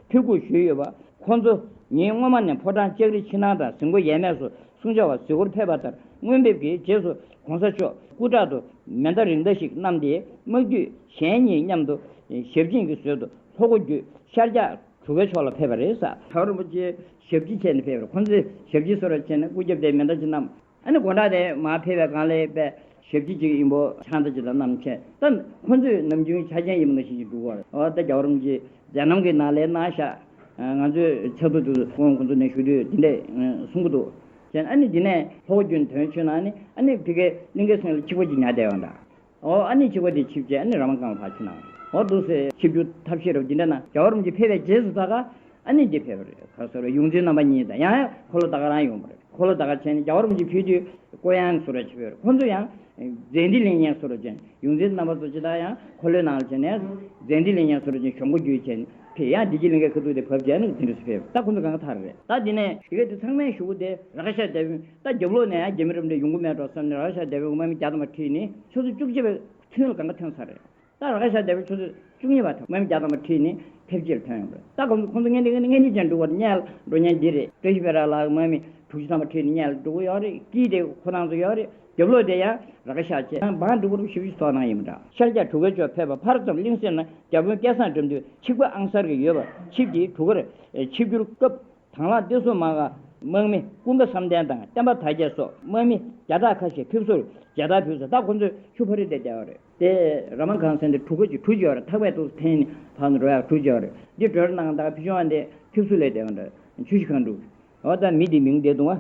ཕེབས་སྒུག་ཞུས་ཡོད་པ། ཁོང་ཚོ་ཉིན་སྔོན་མ་ནས་ཕོ་བྲང་ལྕགས་རི་ཕྱི་ནང་དང་གཟིམ་སྒོ་ཡས་མས་སུ་གསུང་བྱ་བ་གཟིགས་སྐོར་ཕེབས་པ་ལྟར། སྔོན་ཕེབས་ཀྱི་རྗེས་སུ་གོང་ས་མཆོག་སྐུ་དྲག་ཏུ་མེ་མདའ་རིགས་འདྲ་ཞིག་བསྣམས་ཏེ། དམག་སྡུད་གཞན་གཉིས་མཉམ་དུ་ཞབས་སྦྱིན་གྱི་ཟོལ་དུ་ལྷོ་སྒོ་བརྒྱུད་ཤར་རྒྱག་གྲུ་ཁའི་ཕྱོགས་ལ་ཕེབས་པ་རེད་ཟེར། གྲྭ་བ་རིན་པོ་ཆེ་ཞབས་ཕྱི་བྱས་ནས་ཕེབས་པ་རེད། ཁོང་ཚོས་ཞབས་ཕྱི་བཟོ་འདྲ་བྱས་ནས་སྐུ་རྒྱབ་དེ་མེ་མདའ་ཅིག་བསྣམས། ཨ་ནི་དགོང་དག་དེ་མར་ཕེབས་པའི་སྒང་ལ་དཔེ་ཞབས་ཕྱི་ཅིག་ཡིན་པོ་ཕྱག་མདའ་ཅིག་དང་བསྣམས་བྱས། ད་ཁོ་ཚོས་ནམ་རྒྱུན་ཆ་རྐྱེན་ཡིན་པ་ནང་བཞིན་ཅིག་འགྲོ་གི་ཡོད་རེད། འོ་ད་རྒྱལ་བ་རིན་པོ་ཆེ་མཛད་རྣམ་གྱི་ནང་ལ་གནང་ཤག་ང་ཚོས་ཆབ་སྲིད་དུ་ཁོང་ཁོ་ཚོ་ནས་ཞུ་དུས་དེ་འདྲས་གསུང་གི་འདུག་བྱས། ཨ་ནི་འདི་ནས་ལྷོ་སྒོ་བརྒྱུད་ཐོན་ཆོད་ན་ནི། ཨ་ནི་ཕ་གིའི་གླིང་གེ་སེང་ལ་ཆིབས་པ་ཅིག་ཉར་བསྡད་ཡོད་འདྲ། འོ་ཨ་ནི་ཆིབས་པ་དེ་ཆིབས་བྱས། ཨ་ནི་ར་མ་སྒང་ལ་ཕར་ཕྱིན་ན། འོ་འདུག་སེ་ཆིབས་བསྒྱུར་ཐབས་ཤེས་རབ་འདི་འདྲ་ན། རྒྱལ་བ་རིན་པོ་ཆེ་ཕེབས་པའི་རྗེས་སུ་ད་ག་ཨ་ནི་འདི་ཕེབས་པ་རེད། ག་ཟེར་རེད། ཡོངས་འཛིན་རྣམ་པ་གཉིས་དང་། ཡང་ཡང་འཁོར་ལོ་ད་ག་རང་ཡོང་བ་རེད། འཁོར་ལོ་ད་ག་བྱས་ནས་རྒྱལ་བ་རིན་པོ་ཆེ་ཕེབས་དུས་སྐུ་ཡང་བཟོ་འདྲ་ཅིག་ཕེབས་རེད། ཁོང་ཚོ་ཡང་མཛད་འཕྲིན་ལེགས་མཉེན་བཟོ་འདྲ་ཅན། ཡོངས་འཛིན་རྣམ་པ་ཚོ་ཅི་ལྟར་ཡང་འཁོར་ལོའི་ནང་ལ་བྱས་ནས་མཛད་འཕྲིན་ལེགས་མཉེན་བཟོ་འདྲ་ཅན་གཞོང་སྒོ་བརྒྱུད་བྱས་ནས་ཕེབས། ཡང་བདེ་སྐྱིད་གླིང་གའི་ཁ་ཐུག་དེ་བབས་བྱས་ནས་འདི་འདྲ་སེ་ཕེབས། ད་ཁོང་ཚོ་གང་ག་ཐག་རེད། ད་འདི་ནས་དེ་ག་དེ་ཚང་མའི་གཞུག་གུ་དེ་ར་ཁ་ཤ་སྡེ་དཔོན། ད་རྒྱབ་ལོགས་ནས་ཡང་རྒྱ་མི་རབས་འདྲ་ཡོང་གི་མེད་འགྲོ་བསམ་ནས། ར་ཁ་ཤ་སྡེ་དཔོན་དམག་མི་བརྒྱ་ཐམ་པ་ཁྲིད་ནས་ཆུ་ཚོད་བཅུ་གཅིག་པའི་ཚུན་ལ་གང་ག་ཐོན་ཚར་རེད། ད་ར་ཁ་ཤ་སྡེ་དཔོན་ཆུ་ཚོད་བཅུ་གཉིས་པ་དང་དམག་མི་བརྒྱ་ཐམ་པ་ཁྲིད་ནས་ཕེབས་རྗེས་ལ་ཐོན་ཡོང་བ་རེད། ད་ཁོང་ཚོ་ཁོང་ཚོ་ངན་འདི་ངན་འདི་ཅན་འགྲོ་བར་སྙད་ལ་འགྲོ་མཁན་འདི་རེད། བཀྲ་ཤིས་བེ་ར་ལགས་དམག་མི་དྲུག་ཅུ་ཐམ་པ་ཁྲིད་ནས་སྙད་ལ་འགྲོ་གི་ཡོད་རེད། དཀྱིལ་དེ་ཁོ་རང་ཚོ་ཡོད་རེད། རྒྱབ་ལོགས་དེ་ཡང་ར་ཁ་ཤ་བྱས། ཡང་བང་སྒྲིག་པོར་ཞིབ་ཞིབ་ཐོག་གནང་ཡིན་པ་འདྲ། ཤར་རྒྱག་གྲུ་ཁའི་ཕྱོགས་ཕེབས་པ་ཕར་ཙམ་གླིང་ཟེར་ན་རྒྱ་དཔོན་སྐལ་བཟང་འགྲིམ་འགྲུལ་ཆིབས་ཁ་ཨང་གསར་གྱི་ཡོད་པ། ཆིབས་དེའི་གྲུ་ཁར་ཆིབས་བསྒྱུར་སྐབས་དང་བླངས་བསྟན་སྲུང་དམག་སྒར་དམག་མི་ཀུན་དགའ་བསམ་གཏན་དང་བསྟན་པ་དར་རྒྱས་སོགས་དམག་མི་བརྒྱ་ཕྲག་ཁ་ཤས་ཕེབས་བསུར་མཇལ་དར་ཕུལ་སོང་། ད་ཁོ་ཚོས་ཆུ་ཕ་རི་དེ་བསྡད་པ་རེད། དེ་ར་མ་སྒང་ཟེར་འདི་གྲུ་ཁ་ཅིག་གྲུ་ཅིག་ཡོད་རེད། ཐག་པས་ཏོག་ཙམ་འཐེན་ནས་ཕར་ནས་འགྲོ་ཡག་གྲུ་ཅིག་ཡོད་རེད། འདི་བགྲོད་གནང་། ད་ཕི་ཤོང་བ་འདི་ཕེབས་བསུ་ལས་བསྡད་པ་འདྲ། ཆུ་བཞི་སྒང་དྲུག་འོ་ད་མི་དེའི་མིང་དེ་དུང་བ།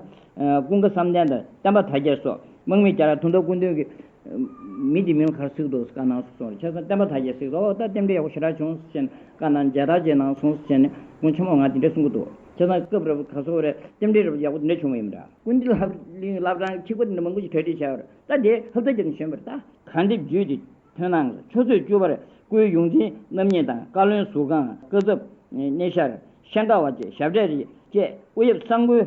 ཀུན་དགའ་བསམ་གཏན་དང་བསྟན་པ་དར་རྒྱས་སོགས་དམག་མི་བརྒྱ་ཕྲག་དུང་ཟླ་སྐུ་མདུན་གྱི། མི་དེའི་མིང་ག་རེ་ཟེར་གྱི་འདུག་བཀའ་གནང་སོང་། བྱས་ཙང་བསྟན་པ་དར་རྒྱས་ཟེར་གྱི་འདུག་འོ་ད་རྟེན་འབྲེལ་ཡག་པོ་ཞེ་དྲག་བྱུང་ཟེར་ནས་བཀའ་གནང་། མཇལ་དར་བཅས་གནང་སོང་ཟེར་ནས་ཁོང་ཆེན་མོ་ང་དེ་འདྲ་གསུང་གི་འདུག་བྱས་ཙང་སྐབས་རེ་ག་ཟེར་དགོས་རེད། རྟེན་འབྲེལ་རེ་ཡག་པོ་དེ་འདྲ་བྱུང་བ་ཡིན་པ་འདྲ། ཀུན་གླིང་སློབ་གྲྭའི་སློབ་གྲྭ་གཅིག་པ་དེ་འདྲ་མང་པོ་ཞིག་གྲ་སྒྲིག་བྱས་པ་རེད། ད་དེ་ཧབ་ཏ་བརྒྱབ་ནས་བྱོན་པ་རེད། ད་གར་འདེབས་བརྒྱུད་དེ། ཐོན་གནང་། ཆུ་ཚོད་བཅུ་པར་སྐུའི་ཡོངས་འཛིན་རྣམ་གཉིས་དང་བཀའ་བློན་ཟུར་ཁང་། བཀའ་ཚབ་གནས་བཤེར་ཤན་ཁྲག་པ་བཅས་ཞབས་གྲས་བཅས་སྐུ་ཡབ་གསང་སྒོའི་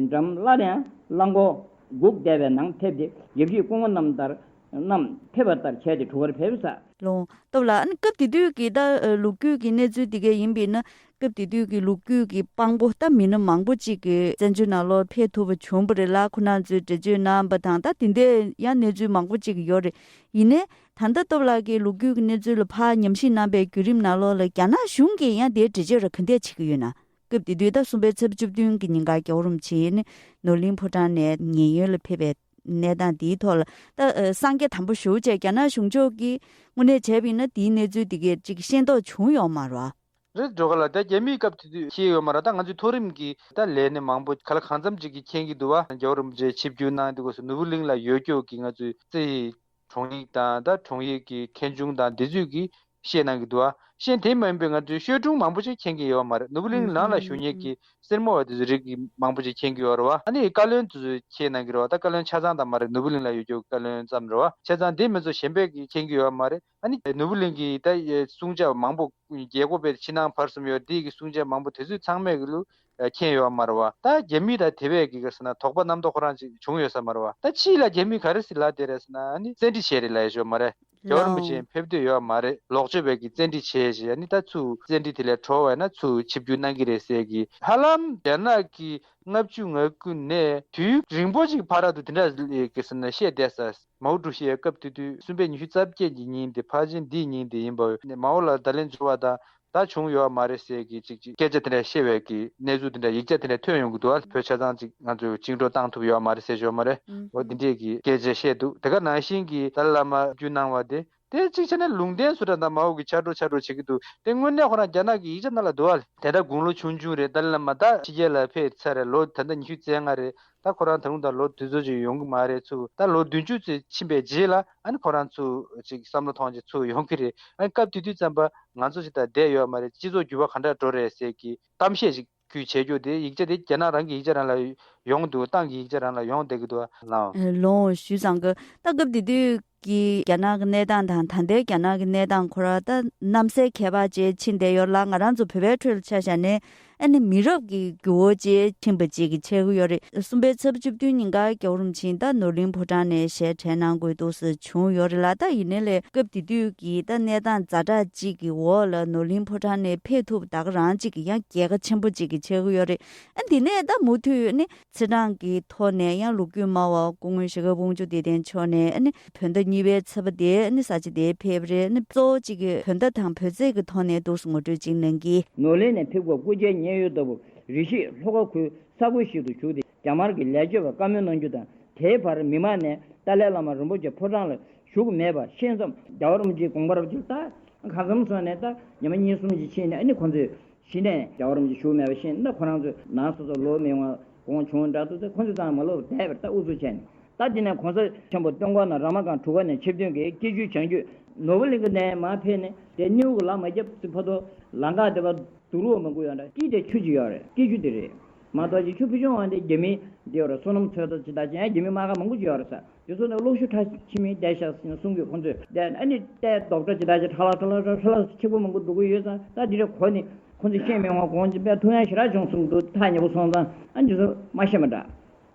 འགྲམ་སླར་ཡང་གླང་གོག་སྒུག་བསྡད་པའི་ནང་ཕེབས་ཏེ། ཡབ་གཞིས་སྐུ་ངོ་རྣམས་ལྟར་རྣམས་ཕེབས་པ་ལྟར་བྱས་ཏེ་གྲུ་ཁར་ཕེབས་ས། ལོང་། སྟོབས་ལགས། ཨ་ནི་སྐབས་དེ་དུས་ཀྱི་ད་ལོ་རྒྱུས་ཀྱི་གནས་ཚུལ་དེ་གས་ཡིན་པས་ན། སྐབས་དེ་དུས་ཀྱི་ལོ་རྒྱུས་ཀྱི་དཔང་པོ་ད་མི་སྣ་མང་པོ་ཅིག་གིས་བཙན་བྱོལ་ནང་ལོགས་ཕེབས་ཐུབ་པ་བྱུང་བ་རེད་ལ། ཁོ་རང་ཚོས་འགྲེལ་བརྗོད་གནང་བ་དང་། ད་དེ་འདྲའི་ཡང་གནས་ཚུལ་མང་པོ་ཅིག་ཡོད་རེད། ཡིན་ནའི་ད་ལྟ་སྟོབས་ལགས་ཀྱིས་ལོ་རྒྱུས་ཀྱི་གནས་ཚུལ་ལ་ཕར་ཉམས་ཞིབ་གནང་པའི་བརྒྱུད་རིམ་ནང་ལོགས་ལ་རྒྱ་ནག་གཞུང་གིས་ཡང་དེའི་འགྲེལ་བརྗོད་ར་ག་འདྲས་བྱེད་ཀྱི་ཡོད་ན། སྐབས་དེ་དུས་ད་གསུམ་པའི་ཚེས་བཅུ་བདུན་གྱི་ཉིན་ཀར་རྒྱལ་བ་རིན་པོ་ཆེ་ནི་ནོར་གླིང་ཕོ་བྲང་ནས་ཉེན་གཡོལ་ལ་ཕེབས་པའི་གནས་སྟངས་འདིའི་ཐོག་ལ། ད་ཨ་གསང་རྒྱ་དམ་པོ་ཞེ་པོ་བྱས་རྒྱ་ནག་གཞུང་ཕྱོགས་ཀྱིས་དངོས་གནས་བྱས་པ་ཡིན་ན་དེའི་གནས་ཚུལ་དེ་གས་ཅིག་ཤེས་རྟོགས་བྱུང་ཡོད་མ་རེད་བ། རེད་འགྲོ་ག་ལ། ད་རྒྱ་མིས་སྐབས་དེ་དུས་ཤེས་ཡོད་མ་རེད། ད་ང་ཚོའི་མཐོ་རིམ་གྱི་ད་ལས་སྣེ་མང་པོ་ག་ལ་གང་འཚམ་ཅིག་གིས་མཁྱེན་གྱི་འདུག་བ། རྒྱལ་བ་རིན་པོ་ཆེ་ཆིབས་བསྒྱུར་གནང་དུས་སྐབས་སུ་ནོར་བུ་གླིང་ལ་ཡོད་སྐྱོ་གི་ང་ཚོའི་རྩེ་ཡི་དྲུང་ཡིག་དང་། ད་དྲུང་ཡིག་གི་མཁན་ཆུང་དང་འདི་ཚོས་ཀྱིས་བཤད་གནང་གི་འདུག་བ། གཞན་དེ་མ་ཡིན་པའི་ང་ཚོའི་ཤོད་སྒྲུང་མང་པོ་ཞིག་མཁྱེན་གྱི་ཡོད་མ་རེད། ནོར་བུ་གླིང་ནང་ལ་བཞུགས་མཁན་གྱི་སེར་མོ་བ་དེ་ཚོའི་རིགས་ཀྱི་མང་པོ་ཞིག་མཁྱེན་གྱི་ཡོད་རེད་བ། ཨ་ནི་བཀའ་བློན་དེ་ཚོས་མཁྱེན་གནང་གི་རེད་བ། ད་བཀའ་བློན་ཆ་ཚང་དང་མ་རེད། ནོར་བུ་གླིང་ལ་ཡོད་རྒྱུ་བཀའ་བློན་ཙམ་རེད་བ། བྱས་ཙང་དེ་མི་ཚོ་གཞན་པས་ཀྱིས་མཁྱེན་གྱི་ཡོད་མ་རེད། ཨ་ནི་ནོར་བུ་གླིང་གི་ད་གསུང་བྱ་མང་པོ་རྒྱལ་སྒོ་བས་ཕྱི་ནང་བར་གསུམ་ཡོད་དེ་གི་གསུང་བྱ་མང་པོ་དེ་ཚོས་ཚང་མས་ཀྱི་ལུ་མཁྱེན་ཡོད་མ་རེད་བ། ད་རྒྱ་མི་ད་དེ་བས་ཀྱི་ག་ཟེར་ན་དོགས་པ་རྣམ་རྟོག་ཁོ་རང་ཅིག་བྱུང་ཡོད་ས་མ་རེད་བ། ད་ཕྱིས་ལ་རྒྱ་མི་ག་རེ་ཟེར་ལབ་བསྡད་རེད་ཟེར་ན། ཨ་ནི་བཙན་ཁྲིད་བྱས་རེད་ལབ་ཡོད་མ་རེད། རྒྱལ་བ་རིན་པོ་ཆེ་ཕེབས་འདོད་ཡོད་མ་རེད། ལོག་སྤྱོད་པའི་གི་བཙན་ཁྲིད་བྱས་ཞེས། ཨ་ནི་ད་ཚུར་བཙན་ཁྲིད་དེ་ལས་གྲོལ་བ་ཡིན་ན་ཚུར་ཆིབས་བསྒྱུར་གནང་གི་རེད་ཟེར་གི། ཧ་ལམ་རྒྱ་ནག་གི་ལྔ་བཅུ་ང་དགུ་ནས་དུས་རིང་པོ་ཅིག་བར་དུ་དེ་འདྲ་གི་ཟེར་ན་བཤད་བསྡད་ས། མའོ་ཀྲུའུ་ཞི་ཡ་སྐབས་དེ་དུས་གསུམ་པའི་ཉི་ཤུ་རྩ་བརྒྱད་ཀྱི་ཉིན་དེ་ཕལ་ཆེར་འདིའི་ཉིན་དེ་ཡིན་པ། མའོ་ལ་བརྡ་ལན་འབྱོར་བ་དང་། ད་བྱུང་ཡོད་མ་རེད་ཟེར་གི་ཅིག་ཅིག་སྐད་ཆ་དེ་འདྲ་བཤད་པའི་གི་གནས་ཚུལ་དེ་འདྲ་ཡིག་ཆ་དེ་འདྲ་ཐོན་ཡོང་གི་འདུག་བ། བོད་ཆ་ཚང་ཅིག་ང་ཚོས་བཅིངས་འགྲོལ་བཏང་ཐུབ་ཡོད་མ་རེད་ཟེར་ཞོར་མ་རེད། འོ་འདི་འདྲས་ཀྱི་སྐད་ཆ་བཤད་འདུག་དེ་ག་ནང་བཞིན་གྱི་ཏཱ་ལའི་བླ་མ་བསྒྱུར་གནང་བ་དེ། དེ་གཅིག་བྱས་ན་ལུང་བསྟན་བཟོ་འདྲ་དང་། མའོ་གི་ཕྱག་རོགས་ཕྱག་རོགས་བྱེད་ཀྱི་འདུག་དེ་དངོས་གནས་ཁོ་རང་རྒྱ་ནག་གི་ཡིག་ཆ་ནང་ལ་འདུག་བ། དེ་ལྟར་དགུང་ལོ་ཆུང་ཆུང་རེད། ཏཱ་ལའི་བླ་མ་ད་ཕྱི་རྒྱལ་ལ་ཕེབས་ཚར་རེད། ལོ་ད་ལྟ་ཉི་ཤུ་རྩ་ལྔ་རེད། ད་ཁོ་རང་ད་རུང་ད་ལོ་དུས་ཚོད་ཅིག་ཡོང་གི་མ་རེད། ཚུར་ད་ལོ་བདུན་ཅུ་ཙམ་ཕྱིན་པའི་རྗེས་ལ་ཨ་ནི་ཁོ་རང་ཚུར་ཅིག་བསམ་བློ་ཐོངས་ཅིག་ཚུར་ཡོང་གི་རེད། ཨ་ནི་སྐབས་དེ་དུས་ཙམ་པ་ང་ཚོ་ཅིག་ད་བསྡད་ཡོད་མ་རེད། སྤྱི་ཚོགས་འགྱུར་བ་ག་འདྲ་འགྲོ་རེད་ཟེར་གི་གཏམ་བཤད་ཅིག་ཁོས་བྱས་རྒྱུ་དེ། ཡིག་ཆ་དེ་རྒྱ་ནག་རང་གི་ཡིག་ཆ་རང་ལ་ ཡོང་འདུག་ཏང་གི་ཡིག་ཆ་རང་ལ་ཡོང་བསྡད་ཀྱི་འདུག་ལགས། ལོང་ཞུས་ཙང་གི་ད་སྐབས་དེ་དུས་ཀྱི་རྒྱ་ནག་གི་གནས་སྟངས་དང་ད་ལྟའི་རྒྱ་ནག་གི་གནས་སྟངས་ཁོ་ར་ད་གནམ་སའི་ཁྱད་པར་ཅིག་ཕྱིན་བསྡད་ཡོད་ལ། ང་རང་ཚོ་བོད་པའི་ཁྲོད་ལ་ཆ་བཞག་ནས་ཨ་ནི་མི་རབས་ཀྱི་འགྱུར་བ་ཅིག་ཕྱིན་པ་ཅིག་གི་ཆགས་ཀྱི་ཡོད་རེད། གསུམ་པའི་ཚེས་པ་བཅུ་བདུན་ཉིན་ཀ་རྒྱལ་བ་རིན་པོ་ཆེ་ད་ནོར་གླིང་ཕོ་བྲང་ནས་ཞལ་བྲལ་གནང་དགོས་འདུག་སེ་བྱུང་ཡོད་རེད་ལ། ད་ཡིན་ནའི་ལས་སྐབས་དེ་དུས་ཀྱི་ད་གནས་སྟངས་ཛ་དྲག་ཅིག་གི་འོག་ལ་ནོར་གླིང་ཕོ་བྲང་ནས་ཕེབས་ཐུབ་ད་ག་རང་ཅིག་གི་ཡང་རྒྱལ་ཁ་ཆེན་པོ་ཅིག་གི་ཆགས་ཀྱི་ཡོད་རེད། ཨ་འདི་ནས་ད་མུ་མཐུད་ཨ་ནི་ཚེས་གྲངས་ཀྱི་ཐོག་ནས་ཡང་ལོ་རྒྱུས་སྨྲ་བ་སྐུ་ངོ་ཞྭ་སྒབ་དབང་ཕྱུག་བདེ་ལྡན་མཆོག་ནས་ཨ་ནི་བོད་ཟླ་གཉིས་པའི་ཚེས་པ་དེ་ཨ་ནི་ས་ཆ་དེར་ཕེབས་རེད། ཨ་ནི་གཙོ་བོ་གཅིག་གི་བོད་ཟླ་དང་བོད་ཚེས་ཀྱི་ཐོག་ནས་འདུག་སེ་ངོ་སྤྲོད་ཅིག་གནང་གི། ནོར་གླིང་ནས་ཕེབས་སྐབས་སྐུ་མཆེད་མཉན་ཡོད་ལྟ་བུ་རེ་ཞིག་ལྷོ་ཁ་ཁུལ་ས་ཁུལ་ཞིག་ཏུ་བཞུགས་ཏེ་རྒྱ་དམར་གྱི་ལས་བྱེད་པར་བཀའ་མོལ་གནང་རྒྱུ་དང་། དེའི་བར་མི་མང་ནས་ཏཱ་ལའི་བླ་མ་རིན་པོ་ཆེ་ཕོ་བྲང་ལ་བཞུགས་མེད་པ་ཤེས་མཚམས། རྒྱལ་བ་རིན་པོ་ཆེའི་དགོངས་པ་རབ་གཅིག་ལྟར་གང་འཚམ་སོང་ནས་ད་ཉི་མ་གཉིས་གསུམ་ཞིག་ཕྱིན་ནས་ཨ་ནི་ཁོང་ཚོས་གཞི་ནས་རྒྱལ་བ་རིན་པོ་ཆེ་བཞུགས་མེད་པ་ཤེས་ན། ཁོ་རང་ཚོས་ནང་སོ་སོ་ལོ་མི་ཡོང་བ་དགོངས་བྱུང་འདྲ་འདུག་སྟེ། ཁོ་ཚོས་ཙང་མ་ལོབས་བསྡད་པར་ད་ཨུ་ཚུགས་བྱས་ནས། ད་དེ་ནས་གོང་ས་ཆེན་པོ་སྟོན་ཁ་ནང་ར་མ་སྒང་གྲུ་ཁ་ནས་ཆིབས་བསྟན་གྱི་སྐྱིད་ཆུའི་བྱང་རྒྱུད་ནོར་བུ་གླིང་གི་ནས་མར་ཕེབས་ནས་དེ་སྣེའུ་གི་ལ་མ་བརྒྱབ་ཚེ་ཕ་ཐོ་ལམ་ཁ་དེ་བར་དུ་རུ་བ་མང་པོ་ཡོད་འདྲ། སྐྱིད་དེ་ཆུ་ཅིག་ཡོད་རེད། སྐྱིད་ཆུ་དེ་རེད། མ་གཏོགས་ཅིག་ཆུ་ཕུ་ཆུང་བ་འདི་རྒྱ་མི་འདི་ཡོད་རེད། བསོད་ནམས་ཚོད་ལྟ་ཇི་ལྟར་ཅན་རྒྱ་མི་དམག་སྒར་མང་པོ་ཅིག་ཡོད་རེད་ས། དེ་ཚོ་ནས་གློག་ཤུགས་ཁྲ་ཆི་མིན་བསྡད་ཤག་ཟེར་གསུང་གི། ཁོང་ཚོས་བསྡད་ཨ་ནི་བལྟས་རྡོག་སྒྲ་ཇི་ལྟར་ཅན་ཁྲ་ལ་ཁྲ་ལ་ཁྲ་ལ་ཆེ་པོ་མང་པོ་འགྲོ་གི་ཡོད་ཙང་། ད་འདི་འདྲ་གོ་ནི་ཁོང་ཚོས་ཤེས་མི་འོང་། གོང་ཅི་དཔེ་ཐུགས་ཡང་ཞེ་དྲག་བྱུང་གསུང་འདུག་ཐག་ཉེ་པོ་སོང་ཙང་ཨ་འདི་ཚོ་མ་ཤེས་མ་འདྲ།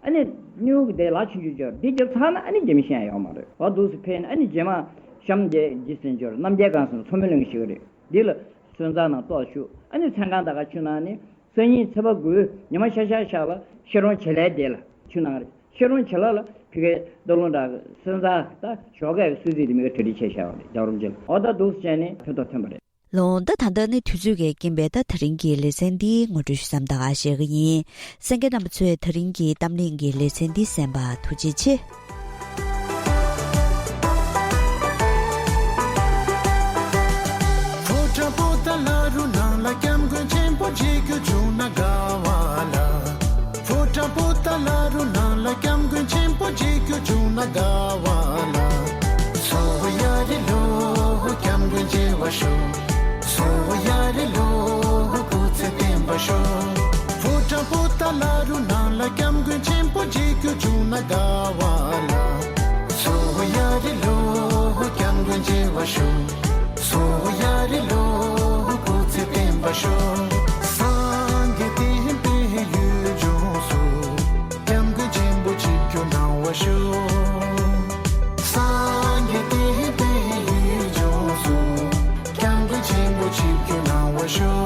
ཨ་ནི་སྣེའུ་གི་དེ་ལ་ཆུང་ཆུང་ཅིག་ཡོད་རེད། འདི་བརྒྱབ་ཚར་ན་ཨ་ནི་རྒྱ་མི་ཤེས་ཡ་ཡོད་མ་རེད། འོ་འདུག་སེ་ཕེབས་ནས་ཨ་ནི་རྗེས་མ་གཤམ་རྗེས་འདི་ཟེར་འབྱོར་རྣམ་རྒྱལ་སྒང་ཟེར་ན་མཚོ་མོ་གླིང་ཞིག་རེད། འདི་ལ་སོན་རྩ་ནང་གཏོགས་བཞུགས། ཨ་ནི་མཚན་གང་ད་ག་ཆུ་ནང་ནི་སང་ཉིན་ཚེས་པ་དགུའི་ཉི་མ་ཤར་ཤར་ཤར་བ་ཤེ་རོང་བྱེ་ལའི་སྡེ་ལ་ཆུ་ནང་རེད། ཤེ་རོང་བྱེ་ལ་ལ་ཕི་གའི་སྟག་ལུང་བྲག་གི་སོན་རྩ་ད་ཞོགས་ཀས་གསོལ་ཚིགས་དེ་མི་ག་གྲ་སྒྲིག་བྱས་བཞག་པ་རེད། རྒྱལ་བ་རིན་པོ་ཆེ་ལ། འོ་ད་འདུག་སེ་བྱས་ནས་ཕན་ཐོགས་ཐོན་པ་རེད། ལོང་། ད་ད་ལྟ་ནི་དུས་ཚོད་ཀྱི་རྐྱེན་པས་ད་དེ་རིང་གི་ལེ་ཚན་འདི་ངོ་སྤྲོད་ཞུ་མཚམས་ད་ག་བཞག་གི་ཡིན། གསན་མཁན་རྣམ་པ་ཚོས་ད་རིང་གི་གཏམ་གླེང་གི་ལེ་ཚན་འདི་གསན་པར་ཐུགས་རྗེ་ཆེ། ཕོ་བྲང་པོ་ཏཱ་ལ་རུ་ནང་ལ་སྐྱབས་མགོན་ཆེན་པོ་མཇལ་རྒྱུ་བྱུང་ན་དགའ་བ་ལ། ཕོ་བྲང་པོ་ཏཱ་ལ་རུ་ནང་ལ་སྐྱབས་མགོན་ཆེན་པོ་མཇལ་རྒྱུ་བྱུང་ན་དགའ་བ་ལ། སོ་ཡ་རི་ལོ་སྐྱབས་མགོན་མཇལ་བར་ཤོག་སོ་ཡ་རི་ལོ་སྐུ་ཚེ་བརྟན་པར་ཤོག་ཕོ་བྲང་པོ་ཏཱ་ལ་རུ་ནང་ལ་སྐྱབས་མགོན་ཆེན་པོ་མཇལ་རྒྱུ་བྱུང་ན་དགའ་བ་ལ། སོ་ཡ་རི་ལོ་སྐྱབས་མགོན་མཇལ་བར་ཤོག་སོ་ཡ་རི་ལོ་སྐུ་ཚེ་བརྟན་པར་ཤོག་སངས་རྒྱས་བསྟན་པའི་ཡུལ་ལྗོངས་སུ། སྐྱབས་མགོན་ཆེན་པོ་ཆིབས་བསྒྱུར་གནང་བར་ཤོག་སངས་རྒྱས་བསྟན་པའི་ཡུལ་ལྗོངས་སུ། སྐྱབས་མགོན་ཆེན་པོ་ཆིབས་བསྒྱུར་གནང་བར་ཤོག་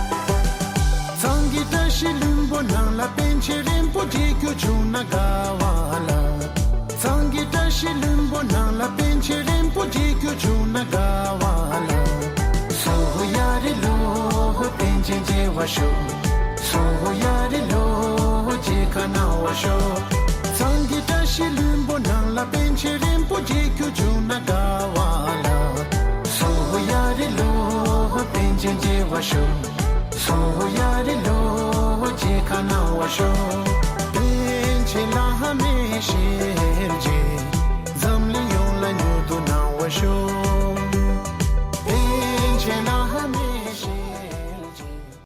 གཙང་གི་བཀྲ་ཤིས་ལྷུན་པོ་ནང་ལ་པཎ་ཆེན་རིན་པོ་ཆེ་མཇལ་རྒྱུ་བྱུང་ན་དགའ་བ་ལ། གཙང་གི་བཀྲ་ཤིས་ལྷུན་པོ་ནང་ལ་པཎ་ཆེན་རིན་པོ་ཆེ་མཇལ་རྒྱུ་བྱུང་ན་དགའ་བ་ལ། སོ་ཡ་རི་ལོ་པཎ་ཆེན་མཇལ་བར་ཤོག་སོ་ཡ་རི་ལོ་མཇལ་ཁ་གནང་བར་ཤོག་གཙང་གི་བཀྲ་ཤིས་ལྷུན་པོ་ནང་ལ་པཎ་ཆེན་རིན་པོ་ཆེ་མཇལ་རྒྱུ་བྱུང་ན་དགའ་བ་ལ། སོ་ཡ་རི་ལོ་པཎ་ཆེན་མཇལ་བར་ཤོག་སོ་ཡ་རི་ལོ་མཇལ་ཁ་གནང་བར་ཤོག་པཎ་ཆེན་བླ་མའི་ཞལ་མཇལ།